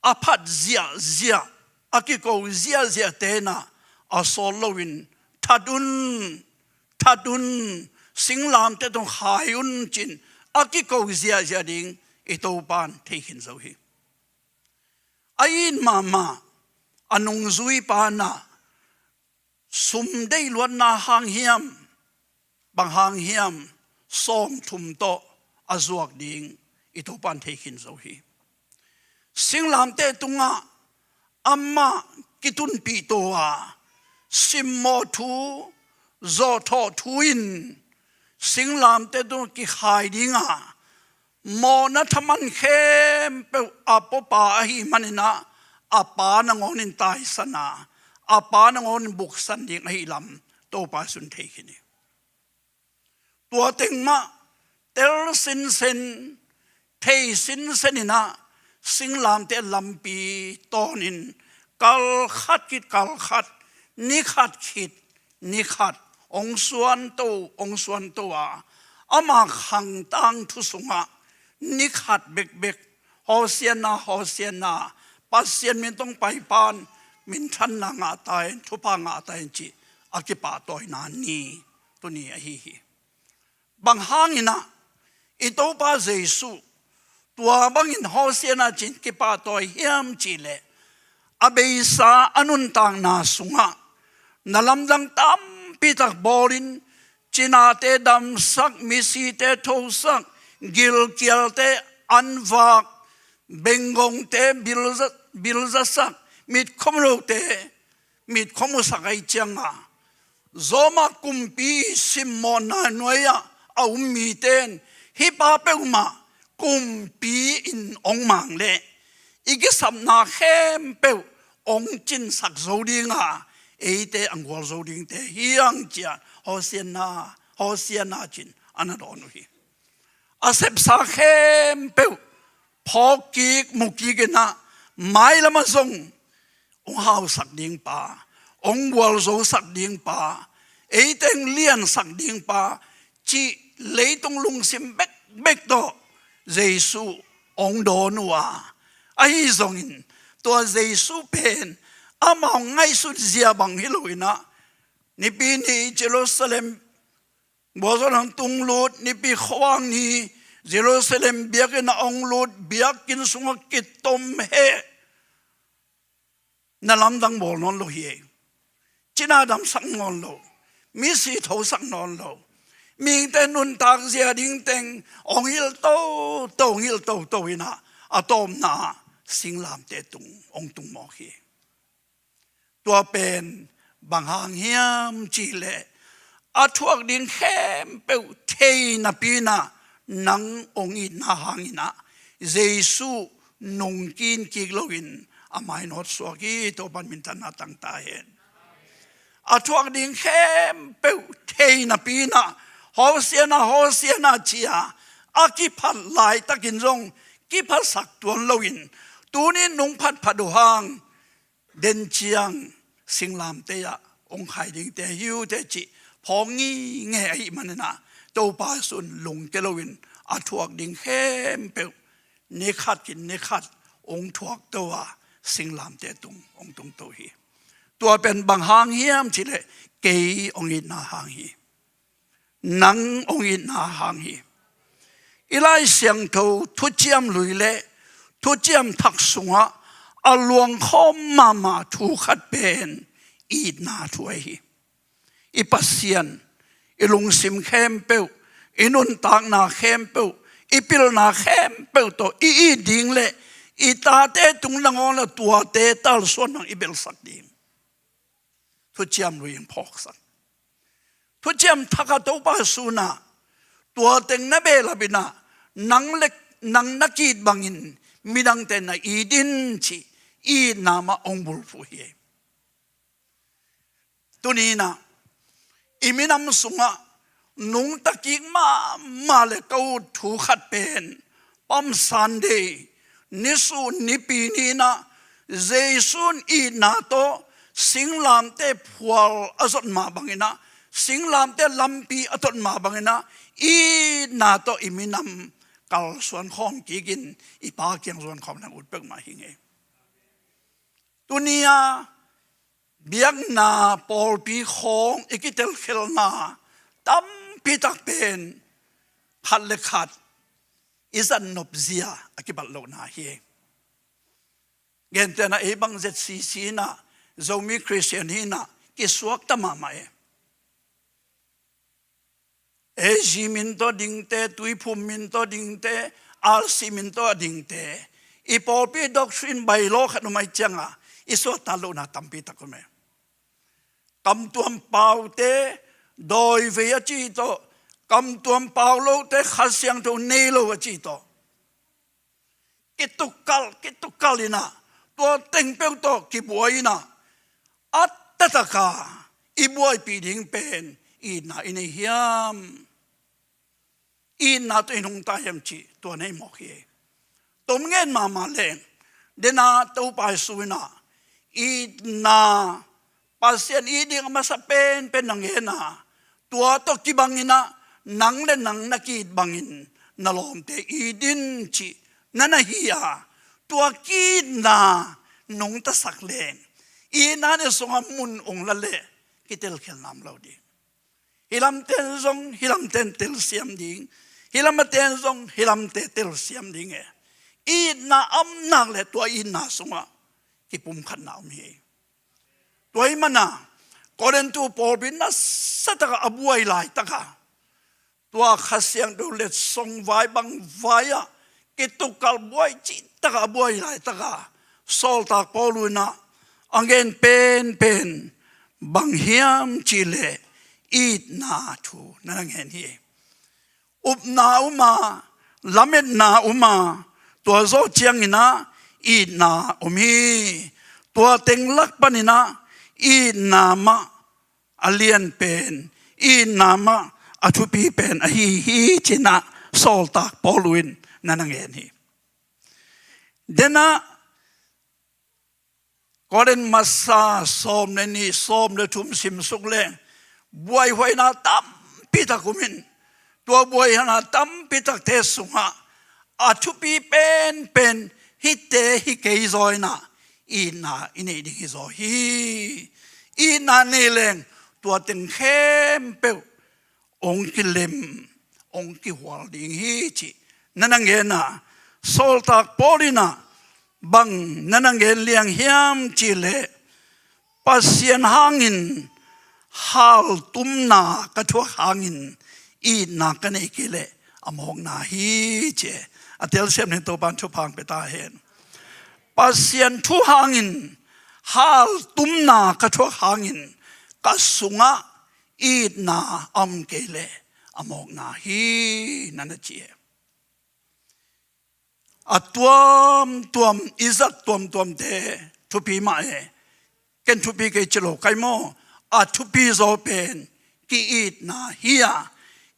a phat ziahziah, a kiko ziahziahte in ah a sawt loin, "That un, that un, singlamteh tawh khai un," ci-in a kiko ziahziah ding i Topan thei khin zo hi. A it mahmah a nungzuipa in ah sum deih luatna hang hiam, bang hang hiam, sawmthum tawh a zuak ding i Topan thei khin zo hi. Singlamteh tungah amah kitunpih to a, simmawh thu, zawhthawh thu in singlamteh tungah kikhai ding a, mawhna thaman khempeuh a puapa ahih manin ah, a Pa nangawnin taisan a, a Pa nangawnin buksan ding ahih lam Topa Zeisu in thei khin hi. Tua teng mah tel sinsen, thei sinsen in ah, singlamteh lampi tawnin kal khat khit kal khat, ni khat khit ni khat, hong suanto, hong suanto a, ama khangtang thu sungah ni khat bekbek, Hosianna, Hosianna, Pasian min tawh hong paipa in minthanna ngah ta hen, thupha ngah ta hen, cih a kipahtawina ni tuni ahi hi. Bang hangin ah i Topa Zeisu tua bangin Hosianna ci-in kipahtawi hiam cih leh, a beisa a nuntakna sungah na lamdang tampi tak bawlin, cinate damsak, misite thosak, gilkialte anvak, benggongte bilza-, bilzasak, mitkhawm lote mitkhawm musak ahih ciangin, Roma kumpi simmawhna nuai-ah a um mite in hih pa peuhmah kumpi in hong mang leh, i kisapna khempeuh hong cinsak zo ding a, eite a gual zo dingte hi hang, ci-a Hosianna, Hosianna ci-in a na dawn uh hi. A sepsa khempeuh phawk kik, mu kik in ah, mailamah zong hong hausak ding pa, hong gualzosak ding pa, eite hong liansak ding pa, cih leitung lungsim bekbek tawh Zeisu hong dawn uh a, ahi zongin tua Zeisu pen amau ngaihsut zia bang hi lo in ah, Nipi ni Jerusalem Bualzawhna hong tunglut, Nipi khuavak ni Jerusalem biakinn ah hong lut, biakinn sungah kitom heh. Na lamdang bawl nawn lo hi. Cina damsak nawn lo, misi thosak nawn lo, mihingte nuntak zia ding teng hong hilh toto, hong hilh toto in ah, a tawpna ah singlamteh tung hong tung mawk hi. Tua pen bang hang hiam cih leh, a thuak ding khempeuh thei napi in ah, nang hong itna hangin ah, Jesu nungkin kik loin a mainawt suak hi. Topan minthanna tang ta hen. A thuak ding khempeuh thei napi in ah, Hosianna, Hosianna ci-a a kiphat laitakin zong kiphatsak tuan loin, tuni nung phatphat uh hang, den ciang singlamteh ah hong khai dingte hi uh teh cih phawk ngingei ahih manin ah, Topa Zeisu in lungke loin a thuak ding khempeuh ni khat khit ni khat hong thuak to a, singlamteh tung hong tung to hi. Tua pen bang hang hiam cih leh, kei hong itna hang hi. Nang hong itna hang hi. I Lai Siangtho Thuciam Lui le Thuciam Thak sungah a luangkhawm mahmah thu khat pen itna thu ahi hi. I Pasian, i lungsim khempeuh, i nuntakna khempeuh, i pilna khempeuh tawh i it ding le i tate tung nangawn a tuate talsuan nang i belsak ding. Thuciam Lui in phawksak. Thuciam Thak ah Topa Zeisu in ah, tua teng na behlap in ah, nang le, nang na ki-it bangin midangte na it in, cih itna mah hong bulphuh hi. Tuni in ah, i minam sungah nungta kik mahmah le ka ut thu khat pen, Palm Sunday, nisu nipi ni in ah, Jesu in itna tawh singlamteh phual a zot mah bangin ah, singlamteh lampi a tot mah bangin ah, itna tawh i minam kalsuan khawm kik in, i Pa kiang zuan khawm nang ut peuhmah hi ing ei. Tuni a biakna pawlpi khawng i kitelkhelhna tampi tak pen, khat le khat i zat nop zia a kibat lohna hi. Gentehna ei bang Z C C inah, Zomi Christian hi inah kisuakta mahmah e. A G min tawh dingte, Tuiphum min tawh dingte, R C min tawh a dingte, i pawlpi doctrine bylaw khat om ahih cianga i suakta lohna tampi tak om e. Kamtuam paute dawivei a ci tawh, kamtuam pau lote Kha Siangtho nei lo a ci tawh, kitukkal, kitukkal inah, tua teng peuh tawh kibuai inah, a taktak a i buaipih ding pen itna i nei hiam? Itna tawh i nungta hiam cih tua nei mawk hi. Tom ngen mahmah leng, dena Topa Jesu inah itna, Pasian it ding a masa penpen na ngen a, tua tawh kibang inah nang le nang na ki-it bangin na lawmte it in cih na na hi a, tua ki-itna nungtasak leng, itna na sungah mun ong la leh kitelkhialna om lo ding. Hih lamten zong hih lamten telsiam ding, hih lamten zong hih lamte telsiam ding e. Itna om nak leh tua itna sungah kipumkhatna om hi. Tua ahih mana Korintu pawlpi nasatak a buai laitaka, tua Kha Siangtho letsong vai bang vai-ah kitukkal buai cihtak a buai laitaka, sawltak Paul inah a ngen penpen bang hiam cih leh itna thu na na ngen hi. Upna um a, lametna um a, tua zawh ciang inah itna om hi. Tua teng lak pan inah itna mah a lian pen, itna mah a thupi pen ahi hi ci inah sawltak Paul in na na ngen hi. Dena Korin masa sawm le nih, sawm le thum simsuk leng, buaihuaina tampi tak om in, tua buaihuaina tampi takte sungah a thupi penpen hihte hi kei zaw inah, itna i neih ding hi zaw hi. Itna nei leng tua teng khempeuh ong kilem, ong kihual ding hi cih na na ngen a, sawltak Paul inah bang na na ngen liang hiam cih leh, Pasian hangin haltumna ka thuak hangin itna ka nei kei leh a mawkna hi ci e. A telsiam ning, Topa'n thupha ong pia ta hen. Pasian thu hangin haltumna ka thuak hangin ka sungah itna a om kei leh a mawkna hi, na na ci e. A tuamtuam, i zat tuamtuamte thupi mah e. Ken thupi kei ci lo kai maw? A thupi zaw pen ki-itna hi a,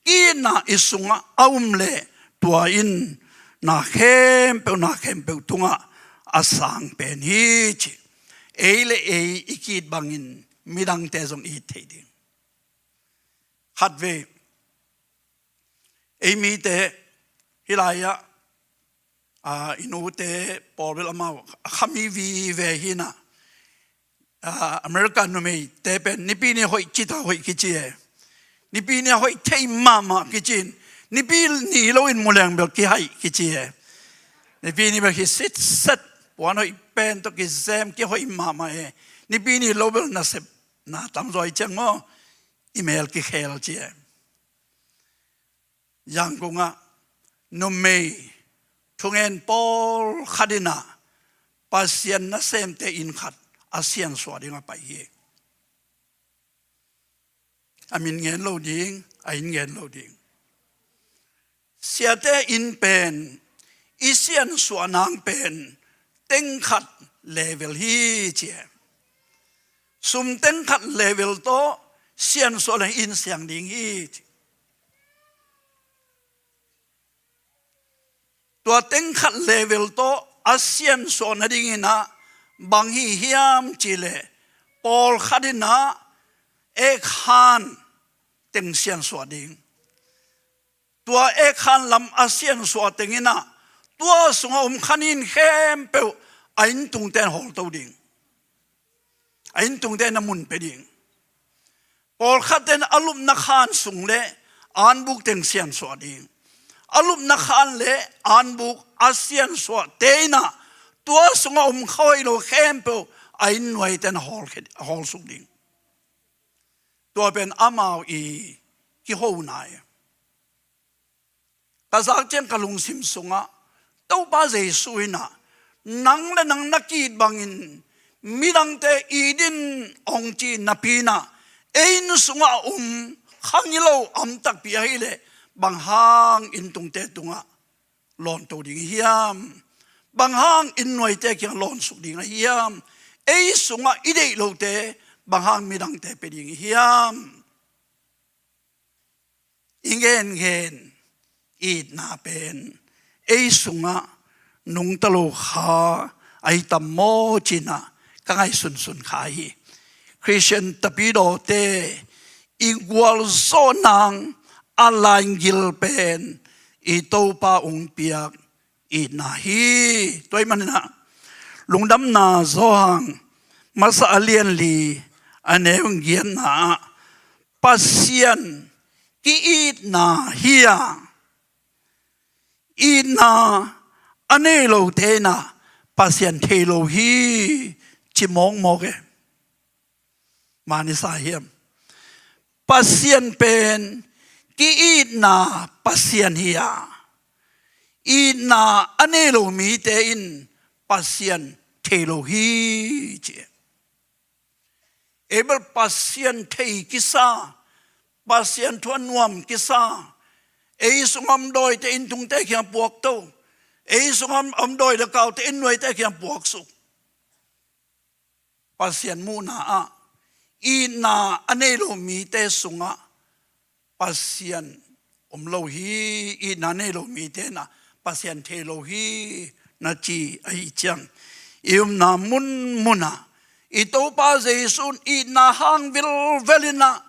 ki-itna i sungah a om leh tua in na khempeuh, na khempeuh tungah a sang pen hi ci. Ei le ei i ki-it bangin midangte zong i it thei ding. Khatvei ei mite hih lai-ah, a, i nute pawl bel amau a khami vive hi inah, a, America numeite pen Nipi ni hoih cita hoih kici e. Nipi ni a hoih thei mahmah kici in, Nipi ni loin mu leng bel kihaih kici e. Nipi ni bel hi sitset, puan hoih pen tawh kizem kihoih mahmah e. Nipi ni lo bel nasepna tamzaw hi ciang maw, i mel kikhel ci e. Yangon ah numei thungen pawlkhat inah Pasian nasemte inn khat a siansuah ding a pai hi. A min ngen lo ding, a inn ngen lo ding. Siate inn pen i siansuah nang pen teng khat level hi ci e. Sum teng khat level tawh siansuah leng inn siang ding hi ci. Tua teng khat level tawh a siansuah nading inah bang hi hiam cih leh, pawlkhat inah ekhan teng siansuah ding. Tua ekhan lam a siansuah teng inah tua sungah om khan inn khempeuh a inntungte'n hawlto ding. A inntungte'n a mun pia ding. Pawlkhatte'n a lupna khan sung le anbuk teng siansuah ding. a lupna khan le anbuk a siansuahte in ah tua sungah om kha hoih lo khempeuh a inn nuaite in a hawl khe-, a hawlsuk ding. Tua pen amau i kihona hi. Ka zak ciang ka lungsim sungah Topa Jesu in ah nang le nang na ki-it bangin midangte it in hong ci napi in ah ei inn sungah a om khangilo om takpi ahih leh bang hang inn tungte tungah lawnto ding i hiam? Bang hang inn nuaite kiang lawnsuk ding a hiam? Ei sungah i deih lote bang hang midangte pia ding i hiam? I ngengen itna pen ei sungah nungta lo kha ahi tam maw ci-in ah ka ngaihsunsun kha hi. Khristian tapidawte i gualzawh nang a lainggil pen i Topa hong piak itna hi. Tua ahih manin ah Lungdamna Johan masa a lian li a neu giatna ah Pasian ki-itna hi a, itna a nei lote in ah Pasian thei lo hi ci mawkmawk e. Mani sa hiam? Pasian pen ki-itna Pasian hi a, itna a nei lo mite in Pasian thei lo hi ci. Ei bel Pasian thei kisa, Pasian thu a nuam kisa, ei sungah om dawite inn tungte kiang puakto, ei sungah om dawi le kaute inn nuaite kiang puaksuk. Pasian muhna ah itna a nei lo mite sungah Pasian om lo hi, itna a nei lo mite in ah Pasian thei lo hi na ci ahih ciang i omna munmun ah i Topa Jesu in itna hang vilvel in ah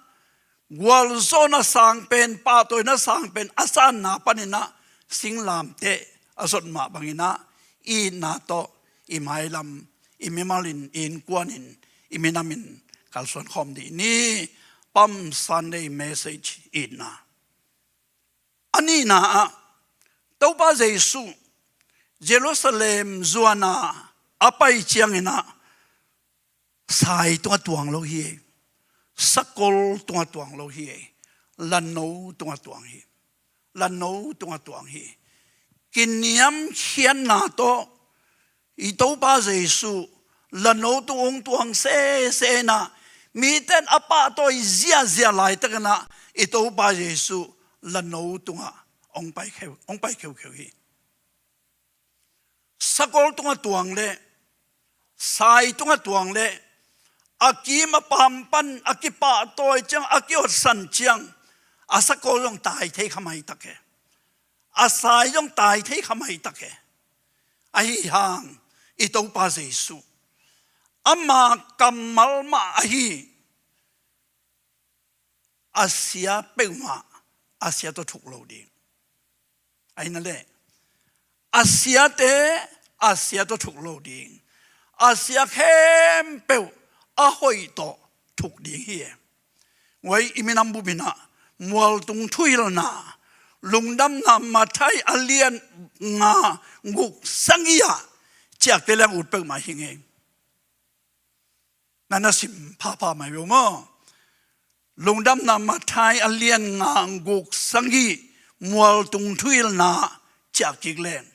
gualzawhna sang pen, pahtawina sang pen a sanna panin ah singlamteh a zot mah bangin ah itna tawh i mailam, i mimalin, i innkuanin, i minamin kalsuan khawm dih ni. Palm Sunday message, itna. A nihna ah Topa Jesu Jerusalem zuan a a pai ciangin ah sai tungah tuang lo hi. Sakol tungah tuang lo hi. Lanno tungah tuang hi. Lanno tungah tuang hi. Kiniamkhiatna tawh i Topa Jesu lanno tung hong tuang sese in ah mite in a pahtawi ziahziah laitakin ah i Topa Jesu lanno tungah hong pai kheu, hong pai kheukheu hi. Sakol tungah tuang leh, sai tungah tuang leh, a kim a pam pan a kipahtawi ciang, a kiotsan ciang, a sakol zong tai thei kha maitak e. A sai zong tai thei kha maitak e. Ahi hang i Topa Jesu ama kammal mah ahi, a sia peuhmah a sia tawh thuk lo ding. Ahi na leh, a siate a sia tawh thuk lo ding. A sia khempeuh a hoih tawh thuk ding hi e. Tua i minam bup in ah mualtung thuhilhna, Lungdamna Matthai a lian nga, guk, sagih ah ciakte leng ut peuhmah hi ing ei. Na na sim phapha mai ve uh maw? Lungdamna Matthai a lian nga, guk, sagih, mualtung thuhilhna ciah kik leng,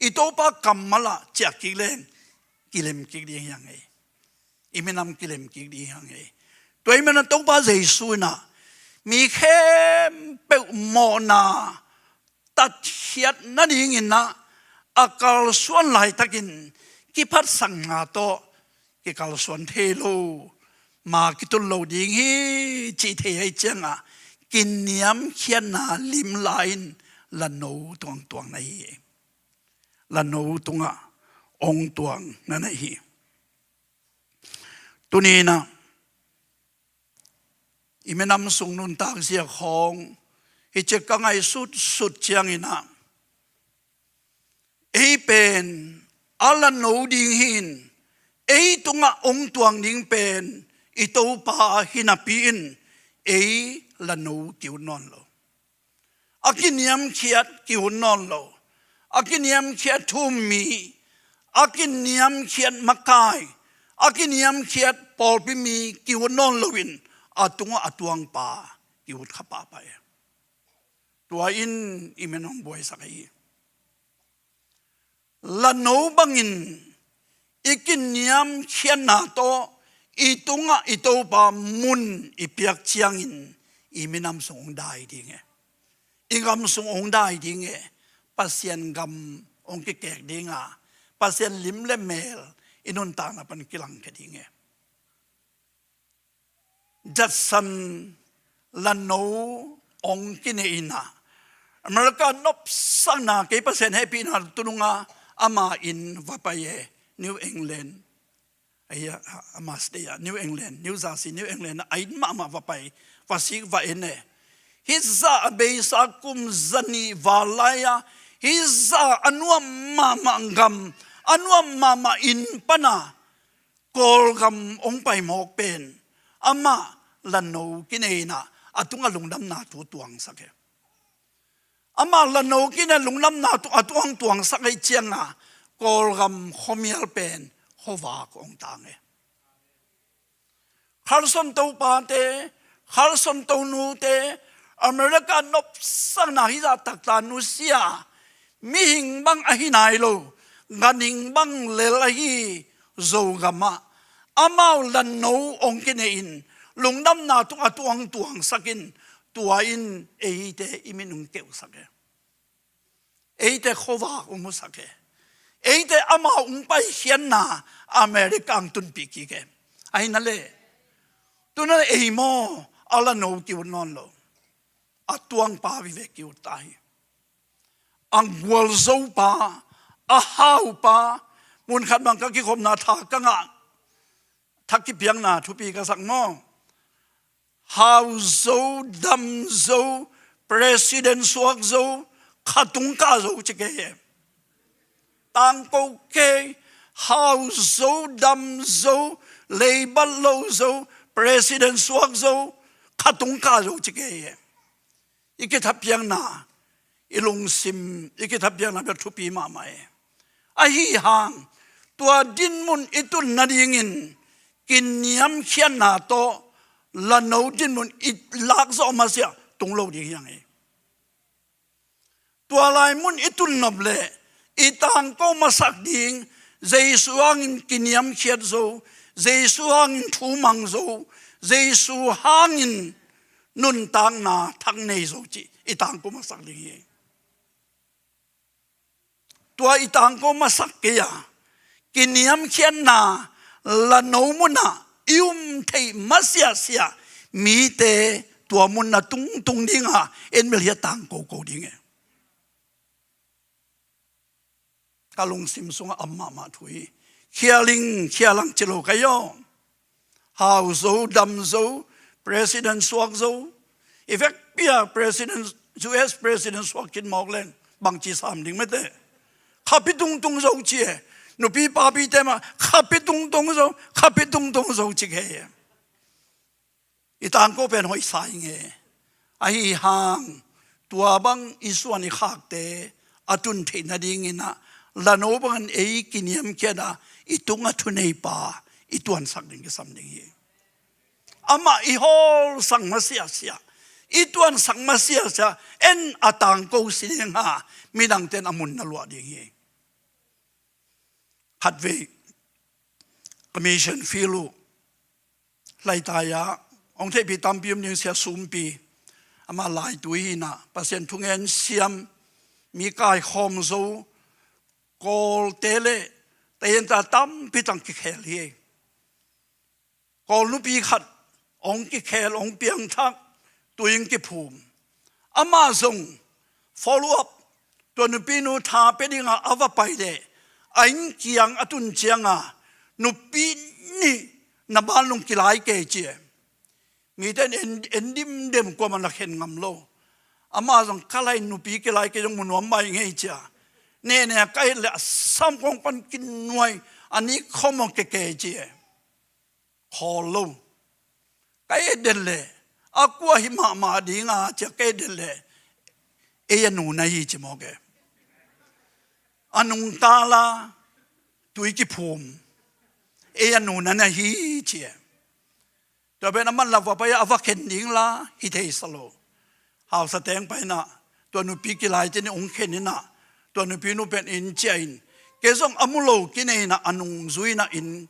i Topa kammal ah ciah kik leng, kilem kik ding hi hang ei. I minam kilem kik ding hi hang ei. Tua ahih manin ah Topa Jesu in ah mi khempeuh mawhna tatkhiat nadingin ah a kalsuan laitakin kiphatsakna tawh kikalsuan thei lo, ma kitul lo ding hi cih thei ahih ciangah kiniamkhiatna lim la-in lanno tungah tuang na hi. Lanno tungah hong tuang na na hi. Tuni in ah i minam sung nuntak zia khawng hi ciang ka ngaihsutsut ciangin ah ei pen a lanno ding hi-in, ei tungah hong tuang ding pen i Topa hi napi-in ei lanno ki-ut nawn lo. A a kiniamkhiat ki-ut nawn lo, a kiniamkhiat thu-um mi, a kiniamkhiat makai, a kiniamkhiat pawlpi mi ki-ut nawn loin a tungah a tuangpa ki-ut kha pahpah hi. Tua in i min hong buaisak ahi hi. Lano bangin i kiniamkhiatna tawh i tungah i Topa mun i piak ciangin i minam sung hong dai ding hi. I gam sung hong dai ding hi. Pasian gam hong kikek ding a, Pasian lim le mel i nuntakna pan kilangkhia ding hi. Judson lano hong kinei in ah, America nopsakna, kei Pasian hehpihna tu nungah ama inn va pai e, New England. Ahi a, ama state ah, New England, New Jersey, New England ah a inn mahmah va pai, va sik va en e. Hih zah a beisa kum zanih val lai-a, hih zah a nuam mahmah gam, a nuam mahmah inn pan a Kawlgam hong pai mawk pen amah lano kinei in ah a tungah lungdamna thu tuangsak hi. Amah lano kinei lungdamna thu a tungah tuangsak ahih ciangin Kawlgam khuamial pen khuavak hong tang hi. Khalson topate, Khalson tonute, America nopsakna hih zah taktak nusia, mihing bang ahi nai lo, ganhing bang lel ahi Zogam ah amau lano hong kinei in lungdamna thu a tungah tuangsak in, tua in eite i min hong keuhsak hi. Eite khuavak hong musak hi. Eite amau hong paikhiatna America hong tunpih kik hi. Ahi na leh, tu-in ei maw, a lano ki-ut nawn lo, a tuangpa vive ki-ut ta hi. A gualzopa, a haupa, mun khat bang ka kikhopna tha ka ngah, tha kipiakna thupi ka sak maw? Hau zo, dam zo, president suak zo, kha tung kah zo ci kei hi. Tangko kei, hau zo, dam zo, leibat lo zo, president suak zo, kha tung kah zo ci kei hi. I kithapiakna, i lungsim, i kithapiakna bek thupi mahmah hi. Ahi hang, tua dinmun i tun nadingin kiniamkhiatna tawh lano dinmun i lak zawh masiah tung lo ding hi hang hi. Tua lai mun i tun nop leh i tangko masak ding, Jesu hangin kiniamkhiat zo, Jesu hangin thu mang zo, Jesu hangin nuntakna thak nei zo cih i tangko masak ding hi. Tua i tangko masak kei a, kiniamkhiatna lano munah i um theih masiahsiah mite tua munah tungtung ding a, en bel hiah tangko ko ding hi. Ka lungsim sungah a om mahmah thu hi. Khial ing, khial ang ci lo ka hi aw. Hau zo, dam zo, president suak zo. I vekpi a president, U S president suak khit mawk leng bangci sam ding mete. Khapi tungtung zo ci e. Nupi papite mah khapi tungtung zo, khapi tungtung zo ci kei hi. I tangko pen hoih sa ing e. Ahi hang, tua bang i suan i khakte a tun theih nadingin ah, lano bangin ei kiniamkhiat a, i tungah thuneipa i tuansak ding kisam ding hi. Amah i hawlsak masiahsiah, i tuansak masiahsiah, en a tangko si ding a, midangte in a mun na luah ding hi. Khatvei ka mission field uh Laitai ah hong theihpih tampi om ding, Sia Sumpi, amah laitui hi in ah, Pasian thungen siam, mi kaikhawm zo, Kawlte le teiente tampi tang kikhel hi. Kawl nupi khat hong kikhel, hong piangthak, tui hong kiphum. Amah zong follow up, tua nupinu tha pia dingah a va pai leh, a inn kiang a tun ciangah, nupi nih na ban lung kilai kei ci e. Mite in en, en dimdem, kuamah na khen ngam lo. Amah zong ka lai nupi kilai kei zong mu nuam mai ngei ci a. Nehneh a ka et leh a sam kong pan kinuai, a nik khawm hong keke ci e. Khawl lo. Ka et den leh, a kua hi mahmah ding a ci a ka et den leh, ei a nu na hi ci mawk e. A nungta la tui kiphum, ei a nu na na hi ci e. Tua pen a man lak va pai a va khen ding la hi thei sa lo. Hausa teng pai inah tua nupi kilai teni ong khen inah tua nupi nu pen in ciah in, kei zong a mu lo kinei inah a nung zui inah in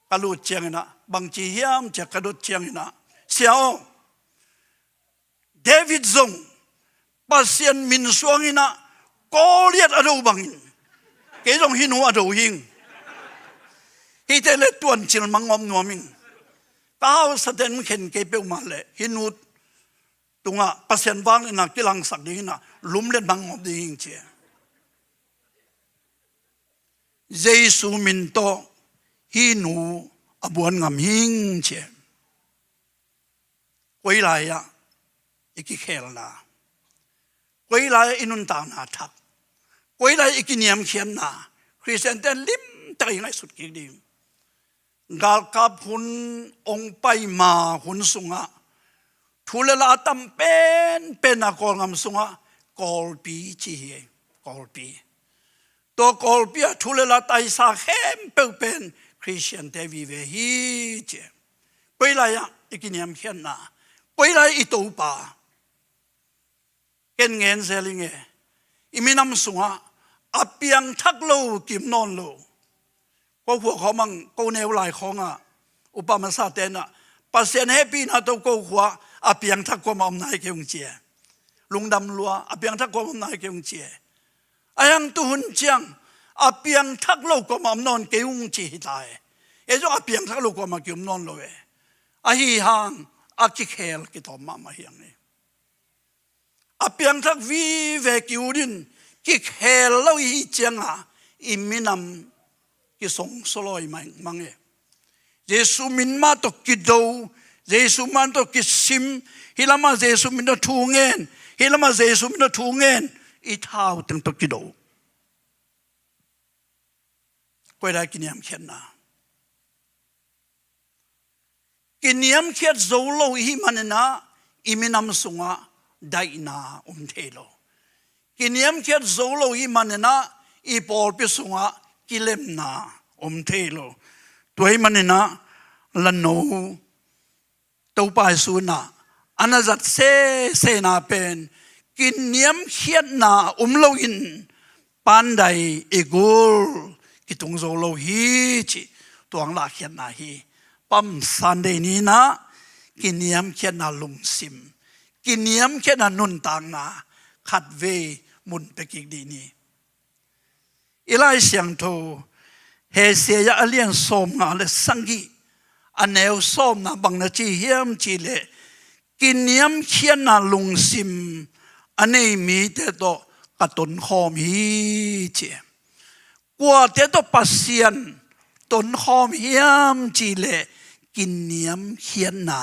ka lut ciang inah bangci hiam ciah ka dot ciang inah, "Sia aw, David zong Pasian min suang inah Goliath a do bangin kei zong hi nu a do hing. Hi te le tuan cil mangawm nuam ing. Ka hausa ten khen kei peuhmah le hi nu tungah Pasian vangliatna kilangsak ding inah lumlet mangawm ding hing," ci e. Jesu min tawh hi nu a buan ngam hing ci e. Koi lai-ah i kikhelna, koi lai-ah i nuntakna thak, koi lai-ah i kiniamkhiatna, Khristian ten limtak i ngaihsut kik ding. Galkap hun ong pai ma hun sungah thu le la a tam penpen a Kawlgam sungah Kawlpi ci hi. Kawlpi. Tua Kawlpi ah thu le la taisa khempeuh pen Khristiante vive hi ci. Koi lai-ah i kiniamkhiatna, koi lai i Topa. Ken ngen zel ing e, i minam sungah a piangthak lo kim nawn lo. Ko khua khawng mang ko neu lai khawngah upa masa tenah Pasian hehpihna tawh ko khua a piangthak kuamah om nai kei ung ci e. Lungdam lua, a piangthak kuamah om nai kei ung ci e. A hiang tuhun ciang a piangthak lo kuamah om nawn kei ung ci hi ta e. Ei zong a piangthak lo kuamah ki om nawn lo e. Ahi hang a kikhel kitawm mahmah hiang e. A piangthak vive ki ut in kikhel lo i hi cianga i minam kisongsoloi mangmang e. Jesu min mah tawh kido, Jesu min tawh kisim, hi lamah Jesu min tawh thu ngen, hi lamah Jesu min tawh thu ngen, i thau teng tawh kido. Koi lai kiniamkhiatna. Kiniamkhiat zo lo i hih maninah i minam sungah daihna om thei lo. Kiniamkhiat zo lo i hih maninah i pawlpi sungah kilemna om thei lo. Tua hih maninah lano Topa Jesu inah a na zat sesena pen kiniamkhiatna om loin pandai i gul kitung zo lo hi cih tuang lahkhiatna hi. Palm Sunday ni inah kiniamkhiatna lungsim, kiniamkhiatna nuntakna khatvei mun pia kik dih ni. I Lai Siangtho Hosea a lian sawmnga le sagih a neu sawmna bang na ci hiam cihleh, kiniamkhiatna lungsim a nei mite tawh ka tonkhawm hi ci. Kuate tawh Pasian tonkhawm hiam cihleh, kiniamkhiatna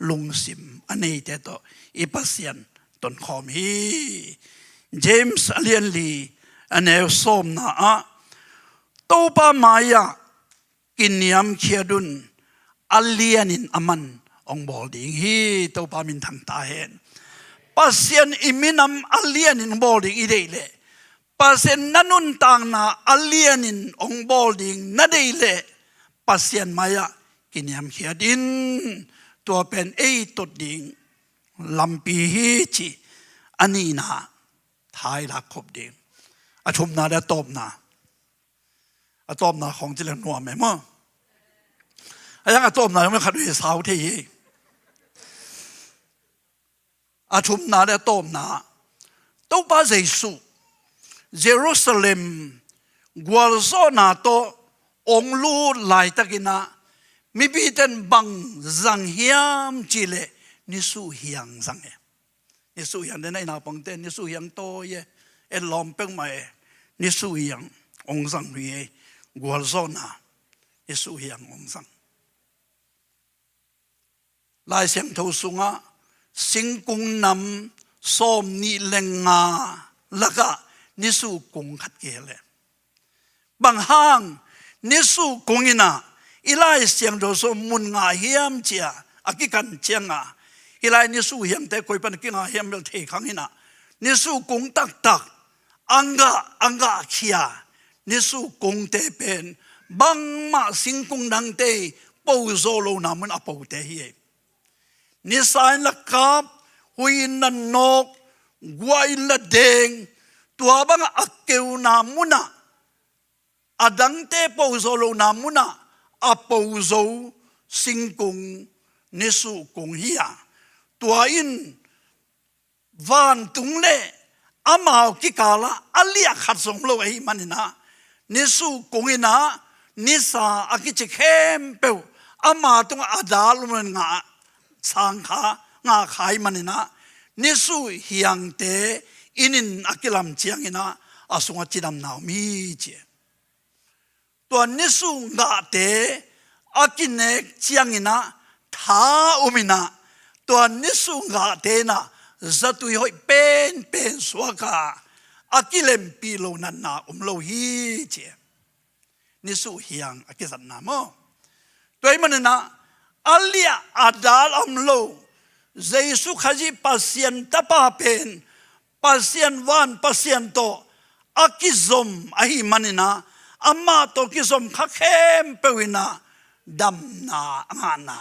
lungsim a neite tawh i Pasian tonkhawm hi. James a lian li a neu sawmna ah, Topa mai-ah kiniamkhiat un, a lianin a man hong bawl ding hi. Topa minthang ta hen. Pasian i minam a lianin hong bawl ding i deih leh, Pasian na nuntakna a lianin hong bawl ding na deih leh, Pasian mai-ah kiniamkhiat in. Tua pen ei tot ding lampi hi cih a nihna thai lak khop ding. A thumna le a tawpna. A tawpna khawng ci leng nuam e maw? A hiang a tawpna khawng khat uh hi sau thei hi. A thumna le a tawpna, Topa Jesu Jerusalem gualzawhna tawh hong lut laitakinah mipite in bang zang hiam cihleh nisuh hiang zang e. Nisuh hiang, den a i naupangte nisuh hiang tawi e, etlawm peuhmah e. Nisuh hiang hong zang hi e. Gualzawhna nisuh hiang hong zang. Lai Siangtho sungah singkung nam sawm nih le nga lakah nisuh kung khat kihel e. Bang hang nisuh kung inah i Lai Siangtho sung mun ngah hiam cia a kikan cianga, hih lai nisuh hiangte koi pan a kingah hiam bel thei khang inah Nisuh kung taktak a ngah, a ngahkhia nisuh kungte pen bangmah singkung dangte po zawh lohna mun a pote hi. Nisa in la kap, hui in la nawk, guah in la deng, tua bangah a keuna munah a dangte po zawh lohna munah a po zo singkung nisuh kung hi a, tua in vantung le amau kikalah a liah khat zong lo ahih maninah, nisuh kung inah nisa a kici khempeuh ama tungah a dal um lo in ngah sang kha, ngah kha ahih maninah, nisuh hiangte inn in a kilam cianginah a sungah cidamna om hi ci. Tua nisuh ngahte a kinek cianginah tha um inah, tua nisuh ngahte inah zatui hoih penpen suaka a kilempih lo natna om lo hi ci. Nisuh hiang a kizatna maw? Tua ahih maninah a liah a dal om lo Jesu Khazih Pasian Tapa pen Pasian van Pasian tawh a kizom ahih maninah, amah tawh kizom kha khempeuh inah damna a ngahna,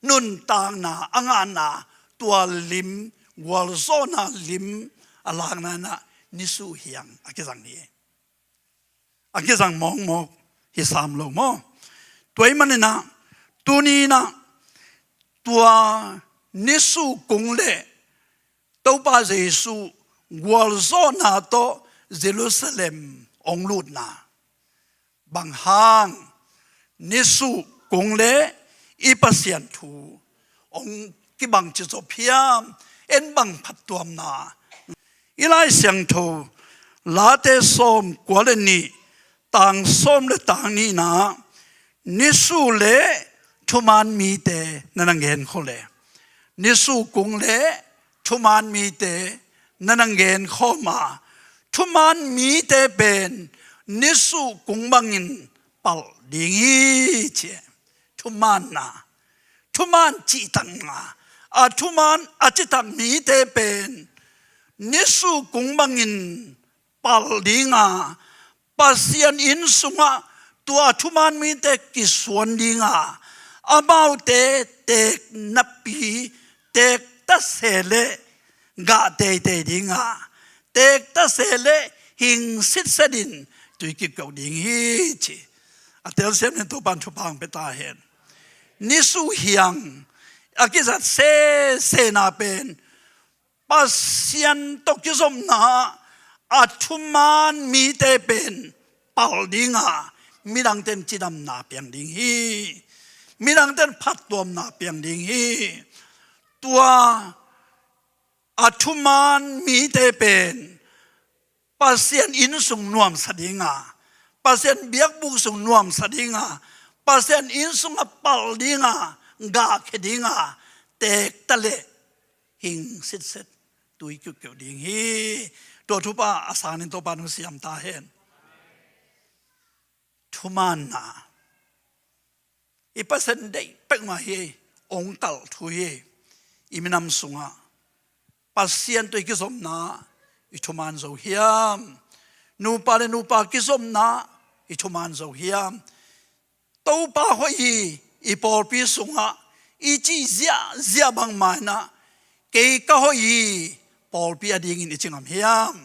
nuntakna a ngahna, tua lim, gualzawhna lim a lakna inah nisuh hiang a kizang hi. A kizang mawkmawk hi sam lo maw? Tua ahih maninah tuni inah tua nisuh kung le Topa Jesu gualzawhna tawh Jerusalem hong lutna, bang hang nisuh kung le i Pasian thu hong kibangci zop hiam? En bang phattuamna? I Lai Siangtho Late sawm kua le nih, tang sawm le tang nihna, nisuh le thuman mite na na ngen khawh le, nisuh kung le thuman mite na na ngen khawm a, thuman mite pen nisuh kung bangin palh ding hi ci. Thumanna, thuman cihtakna, a thuman a cihtak mite pen nisuh kung bangin palh ding a, Pasian inn sungah tua thuman mite kisuan ding a, amaute teek napi, teek tase le gah teitei ding a, teek tase le hing sitset in tui kipkeuh ding hi ci. A telsiam nin Topan thupha hong pia ta hen. Nisuh hiang a kizat sesena pen Pasian tawh kizopna a thuman mite pen palh ding a, midangte in cidamna piang ding hi. Midangte in phattuamna piang ding hi. Tua a thuman mite pen Pasian inn sung nuamsa ding a, Pasian biakbuk sung nuamsa ding a, Pasian inn sungah palh ding a, gahkhia ding a, teek ta le hing sitset tui kiukiu ding hi. Tua thupha a sangin Topa nusiam ta hen. Thumanna, i Pasian deih pek mah hi, ong kalh thu hi. I minam sungah Pasian tawh i kizopna i thuman zo hiam? Nupa le nupa kizopna i thuman zo hiam? Topa hoih hi, i pawlpi sungah i cih ziahziah bangmah inah, kei ka hoih hi, pawlpi adingin i ci ngam hiam?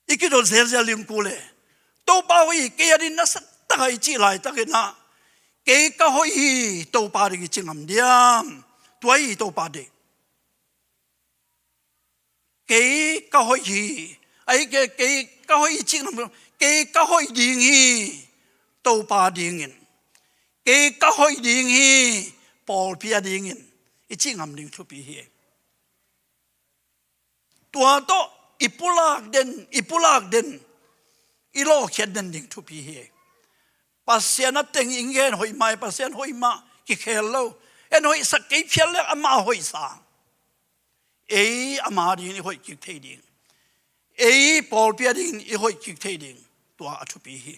I kidot zelzel ding kul e. Topa hoih hi, kei ading nasatak a i cih laitakinah, kei ka hoih hi, Topa ding i ci ngam diam? Tua hi Topa ding. Kei ka hoih hi. Ahi kei, kei ka hoih hi cih ngam, kei ka hoih ding hi, Topa dingin. Kei ka hoih ding hi, pawlpi adingin i cih ngam ding thupi hi. Tua tawh i pulak den, i pulak den, i lawhkhiat den ding thupi hi. Pasian a teng i ngen hoih mah, Pasian hoih mah kikhel lo. En hoihsak kei phial le amah hoihsa. Ei ama dingin i hoih kik thei ding. Ei pawlpi adingin i hoih kik thei ding. Tua a thupi hi.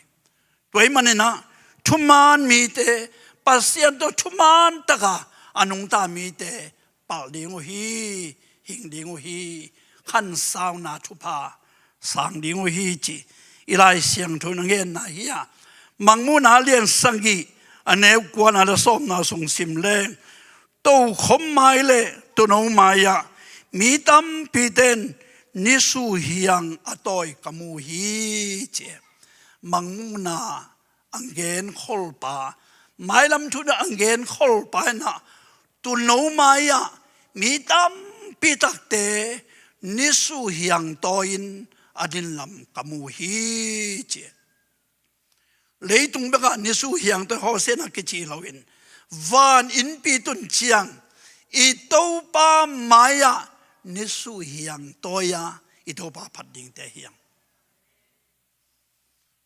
Tua ahih maninah thuman mite, Pasian tawh thuman taka a nungta mite palh ding uh hi, hing ding uh hi, khansauna thupha sang ding uh hi ci i Lai Siangtho in a genna hi a. Mangmuhna lian sagih, a neu kuana le sawmna sung sim leng, tokhom mai le tuuno mai-ah mi tampite in nisuh hiang a tawi ka mu hi ci. Mangmuhna a genkholpa, mailam thu a genkholpa in ah tuuno mai-ah mi tampi takte nisuh hiang tawi-in a din lam ka mu hi ci. Leitung bekah nisuh hiang tawi Hosianna kici loin, van innpi tun ciang i Topa mai-ah nisuh hiang tawi-a i Topa phat dingte hi hang.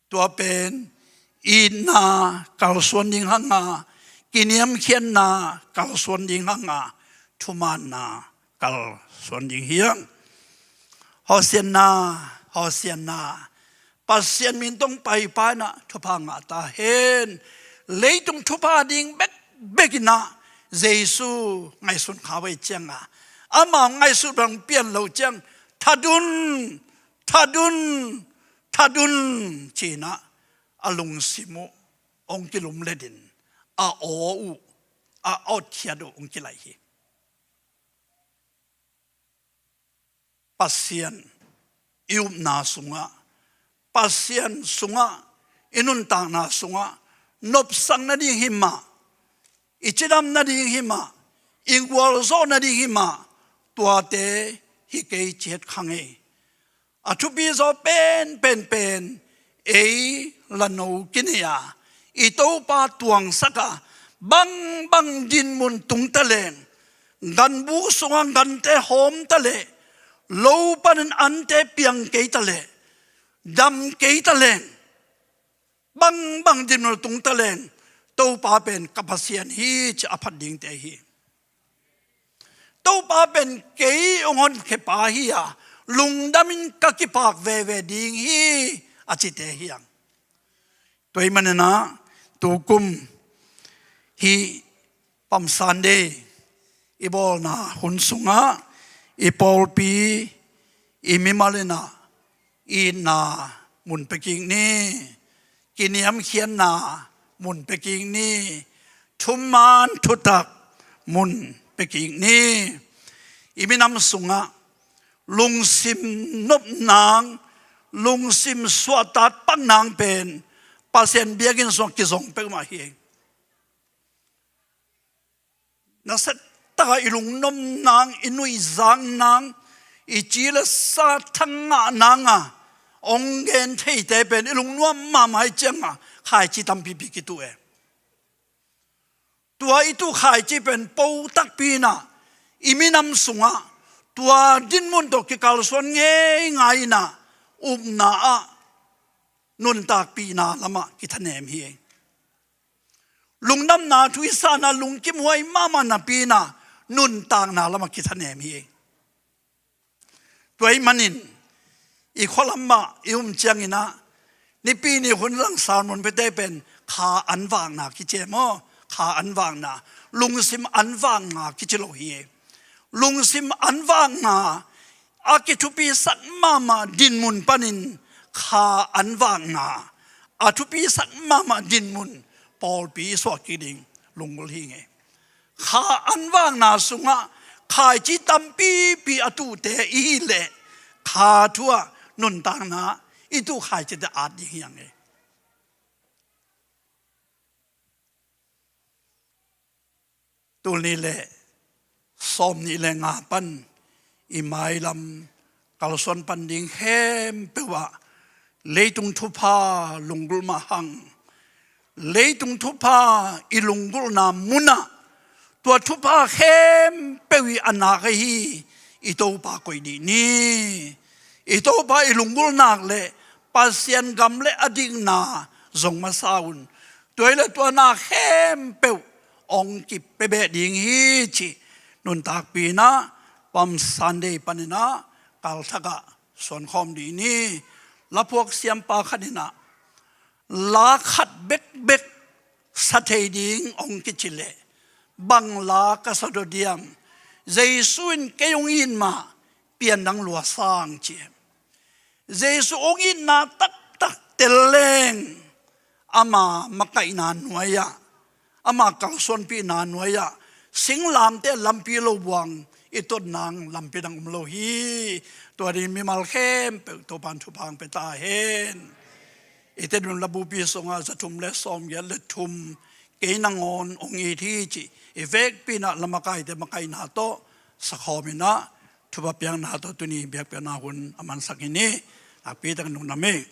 Tua pen itna kalsuan ding hang a, kiniamkhiatna kalsuan ding hang a, thumaanna kalsuan ding hi hang. Hosianna, Hosianna, Pasian min tawh hong paipa in ah thupha ngah ta hen. Leitung thupha ding bekbek in ah Jesu ngaihsun kha uh ahih ciangin, amau ngaihsut bang pian loh ciang, "That un, that un, that un," ci-in ah a lungsim uh hong kilumlet in, a aw uh, a hotkhiat uh hong kilaih hi. Pasian i upna sungah, Pasian sungah, i nuntakna sungah nopsak nading hi mah, i cidam nading hi mah, i gualzawh nading hi mah, tuate hi kei ci het kha ngei. A thupi zaw penpen pen ei lano kinei a, i Topa tuangsak a, bangbang dinmun tung ta leng, ganbuk sungah gante hawm ta leh, lo panin ante piang kei ta leh, dam kei ta leng, bangbang dinmun tung ta leng, Topa pen ka Pasian hi ci a phat dingte hi. Topa pen kei hong honkhiapa hi a, lungdamin ka kipak veve ding hi, a cite hi hang. Tua ahih manin ah tukum hih Palm Sunday i bawlna hun sungah i pawlpi, i mimal in ah itna mun pia kik ni, kiniamkhiatna mun pia kik ni, thuman thutak mun pia kik ni. I minam sungah lungsim nop nang, lungsim suahtak pak nang pen Pasian biakinn sungah kizong peuhmah hi. Nasia takin i lungnuam nang, i nuihzak nang, i ci le sa thangah nang a hong gen theite pen i lungnuam mahmah ahih ciangin khaici tampipi kituh e. Tua i tuh khaici pen po takpi in ah i minam sungah tua dinmun tawh kikalsuan ngeingai in ah upna ah nuntakpihna lamah kithanem hi. Lungdamna thu i sa in ah lungkimhuai mahmah napi in ah nuntakna lamah kithanem hi. Tua ahih manin i khua lamah i om ciangin ah Nipi ni hun zang sermon piate pen kha an vakna kici e maw, kha an vakna, lungsim an vakna kici lo hi. Lungsim an vakna a kithupisak mahmah dinmun panin kha an vakna a thupisak mahmah dinmun pawlpi i suah kik ding lunggulh hi ing e. Kha an vakna sungah khaici tampipi a tuhte i hih leh kha thu-ah nuntakna i tuh khaicite at ding hi hang e. Tul nih le sawmnih le nga pan i mailam kalsuan pan ding khempeuh ah leitung thupha lunggulh mah hang, leitung thupha i lunggulhna munah tua thupha khempeuh i a nak ahi i Topa koih dih ni. I Topa i lunggulh nak leh Pasian gam le a dikna zong masa un. Tua hi leh tua na khempeuh hong kipia beh ding hi cih nuntakpi in ah Palm Sunday panin ah kalthak ah suankhawm dih ni. Laphuak siampa khat in ah la khat bekbek sa thei ding hong kici leh bang la ka sa dawh diam? Jesu in kei hong it mah, pian dang lua sang ci. Jesu hong itna taktak tel leng ama makaihna nuai-ah, ama kalsuanpihna nuai-ah singlamteh lampi lo buang i tot nang lampi dang om lo hi. Tua dingin mimal khempeuh Topan thupha hong pia ta hen. I Tedim labupi sungah za thum le sawmgiat le thum kei nangawn hong it hi cih i vekpi-in ah lamakaite makaihna tawh sakhawm in ah thupha piakna tawh tuni biakpiakna hun a mansak hi ni. Nakpi takin lungdam hi.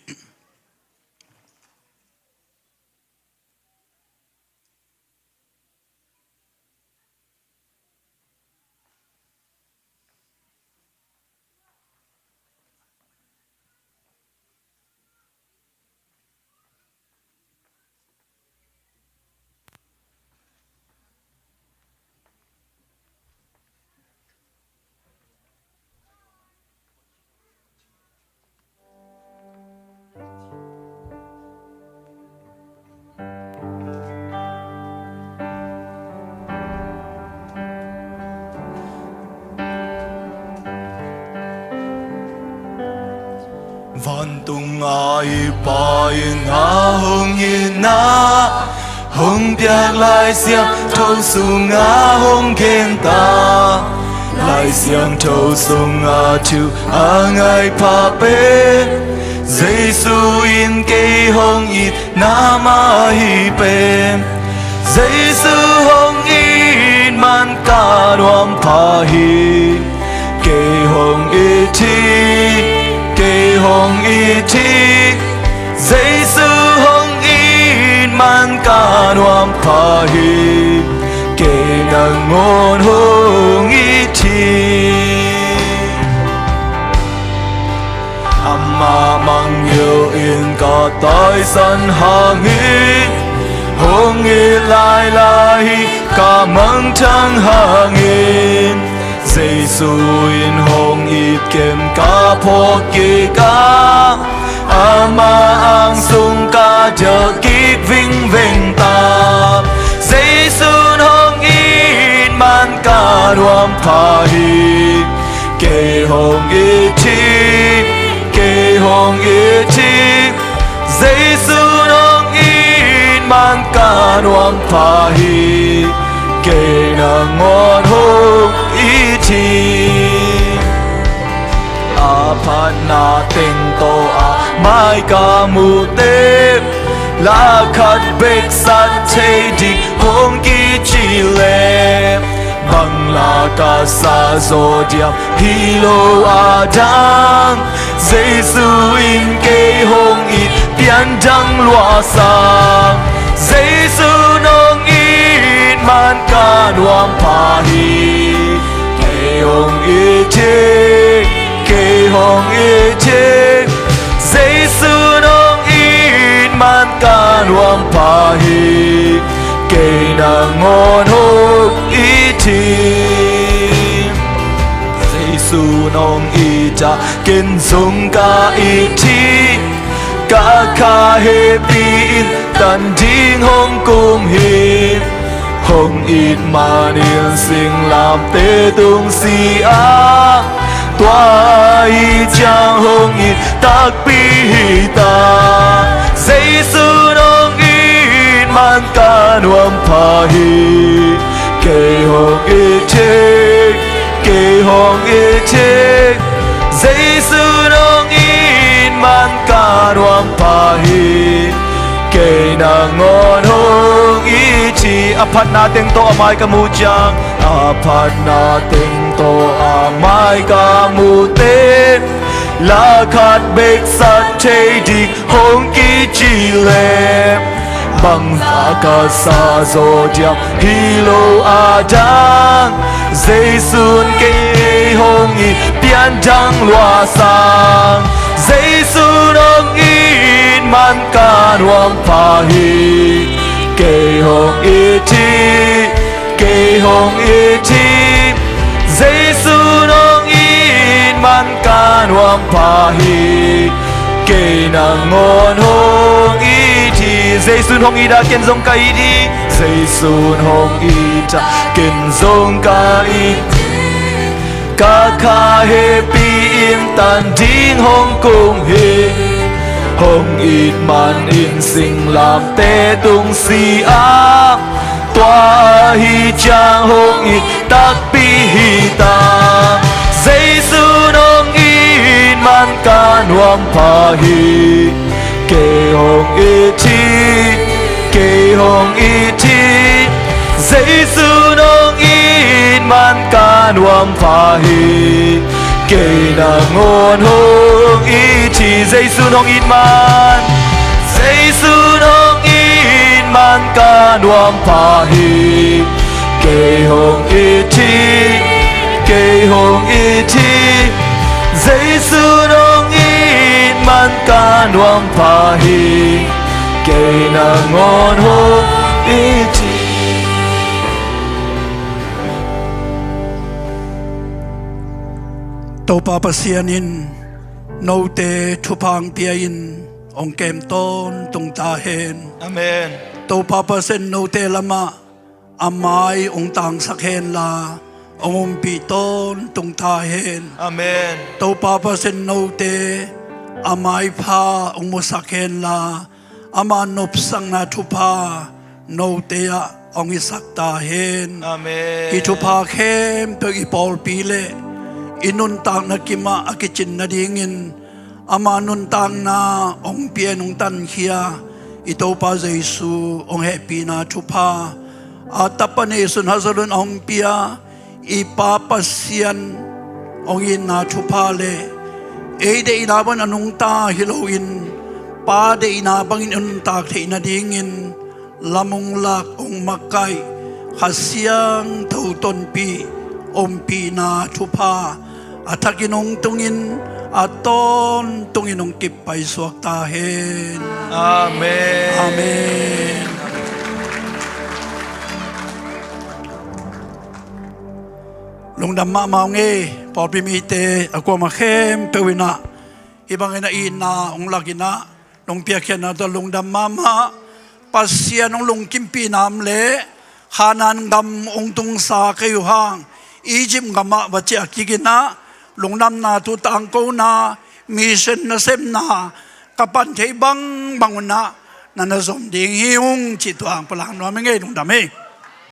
Vantung a i Pa in a hong itna hong piak, Lai Siangtho sungah hong gen ta. Lai Siangtho sungah thu a ngai pha pen Jesu in kei hong itna mah hi pen. Jesu hong it man ka nuam pha hi. Kei hong it hi, kei hong it hi. Jesu hong it man ka nuam pha hi. Kei nangawn hong it hi. Ama mangngilh in ka taisan hangin, hong it lailai hi ka mangthang hangin. Jesu in hong it kem ka phawk kik a, ama ang sung ka delh kik vingveng ta. Jesu in hong it man ka nuam pha hi. Kei hong it hi, kei hong it hi. Jesu in hong it man ka nuam pha hi. Kei nangawn hong it hi. A phatna teng tawh a mai ka muhte, la khat bek sat thei ding hong kici leh, bang la ka sa zaw diam hi lo a dang. Jesu in kei hong it pian dang lua sang. Jesu in hong it man ka nuam pha hi. Kei hong it hi, kei hong it hi. Jesu in hong it man ka nuam pha hi. Kei nangawn hong it hi. Jesu in hong it a, ken zong ka it hi. Ka kha hehpih in tan ding hong kum hi. Hong it manin singlamteh tung si a, tua ahih ciang hong it takpi hi ta. Jesu in hong it man ka nuam pha hi. Kei hong it hi, kei hong it hi. Jesu in hong it man ka nuam pha hi. Kei nangawn hong it hi. A phatna teng tawh a mai ka muh ciang, a phatna teng tawh a mai ka muhte, la khat bek sat thei ding hong kici leh, bang la ka sa zaw diam hi lo a dang. Jesu in kei hong it pian dang lua sang. Jesu in hong it man ka nuam pha hi. Kei hong it hi, kei hong it hi. Jesu in hong it man ka nuam pha hi. Kei nangawn hong it hi. Jesu in hong it a, ken zong ka it hi. Jesu in hong it a, ken zong ka it hi. Ka kha hehpih in tan ding hong kum hi. Hong it manin singlamteh tung si-a, tua ahi ciang hong it takpi hi ta. Jesu nong it man ka nuam pha hi. Kei hong it hi, kei hong it hi. Jesu nong it man ka nuam pha hi. Kei nangawn hong it hi. Jesu nong it man, Jesu nong it man ka nuam pha hi. Kei hong it hi, kei hong it hi. Jesu nong it man ka nuam pha hi. Kei nangawn hong it hi. Topa Pasian in note thupha hong pia-in hong kem tawntung ta hen. Amen. Topa Pasian note lamah a mai hong tangsak henla, hong umpih tawntung ta hen. Amen. Topa Pasian note a maipha hong musak henla, ama nopsakna thupha note ah hong hisak ta hen. Amen. Hih thupha khempeuh i pawlpi le i nuntakna kimah a kicin nadingin ama nuntakna hong pia-in hong tankhia i Topa Jesu hong hehpihna thupha, a tapa neisun hazalun a hong pia i Pa Pasian hong itna thupha le ei deihna bangin a nungta hi loin Pa deihna bangin i nuntak theih nadingin lam hong lak, hong makaih Kha Siangtho tonpih ompihna thupha a thakin hong tungin a tawntungin hong kip paisuak ta hen. Amen. Amen. Lungdam mahmah ung ei, pawlpi mite a kuamah khempeuh in ah hih bangin a itna hong lak in ah nong piakkhiatna tawh lungdam mahmah. Pasian hong lungkimpih nam le Kanaan gam hong tungsa kei uh hang, Egypt gamah va ciah kik in ah lungdamna thu tangkona, mission nasepna ka pan theih bangbang un ah na na zom ding hi ung cih tua hong pulak nuam ing ei, lungdam hi.